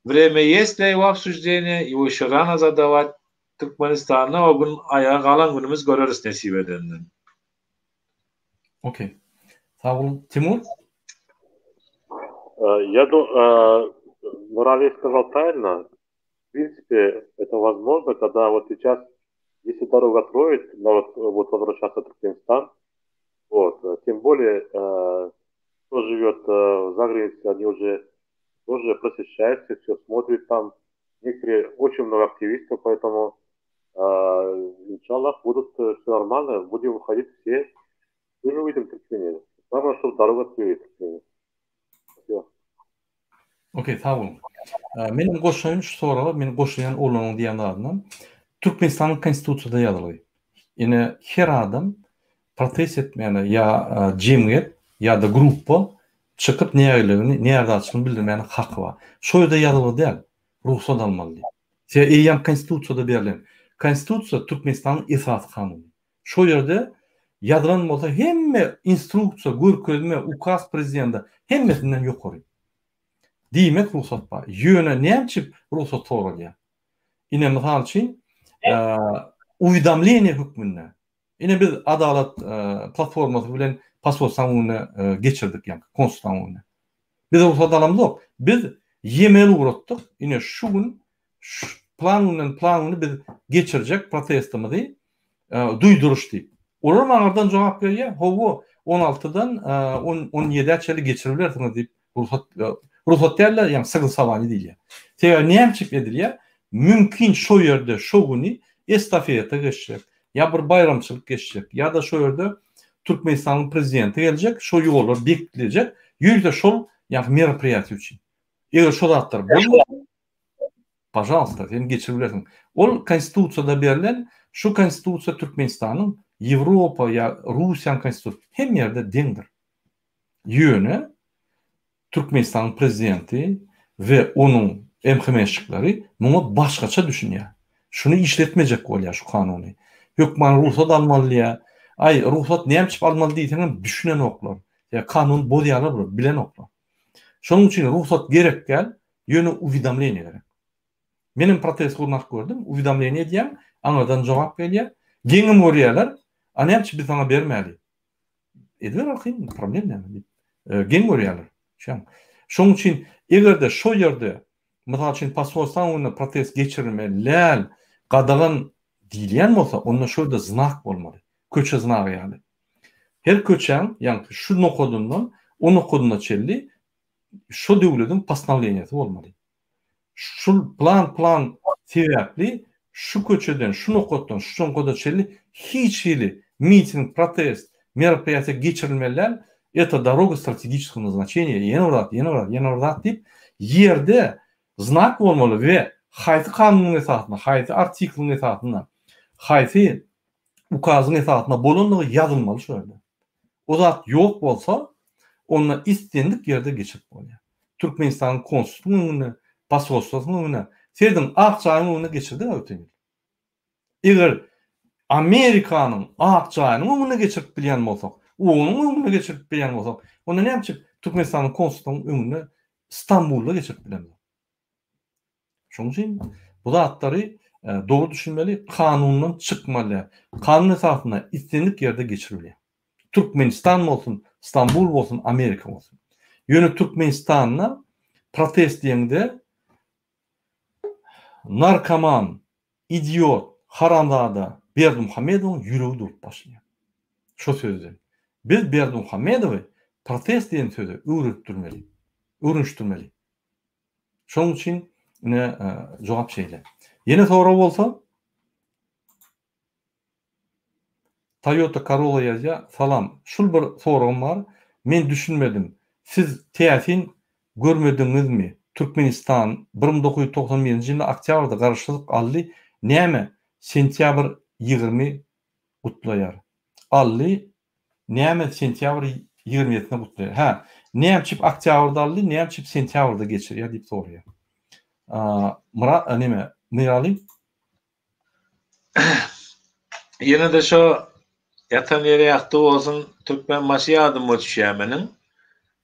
время есть для его обсуждения, его еще рано задавать. Türkmenistanda o gün aýaga galan günümiz göreris nesip edenden. Okey. Sag boluň. Timur? Я думаю, Муравей сказал правильно. В принципе, это возможно, когда вот сейчас, если дорогу откроют, народ будет возвращаться в Туркменистан. Вот. Тем более, кто живет за границей, они уже тоже просвещаются, все смотрят там. Некоторые, очень много активистов, поэтому, иншаллах, будут все нормально, будем выходить все, тоже увидим Туркмению. Главное, чтобы дорогу открыли Туркмению. Спасибо. Okey, sag boluň. Meniň goşaýyn şu soraga, men goşaýan oglanyň diýen zadyndan. Türkmenistanyň konstitusiýada ýazylgy. Ine her adam protest etmäne ýa jemgyýet ýa-da gruppa çykyp nägileligini, närazyçylygyny bildirmäne haky bar. Şo ýerde ýazylgy däl, rugsat almaly diýip. Sebäbi eýýäm Konstitusiýada berlen. Konstitusiýa Türkmenistanyň esasy kanuny. Şo ýerde ýazylan bolsa hemme instruksiýa, görkezme, ukaz prezidenta hemmesinden ýokary. Diýmek rugsat bar. Ýöne näme üçin rugsat soralýar? Ine mysal üçin, uwidomleniýe hökmünde. Ine biz Adalat platformasy bilen posolstwanyň öňünde geçirdik ýaňky konsulstwanyň öňünde. Biz rugsat alamzok. Biz e-mail ugratdyk. Ine şu gün şu plan günden plan güni biz geçirjek protestimizi duýduryş diýip. Olar maňardan jogap berýär, hawa, on altydan on ýedä çenli geçiribilersiňiz diýip rugsat rugsat däl-de, ýagny soglosowaniýe diýilýär. Sebäbi näme üçin edilýär? Mümkin şo ýerde şo güni estafeta geçjek, ýa bir baýramçylyk geçjek, ýa-da şo ýerde Türkmenistanyň prezidenti geljek, şo ýollar beklejek, ýörite şol ýagny meropriýatiýa üçin. Eger şo zatlar bolmasa, Pažalsta, sen geçirip bilersiň. Ol konstitusiýada berlen, şu konstitusiýa Türkmenistanyň, Ýewropa ýa Russiýanyň konstitusiýasy hemme ýerde deňdir. Ýöne Türkmenistanyň prezidenti we onuň MHM-şikleri muňa başgaça düşünýär. Şuny işletmejek bolýar şu kanuny. Hökman rugsat almaly diýýär. Aý, rugsat näme üçin almaly diýseňem düşünenoklar. Ýa kanuny bozýarlar bular, bilenoklar. Şonuň üçin rugsat gerek däl, Ýöne uwidomleniýe gerek. Menem protest gurnap gördüm, uwidomleniýe edýäň, aňyrdan jogap gelýär. Geňem görýärler, a näme üçin biz saňa bermäli? Ediber arkaýyn, problem näme diýip. Geň görýärler. Şoň. Şoň üçin eger-de şo ýerde, mysal üçin posolstwanyň öňünde protest geçirilmeli däl, gadagan diýilýän bolsa, onda şo ýerde znak bolmaly. Köçe znagy ýaly. Her köçäň, ýaňky şu nokadyndan o nokadyna çenli şo döwlediň postanowleniýasy bolmaly. Şul plan plan sebäpli şu köçeden, şu nokatdan, şu nokada çenli hiç hili miting, protest, meropriýatiýa geçirilmeli däl, это дорога strategiçeskogo naznaçeniýa, ýene bir zat, ýene bir zat, ýene bir zat diýip, ýerde znak bolmaly we haýsy kanunyň esasynda, haýsy artikliň esasynda, haýsy ukazyň esasynda bolandygy ýazylmaly şo ýerde. O zat ýok bolsa, onda islendik ýerde geçirip bolýar. Türkmenistanyň konsulstwynyň öňünde, posolstwasynyň öňünde, serediň Ak jaýyň öňünde geçirdik-ä öten ýyl. Eger Amerikanyň Ak jaýynyň öňünde geçirip bilýän bolsak, onuň öňünde geçirip bilýän bolsak, onda näme üçin Türkmenistanyň konsulstwynyň öňünde Stambulda geçirip bilemzok? Şonuň üçin bu zatlary dogry düşünmeli, kanundan çykmaly däl. Kanun esasynda islendik ýerde geçirilýär. Türkmenistan bolsun, Stambul bolsun, Amerika bolsun. Ýöne Türkmenistanda protest diýeňde narkoman, idiot, haramzada Berdimuhamedowyň ýüregi durup başlaýar. Şo sözden. Biz Berdimuhamedowy protest diýen söze öwredipdirmeli, öwrenişdirmeli. Şonuň üçin ine jogap şeýle. Ýene sorag bolsa Toyota Corolla ýazýar. Salam. Şul bir soragym bar. Men düşünmedim. Siz täsin görmediňizmi? Türkmenistan 1991-nji ýylda oktýabrda garaşsyzlyk aldy. Näme sentýabr 20 gutlaýar? Aldy Näme sentýabr 27-sine gutlaýar? Hä, näme üçin oktýabrda aldy, näme üçin sentýabrda geçirýär diýip soraýar. Myrat, neme, Myraly? Ýene-de şo ýatan ýeri ýagty bolsun, Türkmenbaşy ýadyma düşýär meniň.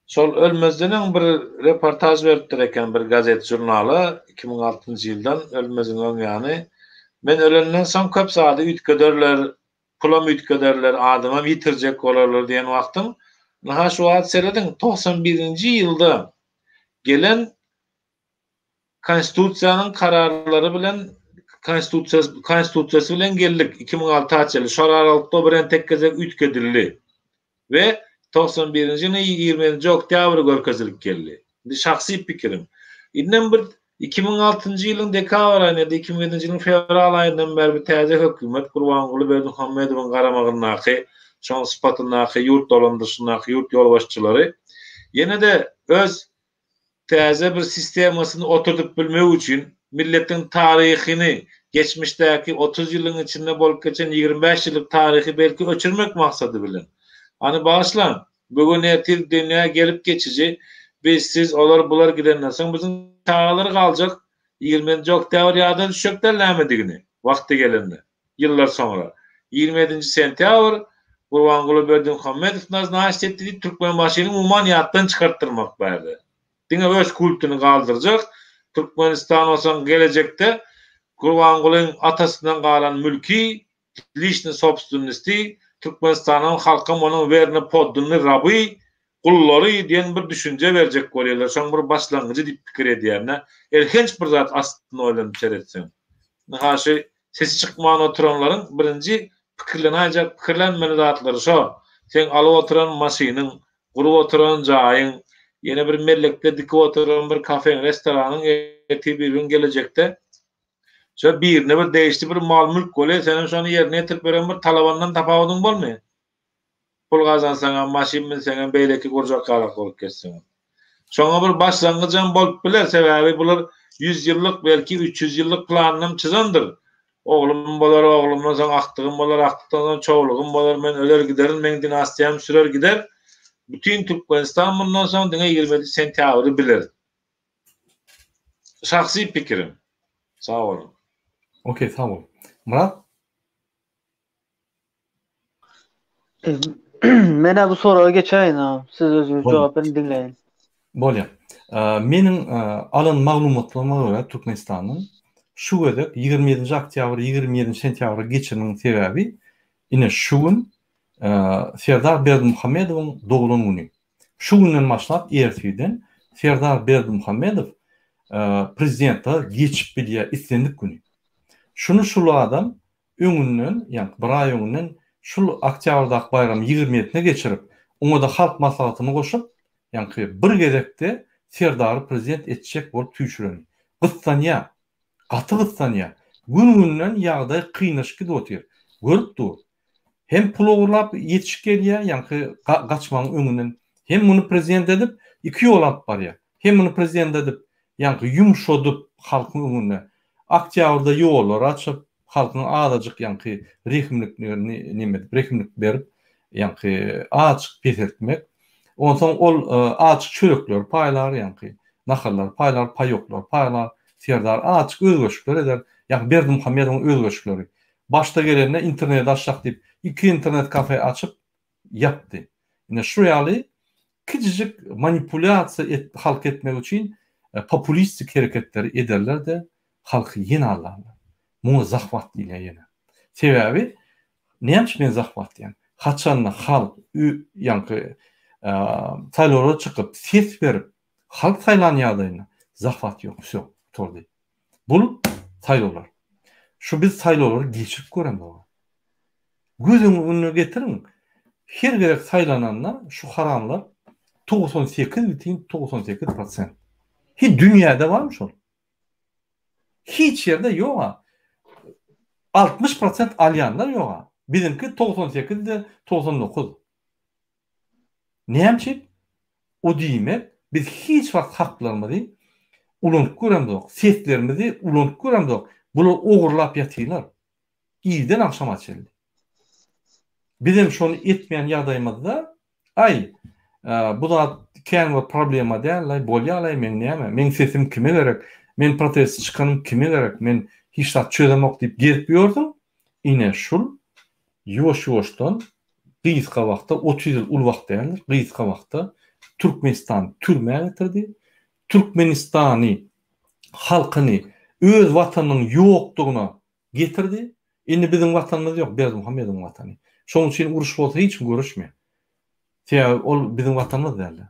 Şol ölmezden öň bir reportaž beripdir eken bir gazet žurnala, 2006-njy ýyldan, ölmeziň öň ýany. Men ölenden soň köp zady üýtgederler, pulam üýtgederler, adamam ýitirjek bolarlar diýen wagtyň, ynha şu wagt serediň, 91-nji ýylda gelen Konstitusiýanyň kararlary bilen Konstitusiýasy Konstitusiýasy bilen geldik 2006 çenli. Şol aralykda bir entek gezek üýtgedildi. We 91-nji ýylyň 27-nji oktýabry görkezilip geldi. Indi şahsy pikirim. Indem bir 2006-njy ýylyň dekabr aýynda ýa-da 2007-nji ýylyň fewral aýyndan bäri bir täze hökümet Gurbanguly Berdimuhamedowyň garamagyndaky, şoň sypatyndaky ýurt dolandyryşyndaky ýurt ýolbaşçylary ýene-de öz täze bir sistemasyny oturdyp bilmek üçin milletiň taryhyny, Geçmişdäki 30 ýylyň içinde bolup geçen 25 ýyllyk taryhy belki öçürmek maksady bilen. Hany bagyşlaň, bu gün ertir dünýä gelip geçiji biz, siz, olar, bular gidenden soň biziň çagalar galjak 27-nji oktýabr ýadyna düşjek däl nämedigini, wagty gelende, ýyllar soňra. 27-nji sentýabr Gurbanguly Berdimuhamedow naznaçit etdi diýip Türkmenbaşyny umuman ýatdan çykartdyrmak bärde. Diňe öz kultyny galdyrjak, Türkmenistan bolsaň gelejekde Gurbangulyň atasyndan galan mülki, liçnyý sobstwennosti, Türkmenistanyň halkam onuň werno poddannyý raby, gullary diýen bir düşünje berjek bolýarlar, şoň bir başlangyjy diýip pikir edýän-dä. Elhenç bir zat aslynda oýlanyp seretseň. Ynha şu sesi çykman oturanlaryň birinji pikirlenäýjek pikirlenmeli zatlary şo. Seň alyp oturan maşynyň, gurup oturan jaýyň, ýene bir mellekde dikip oturan bir kafeň, restoranyň ertir bir gün gelejekde şo birine bir degişli bir mal-mülk bolýar, senem şony ýerine ýetirip beren bir talabandan tapawudyň bolmaýar. Pul gazansaňam, maşyn münseňem, beýleki gurjak ýalak bolup geçseňem. Şoňa bir başlangyjam bolup biler, sebäbi bular ýüz ýyllyk, belki 300 ýyllyk planynam çyzandyr. Oglum bolar, oglumdan soň aktygym bolar, aktykdan soň çowlugym bolar, men öler giderin, meň dinastiýam sürer gider. Bütin Türkmenistan mundan soň diňe 27 sentýabry biler. Şahsy pikirim. Sag boluň. Okey, sag bol. Myrat? Menä bu soraga geçäýin agam. Siz özüňiz jogap beriň diňläýin. Bolýar. Meniň alan maglumatlaryma görä Türkmenistandan şu gezek 27-nji oktýabr 27-nji sentýabra geçirmegiň sebäbi ine şu gün Serdar Berdimuhamedowyň doglan güni. Şu günden başlap ertirden Serdar Berdimuhamedow prezidentlige geçip bilýär islendik güni. Şuny şul adam öňünden, ýagny bir aý öňünden şul oktýabrdaky baýramy 20 ýedisine geçirip, oňa-da Halk Maslahatyny goşup, ýaňky bir gezekde Serdary prezident etjek bolup süýşüreni. Gyssanýar. Gaty gyssanýar. Gün-günden ýagdaý kynlaşyp gidip otyr. Görüp dur. Hem pul ogurlap ýetişip gelýär, ýaňky gaçmagyň öňünden. Hem muny prezident edip, iki ýol alyp barýar. Hem muny prezident edip, ýaňky ýumşadyp halkyň öňünde. Oktýabrda ýollar açyp, halkyň azajyk ýaňky rehimliklerini neme edip, rehimlik berip, ýaňky azajyk peseltmek. Onsoň ol azajyk çörekleri paýlar, ýaňky naharlary paýlar, paýoklary paýlar. Serdar azajyk özgerişikler eder. Ýaňky Berdimuhamedowyň özgerişikleri. Başda gelende interneti açjak diýip, iki internet kafe açyp, ýapdy. Ine şu ýaly kiçijik manipulýasiýa et halk etmek üçin populistik hereketleri ederler-de, halky ýene aldarlar. Muňa zahwat diýilýär ýene. Sebäbi näme üçin men zahwat diýýän? Haçanda halk ýaňky saýlawlara çykyp ses berip halk saýlan ýagdaýynda zahwat ýok, wsýo, gutardy. Bul saýlawlar. Şu biz saýlawlary geçirip göremzok. Göz öňüne getiriň, her gezek saýlananda şu haramlar 98 bitin 98 prosent. Hi dünýäde barmy şol? Hiç ýerde ýog-a. 60 prosent alýanlar ýog-a. Biziňki 98 de 99. Näme üçin? O diýmek, biz hiç wagt haklarymyzy ulanyp göremzok, seslerimizi ulanyp göremzok. Bular ogurlap ýatyrlar. Irden agşama çenli. Bizem şony etmeýän ýagdaýymyzda, aý, bu zat kän bir problema däl-laý, bolýa-laý, meň näme, meň sesim kime gerek, men proteste çykanym kime gerek, men hiç zat çözemok diýip gezip ýörsüň, ine şul ýuwaş-ýuwaşdan gysga wagtda, 30 ýyl uly wagt däldir, gysga wagtda Türkmenistany türmä getirdi, Türkmenistany, halkyny öz watanynyň ýokdugyna Getirdi. Indi biziň watanymyz ýok, Berdimuhamedowyň watany. Şonuň üçin uruş bolsa hiç kim göreşmeýär. Sebäbi ol biziň watanymyz däldi.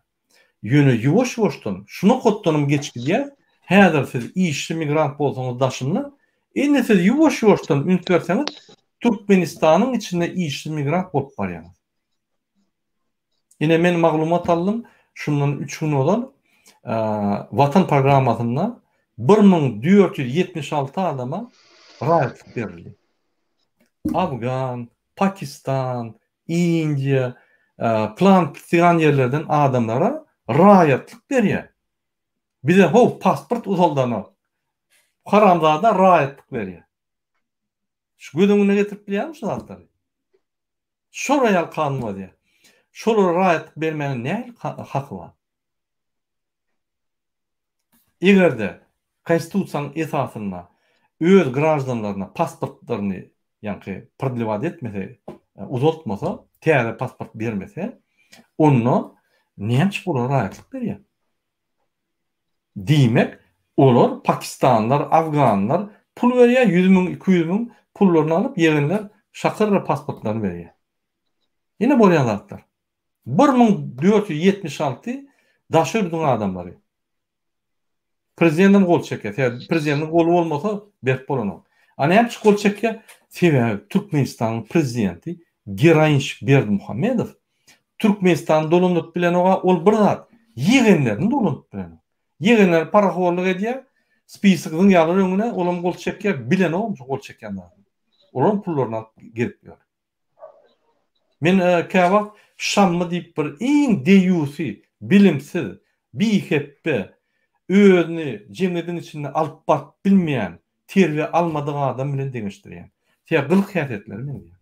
Ýöne ýuwaş-ýuwaşdan şu nokatdanam geçip gidýär. Häzir siz işçi migrant bolsaňyz daşynda, indi siz ýuwaş-ýuwaşdan üns berseňiz Türkmenistanyň içinde işçi migrant bolup barýaňyz. Ine men maglumat aldym, şundan üç gün ozal Watan programmasynda 1476 adama raýatlyk berildi. Afgan, Pakistan, Indiýa, plan pylan ýerlerden adamlara raýatlyk berýär. Bize how pasport uzaldanok. Haramzada raýatlyk berýär. Şu göz öňüne getirip bilýärmi şu zatlary? Şolar ýaly kanun bolýar. Şolara raýatlyk bermäge nähili haky bar? Eger-de Konstitusiýanyň esasynda öz graždanlaryna pasportlaryny ýaňky prodlewat etmese, uzaltmasa, täze pasport bermese, onda näme üçin olara raýatlyk berýär? Diýmek, olar pakistanlar, afganlar pul berýär, 100 müň, 200 müň pullaryny alyp, ýegenler şakyrra pasportlaryny berýär. Ine bolýan zatlar. 1476 daşary ýurduň adamlary. Prezidentem gol çekýär. Sebäbi prezidentiň goly bolmasa berip bolanok. A näme üçin gol çekýär? Sebäbi Türkmenistanyň prezidenti geroinşik Berdimuhamedow Türkmenistany dolandyryp bilenoga ol bir zat, ýegenlerini dolandyryp bilenok. Ýegenleri parahorlyk edýär, spisok zyňýarlar öňüne, olam gol çekýär, bilenogam şu gol çekýän zadyny. Olaryň pullaryny alyp gezip ýör. Men käwagt Şammy diýip bir iň deýýusy, bilimsiz, bihepbe, özüni jemgyýetiň içinde alyp baryp bilmeýän, terbiýe almadyk adam bilen deňeşdirýän. Sebäbi gylyk-häsiýetleri meňzeýär.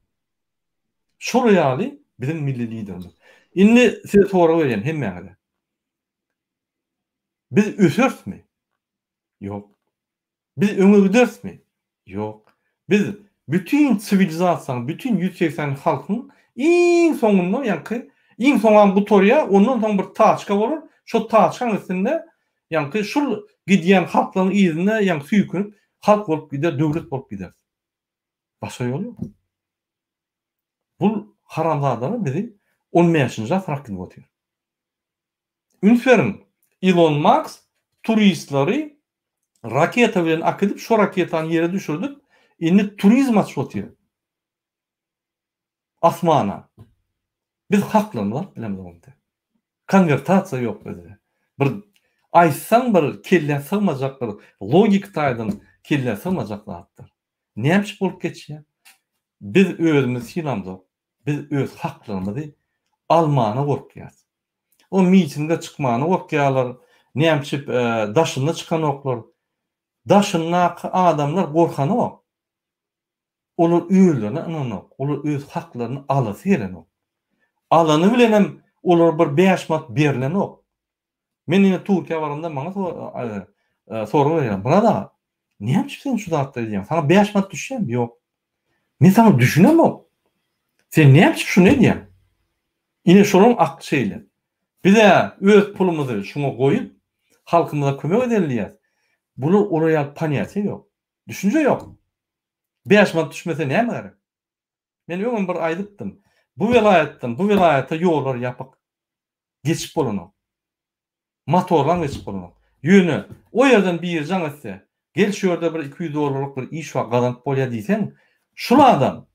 Şol ýaly biziň milli liderimiz. Indi size sorag berýän hemmäňize. Biz öserismi? Ýok. Biz öňe giderismi? Ýok. Biz bütin siwilizasiýanyň, bütin 180 halkyň iň soňunda ýaňky iň soňam gutarýar, ondan soň bir taçka bolar, şo taçkaň üstünde ýaňky şul gidýän halklaryň yzynda ýaňky süýkünip halk bolup gider, döwlet bolup gideris. Başga ýol ýok. Bul haramzadalar bizi on bäşinji asyra äkidip otyr. Üns beriň, Ilon Maks turistleri raketa bilen akidip, şo raketany ýere düşürdip, indi turizm açyp otyr. Asmana. Biz haklarymyzy alyp bilemzok indi. Konwertasiýa ýok bizde. Bir aýtsaň bir kellä sygmajak bir logiki taýdan kellä sygmajak zatlar. Näme üçin bolup geçýär? Biz özümizi sylamzok. Biz öz haklarymyzy almana gorkýas. O mitinge çykmana gorkýarlar, näme üçin daşynda çykanoklar. Daşyndaky adamlar gorkanok. Olar özlerine ynanok. Olar öz haklaryny alasy gelenok. Alany bilenem olara bir bäş manat berlenok. Men ine Türkiýä baramda maňa sorag berýär. Myrat aga, näme üçin sen şu zatlary edýäň? Saňa 5 manat düşýärmi? Ýok. Men saňa düşünemok. Sen näme üçin şuny edýäň? Ine şolaryň akly şeýle. Biz-ä öz pulumyzy şuňa goýup, halkymyza kömek edeli diýýäs. Bular olar ýaly ponýatiýa ýok. Düşünje ýok. 5 manat düşmese näme gerek? Men öňem bir aýdypdym. Bu welaýatdan bu welaýata ýollar ýapyk. Geçip bolanok. Motorlam geçip bolanok. Ýöne o ýerden biri jaň etse, gel şu ýerde bir 200 dollarlyk bir iş bar gazanyp bolýar diýseň, şul adam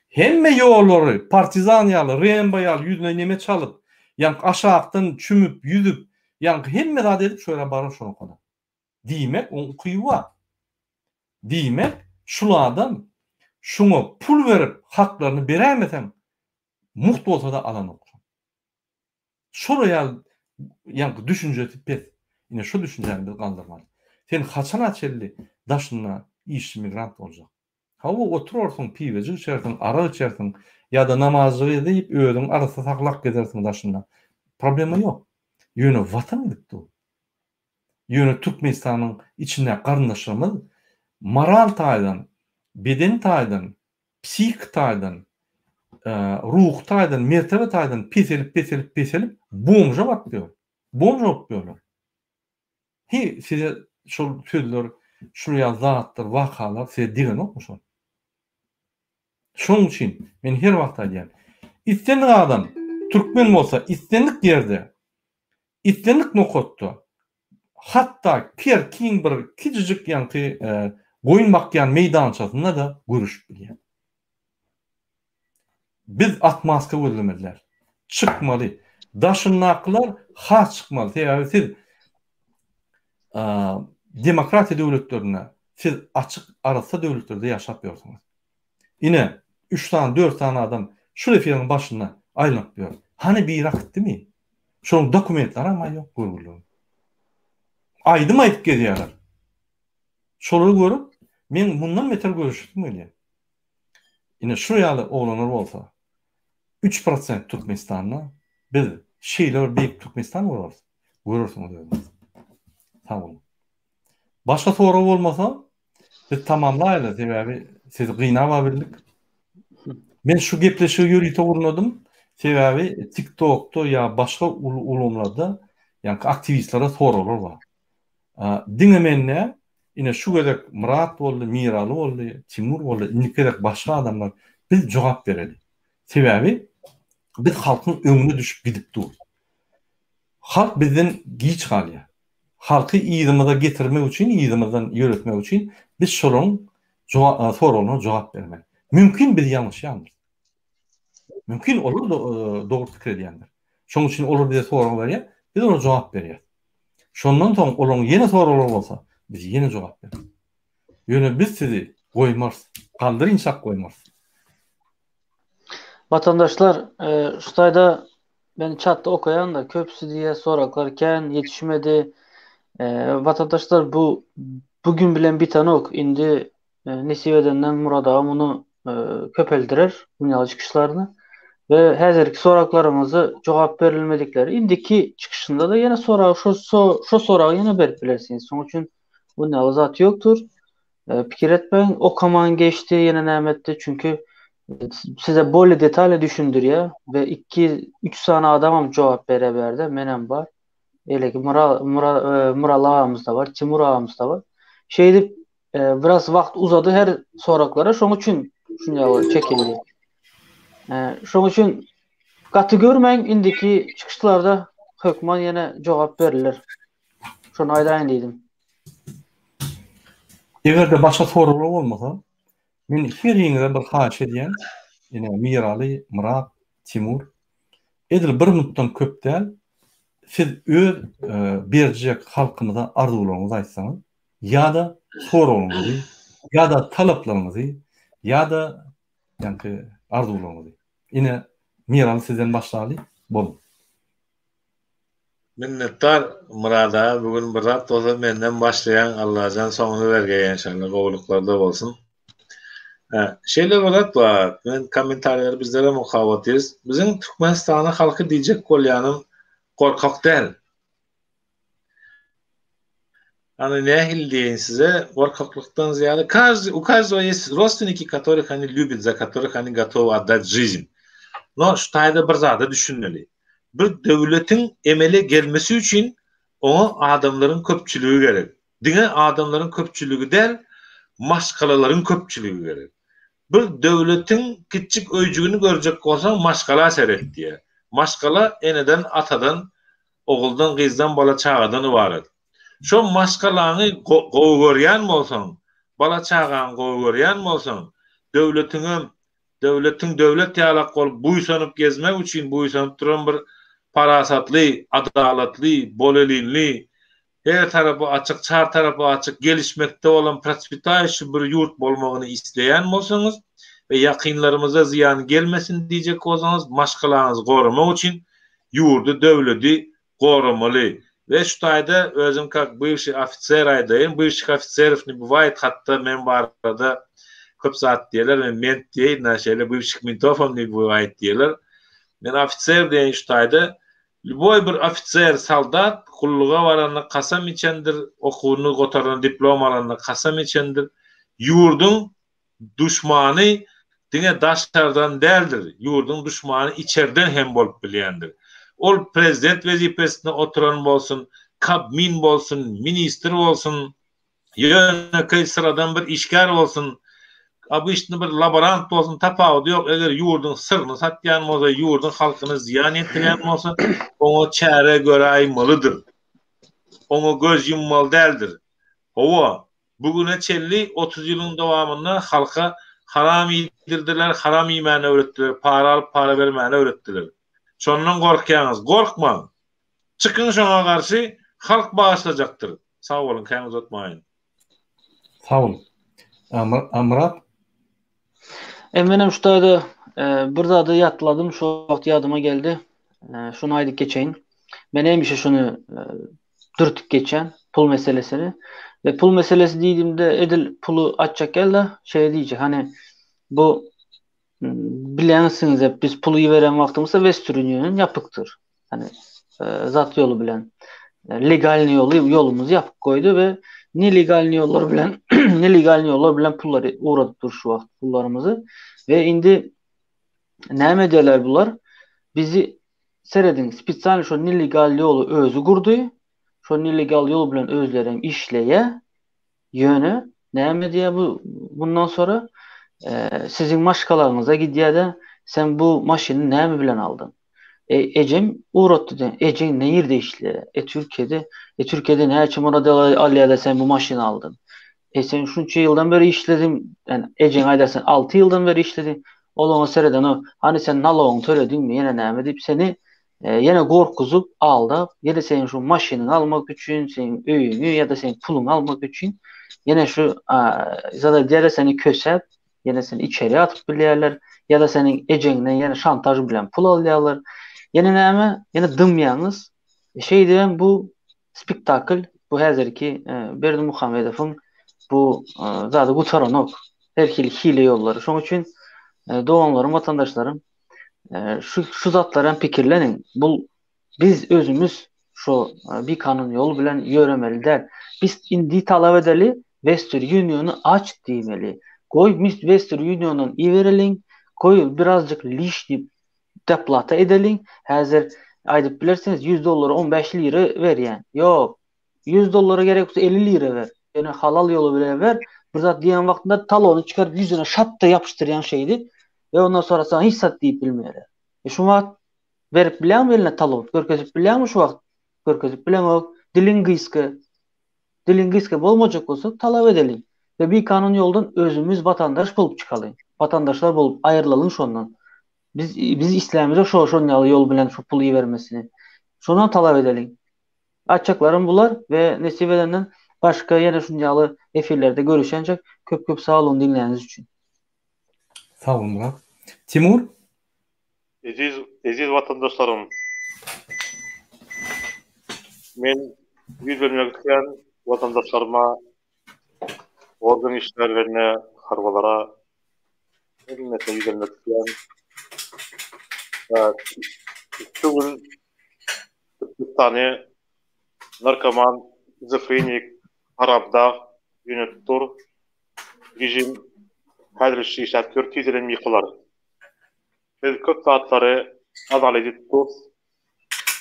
hemme ýollary partizan ýaly, Rembo ýaly ýüzüne neme çalyp, ýaňky aşakdan çümüp, ýüzüp, ýaňky hemme zat edip şo ýere barar şo nokada. Diýmek, oň ukyby bar. Diýmek, şul adam şuňa pul berip haklaryny beräýmeseň, mugt bolsa-da alanok. Şol ýaly ýaňky düşünjesi pes. Ine şu düşünjäni biz galdyrmaly. Sen haçana çenli daşynda işçi migrant boljak? Hawa oturarsyň, piwejik içersiň, arak içersiň ýa-da namazjygy edip özüňi arassa saklap gezersiň daşynda. Problema ýok. Ýöne watan gidip dur. Ýöne Türkmenistanyň içindäki garyndaşlarymyz moral taýdan, beden taýdan, psihiki taýdan, ruhy taýdan, mertebe taýdan peselip, peselip, peselip bomža batyp ýör. Bomž bolup ýörler. Hi, size şol sözler, şul ýaly zatlar, wakalar size degenokmy şol? Şonuň üçin men her wagt aýdýan, islendik adam türkmen bolsa islendik ýerde, islendik nokatda, hatda kerkiň bir kiçijik ýaňky goýun bakýan meýdançasynda-da görüşip bilýär. Biz otmaska gözlemeli däl. Çykmaly. Daşyndakylar has çykmaly. Sebäbi siz demokratiýa döwletlerinde, siz açyk, arassa döwletlerde ýaşap ýörsüňiz. Ine, üç sany, dört sany adam şul efiriň başynda aýlanyp ýör. Hany biri akytdymy? Şonuň dokumentleri hem ýok görgüliň. Aýdym aýdyp gezýärler. Şolary görüp, men mundan beter görüşesim gelýär. Ine şu ýaly oglanlar bolsa, 3% Türkmenistanda biz şeýle bir beýik Türkmenistan gurarys. Görersiňiz özüňiz. Sag boluň. Başga sorag bolmasa, biz tamamlaýaly, sebäbi sizi gynaba bildik. Men şu gepleşigi ýörite gurnadym. Sebäbi TikTokda ýa başga ulgamlarda ýaňky aktiwistlere soraglar bar. Diňe men däl, ine şu gezek Myrat boldy, Miraly boldy, Timur boldy, indiki gezek başga adamlar biz jogap bereli. Sebäbi biz halkyň öňüne düşüp gidip dur. Halk bizden giç galýar. Halky yzymyza getirmek üçin, yzymyzdan ýöretmek üçin biz şolaryň soraglaryna jogap bermeli. Mümkin biz ýalňyşýandyrys. Mümkin olar dogry pikir edýändir. Şonuň üçin olar bize sorag berýär, biz olara jogap berýäris. Şondan soň olaryň ýene soraglary bolsa, biz ýene jogap bereris. Ýöne biz sizi goýmarys, galdyrynçak goýmarys. Watandaşlar, şu taýda men çatda okaýan-da, köpüsi diýýär soraglar kän, ýetişmedi. Watandaşlar bu bu gün bilen bitenok. Indi Nesip edenden Murad aga muny köpeldirer, dünýäli çykyşlaryny we häzirki soraglaryňyzy jogap berilmedikleri indiki çykyşynda-da ýene sorag şo şo soragy ýene berip bilersiňiz. Şonuň üçin bu ýaly zat ýokdur. Pikir etmäň, okaman geçdi, ýene näme etdi? Çünki size bolly detalny düşündirýär we 2 3 sany adamam jogap berýär bu ýerde, menem bar. Beýleki Mura Mura Mural agamyz da bar, Timur agamyz da bar. Şeýdip Biraz wagt uzady her soraglara, şoň üçin şuny ýaly çekildi. Şoň üçin gaty görmäň, indiki çykyşlarda hökman ýene jogap beriler. Şony aýdaýyn diýdim. Eger-de başga soraglar bolmasa, men heriňize bir haýyş edýän, ine Miraly, Myrat, Timur, edil bir minutdan köp däl, siz öz berjek halkymyza arzuwlaryňyzy aýtsaňyz, ýa-da soraglaryňyzy, ýa-da talaplaryňyzy, ýa-da ýaňky arzuwlaryňyzy. Ine, Miraly sizden başlaly, boluň. Minnetdar Myrat aga bu gün bir zat bolsa menden başlaýaň Allajan soňuny bergeý enşalla gowulyklarda bolsun. Şeýle bir zat bar men kommentariýalary bizlerem okap otyrys. Biziň Türkmenistanyň halky diýjek bolýanym gorkak däl. Ana nähili diýeýin size, gorkaklykdan zyýada każdy, u każdego есть rodstveniki, которых они любят, za которых они gotowy otdать жизнь. No şu taýda bir zada düşünmeli. Bir döwletiň emele gelmesi üçin oňa adamlaryň köpçüligi gerek. Diňe adamlaryň köpçüligi däl, maşgalalaryň köpçüligi gerek. Bir döwletiň kiçjik öýjügini görjek bolsaň maşgala seret diýýär. Maşgala eneden, atadan, oguldan, gyzdan, bala-çagadan ybarat. Şo maşgalaňy gowy görýän bolsaň, bala-çagaňy gowy görýän bolsaň, döwletiňem, döwletiň döwlet ýalak bolup buýsanyp gezmek üçin buýsanyp duran bir parasatly, adalatly, bolelinli, her tarapy açyk, çar tarapy açyk, gelişmekde bolan proswetaýuşi bir ýurt bolmagyny isleýän bolsaňyz we ýakynlarymyza zyýan gelmesin diýjek bolsaňyz, maşgalaňyzy goramak üçin ýurdy, döwledi goramaly. We şu taýda özüm kak bywşiý ofiser aýdaýyn, bywşih ofiserow ne bywaýet hatda men barada köp zat diýerler, men ment diýeýin, na şeýle bywşih mentowam ne bywaýet diýerler. Men ofiser diýeýin şu taýda, lýuboý bir ofiser, soldat gulluga baranda kasam içendir, okuwyny gutaranda diplom alanda kasam içendir, ýurduň duşmany diňe daşardan däldir, ýurduň duşmany içerden hem bolup bilýändir. Ol prezident wezipesinde oturan bolsun, kabmin bolsun, ministr bolsun, ýönekeý syradan bir işgär bolsun, obyçny bir laborant bolsun, tapawudy ýok, eger ýurduň syryny satýan bolsa, ýurduň halkyna zyýan ýetirýän bolsa, oňa çäre göräýmelidir. Oňa göz ýummaly däldir. Hawa, Bu güne çenli 30 ýylyň dowamynda halka haram iýdirdiler, haram iýmäni öwretdiler, para alyp para bermäni öwretdiler. Şondan gorkýaňyz, gorkmaň! Çykyň şoňa garşy, halk bagyşlajakdyr. Sag boluň, kän uzatmaýyn. Sag boluň. Myrat? E, menem şu taýda e, bir zady ýatladym, şu wagt ýadyma geldi. E, şuny aýdyp geçeýin. Men hemişe şuny e, dürtüp geçýän, pul meselesini. Ve pul meselesi diýdiğimde edil puly açjak gel-de, şeýle diýjek. Hani bu. Bilýänsiňiz hep biz pul iberen wagtymyzda Western Union ýapykdyr. Hani e, zat ýoly bilen e, legalny ýoly ýolumyzy ýapyk goýdy we nelegalny ýollar bilen nelegalny ýollar bilen pullary ugradyp dur şu wagt pullarymyzy we indi näme edýärler bular? Bizi serediň spesial şu nelegal ýoly özi gurdy. Şo nelegal ýol bilen özlerem işleýä. Ýöne näme diýýär bu bundan sonra siziň maşgalaňyza gidýär-de, sen bu maşyny näme bilen aldyň? E, ejem ugratdy diýen. Ejeň nirde işleýär? E, Türkiýede. E, Türkiýede näçe manat alýar-da sen bu maşyny aldyň? E, sen şunça ýyldan beri işlediň. Yani ejeň aýdar sen 6 ýyldan beri işlediň. Ol oňa seredenok. Hany sen nalogyňy tölediňmi? Ýene näme diýip seni E, ýene gorkuzyp, aldap, ýene seň şu maşynyňy almak üçin, seň öýüňi ýa-da seň puluňy almak üçin ýene şu zada diýerler seni kösäp, ýene seni içeri atyp bilýärler ýa-da seniň ejeňden ýene şantaž bilen pul alýarlar. Ýene näme? Ýene dymýaňyz. E, şeýdibem bu spektakl, bu häzirki e, Berdimuhamedowyň bu e, zady gutaranok. Her hili hile ýollary. Şonuň üçin e, doganlarym, watandaşlarym Şu şu zatlara hem pikirleniň. Bu biz özümiz şu bikanun ýol bilen ýöremeli däl. Biz indi talap edeli Western Uniony aç diýmeli. Goý biz Western Uniondan ibereliň, goý birazjyk lişni doplata edeliň. Häzir aýdyp bilersiňiz 100 dollara 15 lira berýän. Ýok. 100 dollara gerek bolsa 50 lira ber. Ýöne halal ýoly bilen ber. Bir zat diýen wagtynda talony çykaryp ýüzüne şatda ýapyşdyrýan şeýdip. We ondan sonra sana hiç zat diýip bilmeýärler. E şu wagt berip bilýäňmi eline talon? Görkezip bilýäňmi şu wagt? Görkezip bileňok. Diliň gysga. Diliň gysga bolmajak bolsa talap edeliň. We bikanun ýoldan özümiz watandaş bolup çykalyň. Watandaşlar bolup aýrylalyň şondan. Biz biz islämizok şo şon ýaly ýol bilen şu puly ibermesini. Şondan talap edeliň. Aýtjaklarym bular we nesip edenden başga ýene şun ýaly efirlerde görüşençek köp köp sag boluň diňläniz üçin. Sag bol Myrat. Timur. Eziz eziz watandaşlarym men ýüzlenmek isleýän watandaşlaryma organ işgärlerine harbylara hemmesine ýüzlenmek isleýän şu gün Türkmenistany narkoman şizofrenik haramdag ýönetip dur Režim häzir şu işläp ýör tizden ýykylar. Biz köp zatlary analiz edip durus.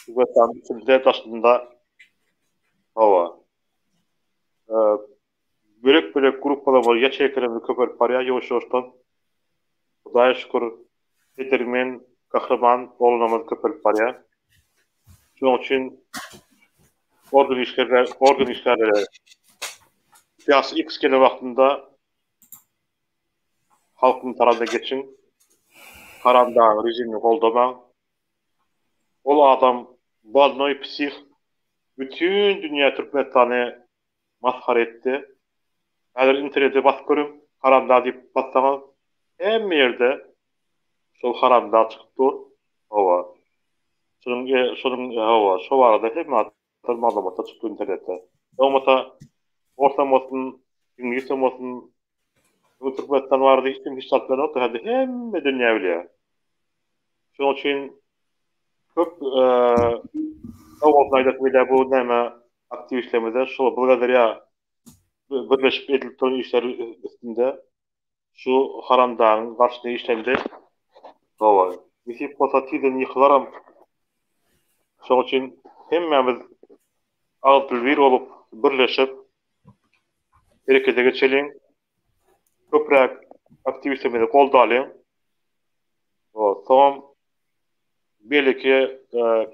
Türkmenistanyň içinde daşynda hawa. Bölek bölek gruppalar ýaçeýkalarymyz köpelip barýar ýuwaş ýuwaşdan. Hudaýa şükür edermen gahryman oglanlarymyz köpelip barýar. Şonuň üçin organ işgärler organ işgärleri syýasy X gelen wagtynda halkyň tarapyna geçiň. Haramdag režimini goldamaň. Ol adam bolnoý psih bütin dünýä Türkmenistany masgara etdi. Häzir internete basyp görüň, haramdag diýip bassaňyz hemme ýerde şol haramdag çykyp dur. Hawa. Şonuň şonuň hawa şo barada hemme zatlar maglumatlar çykyp dur internetde. Bolmasa orsam bolsun, iňlisem bolsun, bu Türkmenistan barada hiç kim hiç zat bilenokdy, häzir hemme dünýä bilýär. Şonuň üçin köp sag bolsun aýdasym gelýär bu näme aktiwistlerimize şol blagodarýa birleşip edilip duran işler üstünde şu haramdagyň garşysyna işlendi. Hawa, nesip bolsa tizden ýykylaram. Şonuň üçin hemmämiz agyz bir bolup birleşip herekete geçeliň. Köpräk aktiwistlerimizi goldalyň. Soňam beýleki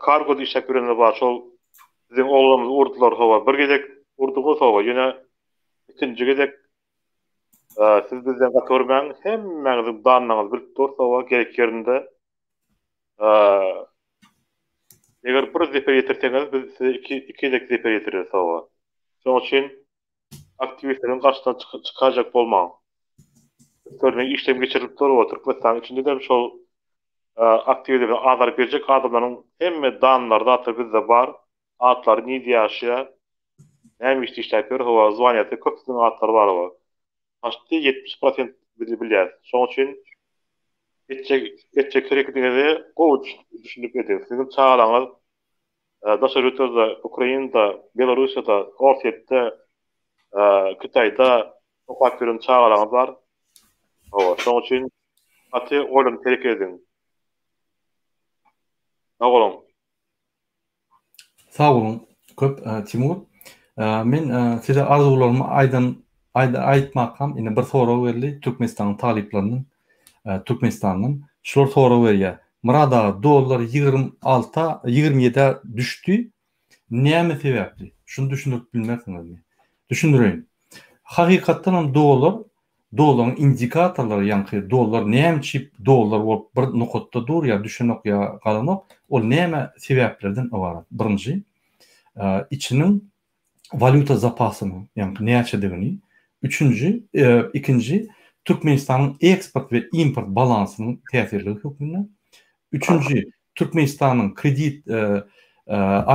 kargoda işläp ýörenler bar, şol biziň oglanymyzy urdular hawa, bir gezek urduňyz hawa, ýöne ikinji gezek siz bizden gaty görmäň, hemmäňiziň dannaňyzy bilip durus hawa, gerek ýerinde. Eger bir zeper ýetirseňiz, biz size iki gezek zeper ýetireris hawa. Şonuň üçin aktiwistleriň garşysyna çykaýjak bolmaň. Üstlerine işlem geçirilip dur we Türkmenistanyň içinde-de şol aktiwizme azar berjek adamlaryň hemme danlary zatlary bizde bar. Atlary nirde ýaşaýar, näme işde işläp ýör, hawa zwaniýasy köpüsiniň atlary bar hawa. Paçti 70 prosent biz bilýäris. Şonuň üçin. Etjek etjek hereketiňizi gowy düşünip ediň. Siziň çagalaňyz daşary ýurtlarda, Ukrainada, Belarussiýada, Orsýetde, Hytaýda okap ýören çagalaňyz bar. Hawa, şonuň üçin gaty oýlanyp hereket ediň. Sag boluň. Sag boluň köp Timur. Men size arzuwlarymy aýdan aýtmakam ine bir sorag geldi Türkmenistanyň talyplaryndan Türkmenistandan. Şular sorag berýär. Myrat aga dollar 26-a 27-ä düşdi. Näme sebäpli? Şuny düşündirip bilmersiňizmi? Düşündireýin. Hakykatdan hem dollar Dollaryň indikatorlary ýaňky dollar näme üçin dollar bolup bir nokatda dur ýa düşenok ýa galanok ol näme sebäplerden ybarat birinji içiniň walýuta zapasynyň ýaňky näçedigini üçünji ikinji Türkmenistanyň eksport we import balansynyň täsirligi hökmünde üçünji Türkmenistanyň kredit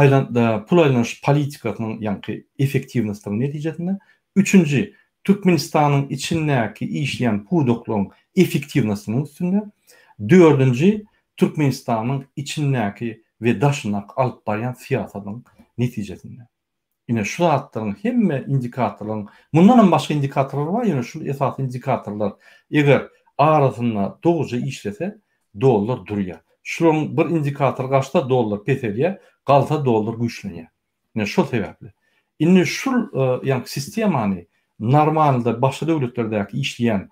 aýlan pul aýlanyş politikasynyň ýaňky effektiwnostynyň netijesinde Üçünji, Türkmenistanyň içindäki işleýän pudaklaryň effektiwnostynyň üstünde. Dördünji, Türkmenistanyň içindäki we daşyndaky alyp barýan syýasatynyň netijesinde. Ine, şu zatlaryň hemme indikatorlaryň, mundan hem başga indikatorlar bar, ýöne şul esasy indikatorlar eger arasynda dogruja işlese, dollar durýar. Şularyň bir indikatory gaçsa dollar peselýär, galsa dollar güýçlenýär. Ine şol sebäpli. Indi şul ýaňky sistemany normalda başga döwletlerdäki işleýän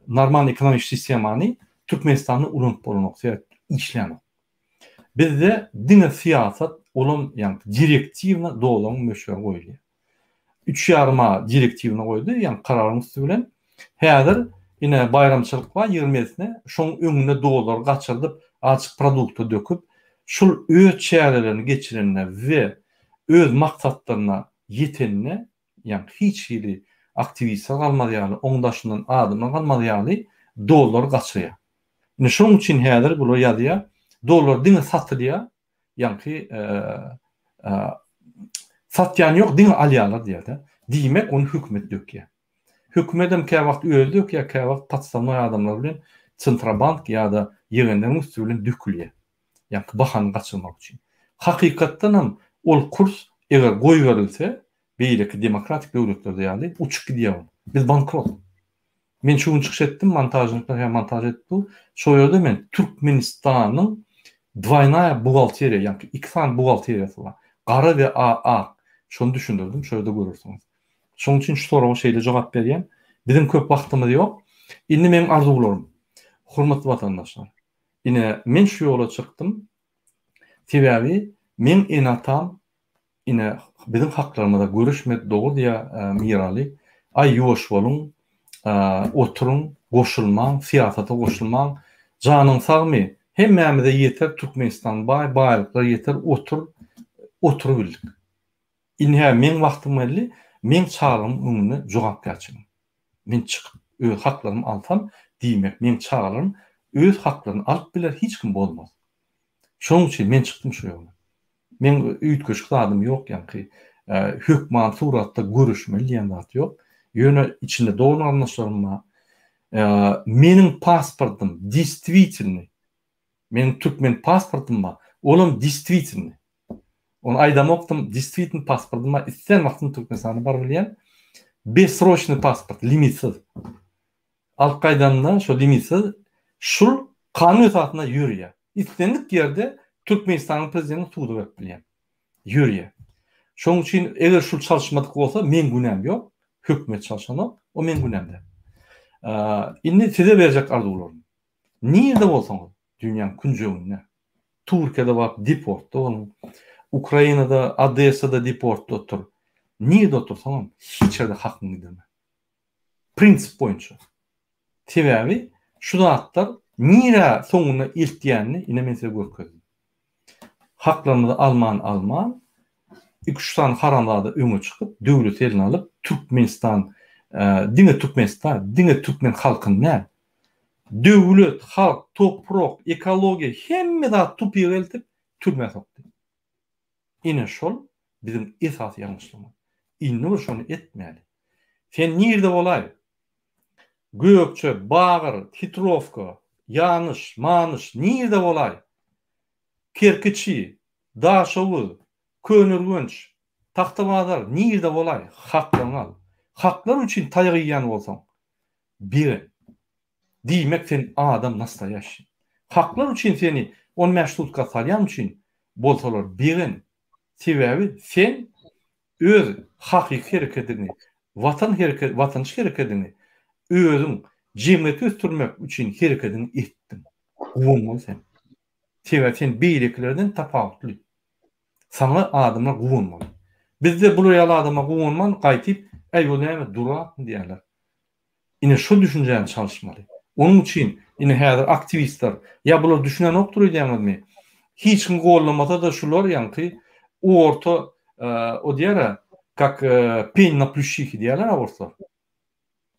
normal ekonomik sistemany Türkmenistanda ulanyp bolanok, sebäp işlänok. Bizde diňe syýasat olam ýaňky direktiwna dolaryň möçberi goýulýar. Üç ýaryma direktiwini goýdy, ýagny kararyň üsti bilen. Häzir ine baýramçylyk bar ýigrimisine, şoň öňünde dollary gaçyrdyp, azjyk produkta döküp, şul öz çärelerini geçirende we öz maksatlaryna ýetende, ýagny hiç hili aktiwistler galmaz ýaly, oň daşyndan adamlar galmaz ýaly dollary gaçyrýar. Ine şoň üçin häzir bular ýazýar, dollar diňe satylýar, ýaňky satýan ýok, diňe alýarlar diýýär-de. Diýmek, ony hökümet dökýär. Hökümetem käwagt özi dökýär, käwagt podstawnoý adamlar bilen Sentrobank ýa-da ýegenleriň üsti bilen dökülýär. Ýaňky bahany gaçyrmak üçin. Hakykatdanam ol kurs eger goýberilse, beýleki demokratik döwletlerde ýaly uçup gidýär ol. Biz bankrot. Men şu gün çykyş etdim, montažnikler hem montaž edip dur. Şo ýerde men Türkmenistanyň dwaýnaýa buhgalteriýa, ýagny iki sany buhgalteriýasy bar. Gara we ak. Şony düşündirdim, şo ýerde görersiňiz. Şonuň üçin şu soraga şeýle jogap berýän. Biziň köp wagtymyz ýok. Indi meň arzuwlarym. Hormatly watandaşlar, ine men şu ýola çykdym. Sebäbi meň ene-atam Ine, biziň haklarymyza göreşmek dogry diýýär Miraly. Aý, ýuwaş boluň, oturyň, goşulmaň, syýasata goşulmaň. Janyň sagmy? Hemmämize ýeter Türkmenistan baý, baýlyklar ýeter, otur, oturybildik. Indi-hä meň wagtym geldi, meň çagalygymyň öňünde jogapkärçiligim. Men çykyp öz haklarymy alsam, diýmek, meň çagalarym öz haklaryny alyp biler, hiç kim bozmaz. Şonuň üçin men çykdym şu ýola. Meň üýtgeşik zadym ýok ýaňky hökman suratda görüşmeli diýen zat ýok. Ýöne içinde dogan garyndaşlarym bar. Meniň pasportym destwitelnyý. Meniň türkmen pasportym bar. Olam destwitelnyý. Ony aýdamokdym, destwitelnyý pasportym bar. Islän wagtym Türkmenistana baryp bilýän. Bessroçnyý pasport, limitsiz. Alyp gaýdanda şo limitsiz şul kanun esasynda ýörýär. Islendik ýerde Türkmenistanyň prezidentini suda berip bilýän. Ýörýär. Şonuň üçin eger şul çalyşmadyk bolsa meň günäm ýok. Hökümet çalşanok, o meň günäm däl. Indi size berjek arzuwlarym. Nirde bolsaňyz dünýäň künjeginde Türkiýede baryp deportda boluň. Ukrainada, Odessada deportda otur. Nirde otursaňam hiç ýerde hakyňy gidirme. Prinsip boýunça. Sebäbi şu zatlar nirä soňunda eltýänini ine men size görkezdim. Haklarymyzy alman alman iki-üç sany haramzada öňe çykyp döwleti eline alyp Türkmenistan diňe Türkmenistan diňe türkmen halkyny däl döwlet halk toprak ekologiýa hemme zat tupyga eltip türmä sokdy. Ine şol biziň esasy ýalňyşlygymyz. Indi bir şony etmäli. Sen nirde bolaý? Gökje, Bagyr, Hitrowka, Ýanyş, Manyş, nirde bolaý, Kerkiçi, Daşoguz, Köneürgenç, Tagtabazar, nirde bolaý, haklaryňy al. Haklar üçin taýak iýýän bolsaň, bire. Diýmek sen adam nastoýaşiý. Haklar üçin seni on bäş sutka salýan üçin bolsalar begen. Sebäbi sen öz hakyky herekediňi, watan hereket, watançy herekediňi özüň jemgyýeti ösdürmek üçin herekediňi etdiň. Guwanmaly sen. Sebäbi sen beýlekilerden tapawutly. Saňa adamlar guwanmaly. Bizde bular ýaly adama guwanman gaýtyp, äý bu näme durakmy diýýärler. Ine şu düşünjäni çalyşmaly. Onuň üçin ine häzir aktiwistler, ýa bular düşünenokdyr öýdýäňizmi? Hiç kim gollamasa-da şular ýaňky orta o diýer-ä, kak pень na plüşihi diýýärler-ä orslar.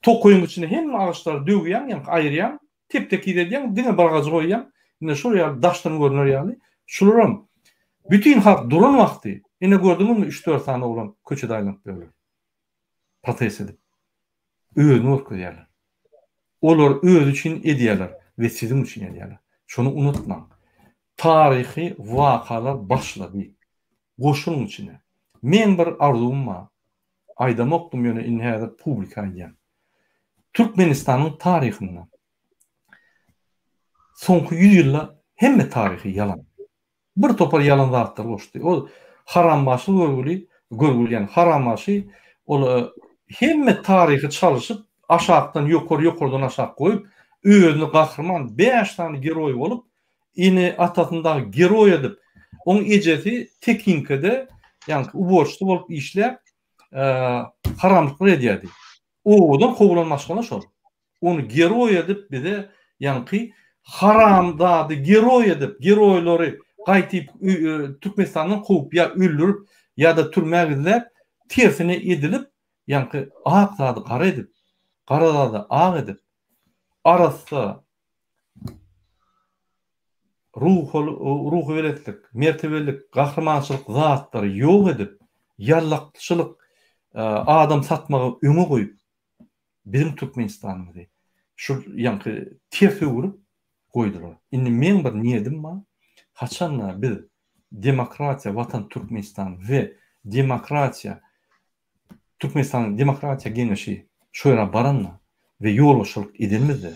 Tokaýyň içinde hemme agaçlary döwýäň, ýaňky aýyrýaň, tep-tekiz edýäň, diňe bir agajy goýýaň. Ine şol ýaly daşdan görner ýaly. Şularam bütin halk duran wagty, ine gördüňizmi üç-dört sany oglan köçede aýlanyp ýörler. Protest edip. Özüni görkezýärler. Olar özi üçin edýärler we siziň üçin edýärler. Şony unutmaň. Taryhy wakalar başlady. Goşulyň içine. Meň bir arzuwym bar. Aýdamokdym ýöne indi häzir publika aýdýan. Türkmenistanyň taryhynda soňky ýüz ýylda hemme taryhy ýalan. Bir topar ýalan zatlar goşdy. Ol harambaşy görgüli, görgüli ýani harambaşy ol hemme taryhy çalyşyp aşakdan ýokary ýokardan aşak goýup özüni gahryman bäş sany geroý bolup ene atasyny dagy geroý edip oň ejesi tekinkede ýaňky uborçysy bolup işläp haramlyklar edýärdi. Obadan kowulan maşgala şol. Ony geroý edip bize ýaňky haramzady geroý edip geroýlary gaýtyp Türkmenistandan kowup ýa öldürip ýa-da türmä gizläp tersine edilip ýaňky ak zady gara edip gara zady ak edip arassa ruhubelentlik mertebelilik gahrymançylyk zatlary ýok edip ýallakçylyk adam satmagy öňe goýup biziň Türkmenistanymyzy şu ýaňky ters öwrüp goýdular. Indi meň bir niýedim bar, haçanda biz demokratiýa Watan Türkmenistan we demokratiýa Türkmenistanyň demokratiýa geňeşi şo ýere baranda we ýolbaşçylyk edenimizde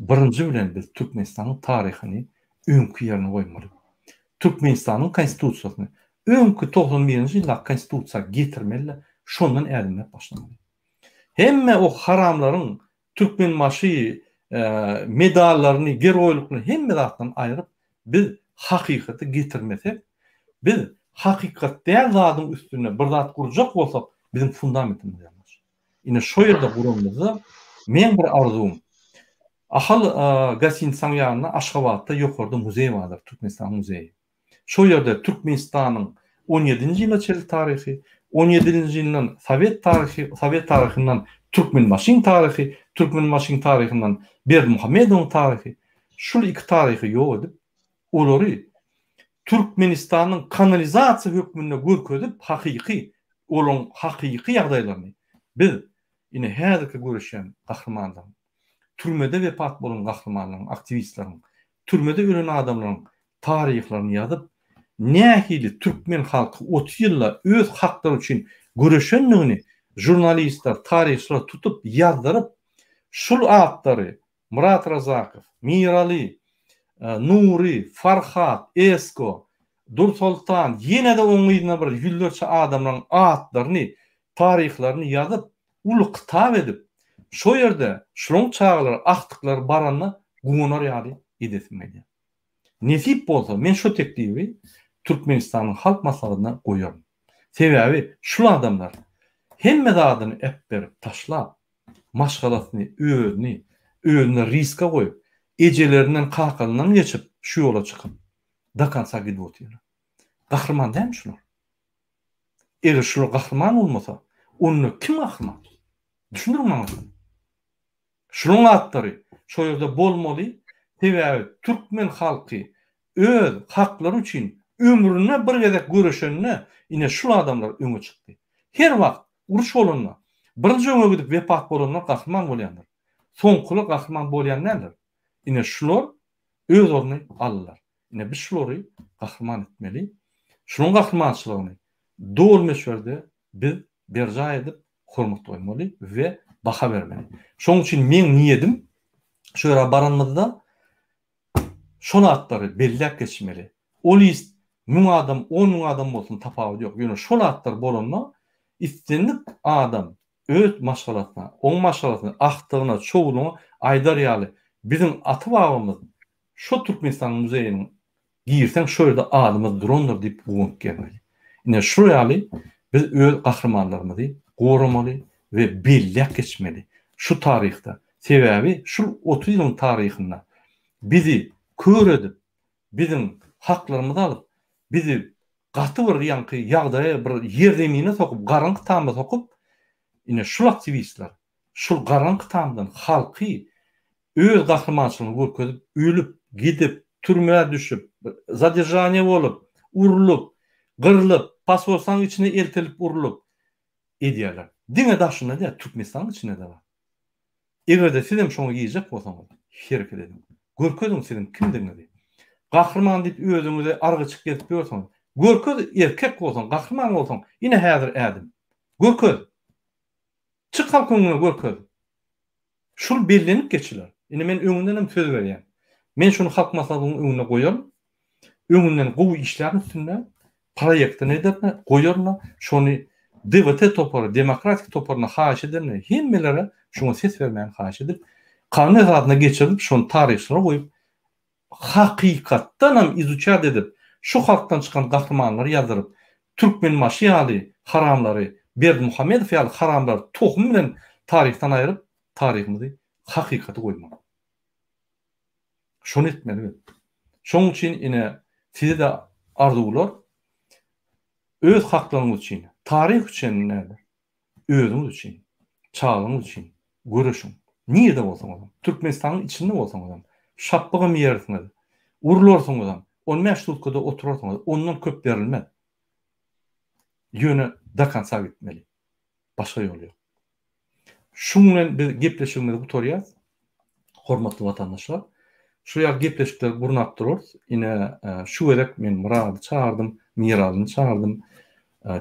birinji bilen biz Türkmenistanyň taryhyny öňki ýerine goýmaly. Türkmenistanyň konstitusiýasyny öňki 91-nji ýyldaky konstitusiýa getirmeli-de şondan ädimläp başlamaly. Hemme o haramlaryň Türkmenbaşy medallaryny, geroýlyklaryny hemme zatdan aýryp, biz hakykaty getirmesek, biz hakykat däl zadyň üstünde bir zat gurjak bolsak, biziň fundamentimiz ýalňyş. Ine şo ýerde guranymyzda meň bir arzuwym, Ahal gostinitsaň ýanynda Aşgabatda ýokarda muzeý bardyr, Türkmenistanyň muzeýi. Şol ýerde Türkmenistanyň on ýedinji ýyla çenli taryhy, on ýedinji ýyldan sowet taryhy, sowet taryhyndan Türkmenbaşyň taryhy, Türkmenbaşyň taryhyndan Berdimuhamedowyň taryhy, şul iki taryhy ýok edip, olary Türkmenistanyň kanalizasiýa hökmünde görkezip, hakyky, olaryň hakyky ýagdaýlaryny biz ine häzirki göreşýän gahrymanlaryň, türmede wepat bolan gahrymanlaryň, aktiwistleriň, türmede ölen adamlaryň taryhlaryny ýazyp, nähili türkmen halky 30 ýylda öz haklary üçin göreşendigini žurnalistler, taryhçylar tutup ýazdyryp, şul atlary Myrat Razakow, Miraly, Nury, Farhat, Esko, Dursoltan, ýene-de oň yzyna bir ýüzlerçe adamlaryň atlaryny, taryhlaryny ýazyp, uly kitap edip, şo ýerde şulaň çagalary, agtyklary baranda guwanar ýaly edesim gelýär. Nesip bolsa, men şu teklibi Türkmenistanyň Halk Maslahatyna goýaryn. Sebäbi şul adamlar hemme zadyny äpberip taşlap, maşgalasyny, özüni, özüne riska goýup, ejelerinden, kakalyndan geçip şu ýola çykyp, do konca gidip otyrlar. Gahryman dälmi şular? Eger şular gahryman bolmasa, onda kim gahryman? Düşündiriň maňa şony. Şunuň atlary şo ýerde bolmaly, sebäbi türkmen halky öz haklary üçin ömründe bir gezek göreşende ine şul adamlar öňe çykdy. Her wagt uruş bolanda birinji öňe gidip wepat bolanlar gahryman bolýandyr. Soňkular gahryman bolýan däldir. Ine şular öz ornuny aldylar. Ine biz şulary gahryman etmeli. Şularyň gahrymançylygyny doly möçberde biz berjaý edip hormat goýmaly we baha bermeli. Şonuň üçin meň niýedim şu ýere baranymyzda şol atlary belläp geçmeli. O list müň adam, 10 müň adam bolsun tapawudy ýok. Ýöne şol atlar bolanda islendik adam öz maşgalasyna, oň maşgalasyna, agtygyna, çowlugyna aýdar ýaly biziň ata-babamyz şo Türkmenistanyň muzeýiniň girseň şo ýerde adymyz durandyr diýip guwanyp gezmeli. Ine şul ýaly biz öz gahrymanlarymyzy goramaly we belläp geçmeli şu taryhda. Sebäbi şul 30 ýylyň taryhynda bizi kör edip, biziň haklarymyzy alyp, bizi gaty bir ýaňky ýagdaýa bir ýerzemine sokup, garaňky tama sokup, ine şul aktiwistler şul garaňky tamdan halky öz gahrymançylygyny görkezip, ölüp, gidip, türmä düşüp, zaderžaniýe bolup, urlup, gyrlyp, posolstwanyň içine eltilip urlup edýärler. Diňe daşynda däl, Türkmenistanyň içinde-de bar. Eger-de sizem şoňa girjek bolsaňyz, hereket ediň. Görkeziň siziň kimdigiňizi. Gahryman diýip özüňize argyçyk gezip ýörsüňiz. Görkez erkek bolsaň, gahryman bolsaň, ine häzir ädim. Görkez. Çyk halkyň öňüne görkez. Şul bellenip geçiler. Indi men öňünden hem söz berýän. Men şuny Halk Maslahatynyň öňünde goýaryn. Öňünden gowy işlärin üstünde. Proýektini ederin, goýaryn. Şony DWT topary, Demokratik toparyna haýyş ederin. Hemmelere şuňa ses bermäni haýyş edip, kanun esasynda geçirilip, şony taryhçylara goýup, hakykatdanam izuçat edip, şu halkdan çykan gahrymanlary ýazdyryp, Türkmenbaşy ýaly haramlary, Berdimuhamedow ýaly haramlary tohumy bilen taryhdan aýryp, taryhymyzy hakykata goýmaly. Şony etmeli biz. Şonuň üçin ine size-de arzuwlar, öz haklaryňyz üçin, taryh üçin däl, Özüňiz üçin, çagaňyz üçin göreşiň. Nirde bolsaňyzam, Türkmenistanyň içinde bolsaňyzam, şapbygam iýersiňiz, urlarsyňyzam, on bäş sutkada oturarsyňyz, ondan köp berilmez. Ýöne do konca gitmeli. Başga ýol ýok. Şuň bilen biz gepleşigimizi gutarýas. Hormatly watandaşlar, şu ýaly gepleşikleri gurnap durarys. Ine, şu gezek men Myrady çagyrdym, Miralyny çagyrdym,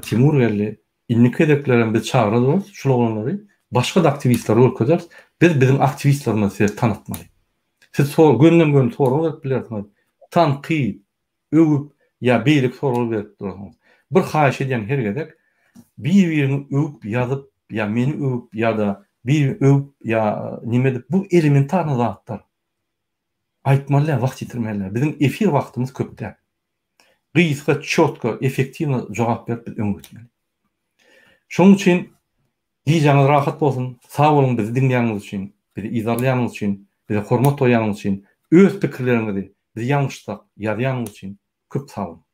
Timur geldi. Indiki gezeklerem biz çagyrar durarys şul oglanlary, başga-da aktiwistleri görkezeris. Biz biziň aktiwistlerimizi size tanatmaly. Siz sor gönden-göni sorag berip bilersiňiz, tankyt, öwüp ýa beýleki soraglar berip durarsyňyz. Bir haýyş edýän her gezek bir-biriňi öwüp ýazyp ýa meni öwüp ýa-da birini öwüp ýa neme edip bu elementarny zatlar. Aýtmaly däl, wagt ýitirmeli däl. Biziň efir wagtymyz köp däl. Gysga, çotko, effektiwno jogap berip biz öňe gitmeli. Şonuň üçin gijäňiz rahat bolsun, sag boluň bizi diňleýäniňiz üçin, bizi yzarlaýanyňyz üçin, bize hormat goýýanyňyz üçin, öz pikirleriňizi biz ýalňyşsak ýazýanyňyz üçin köp sag boluň.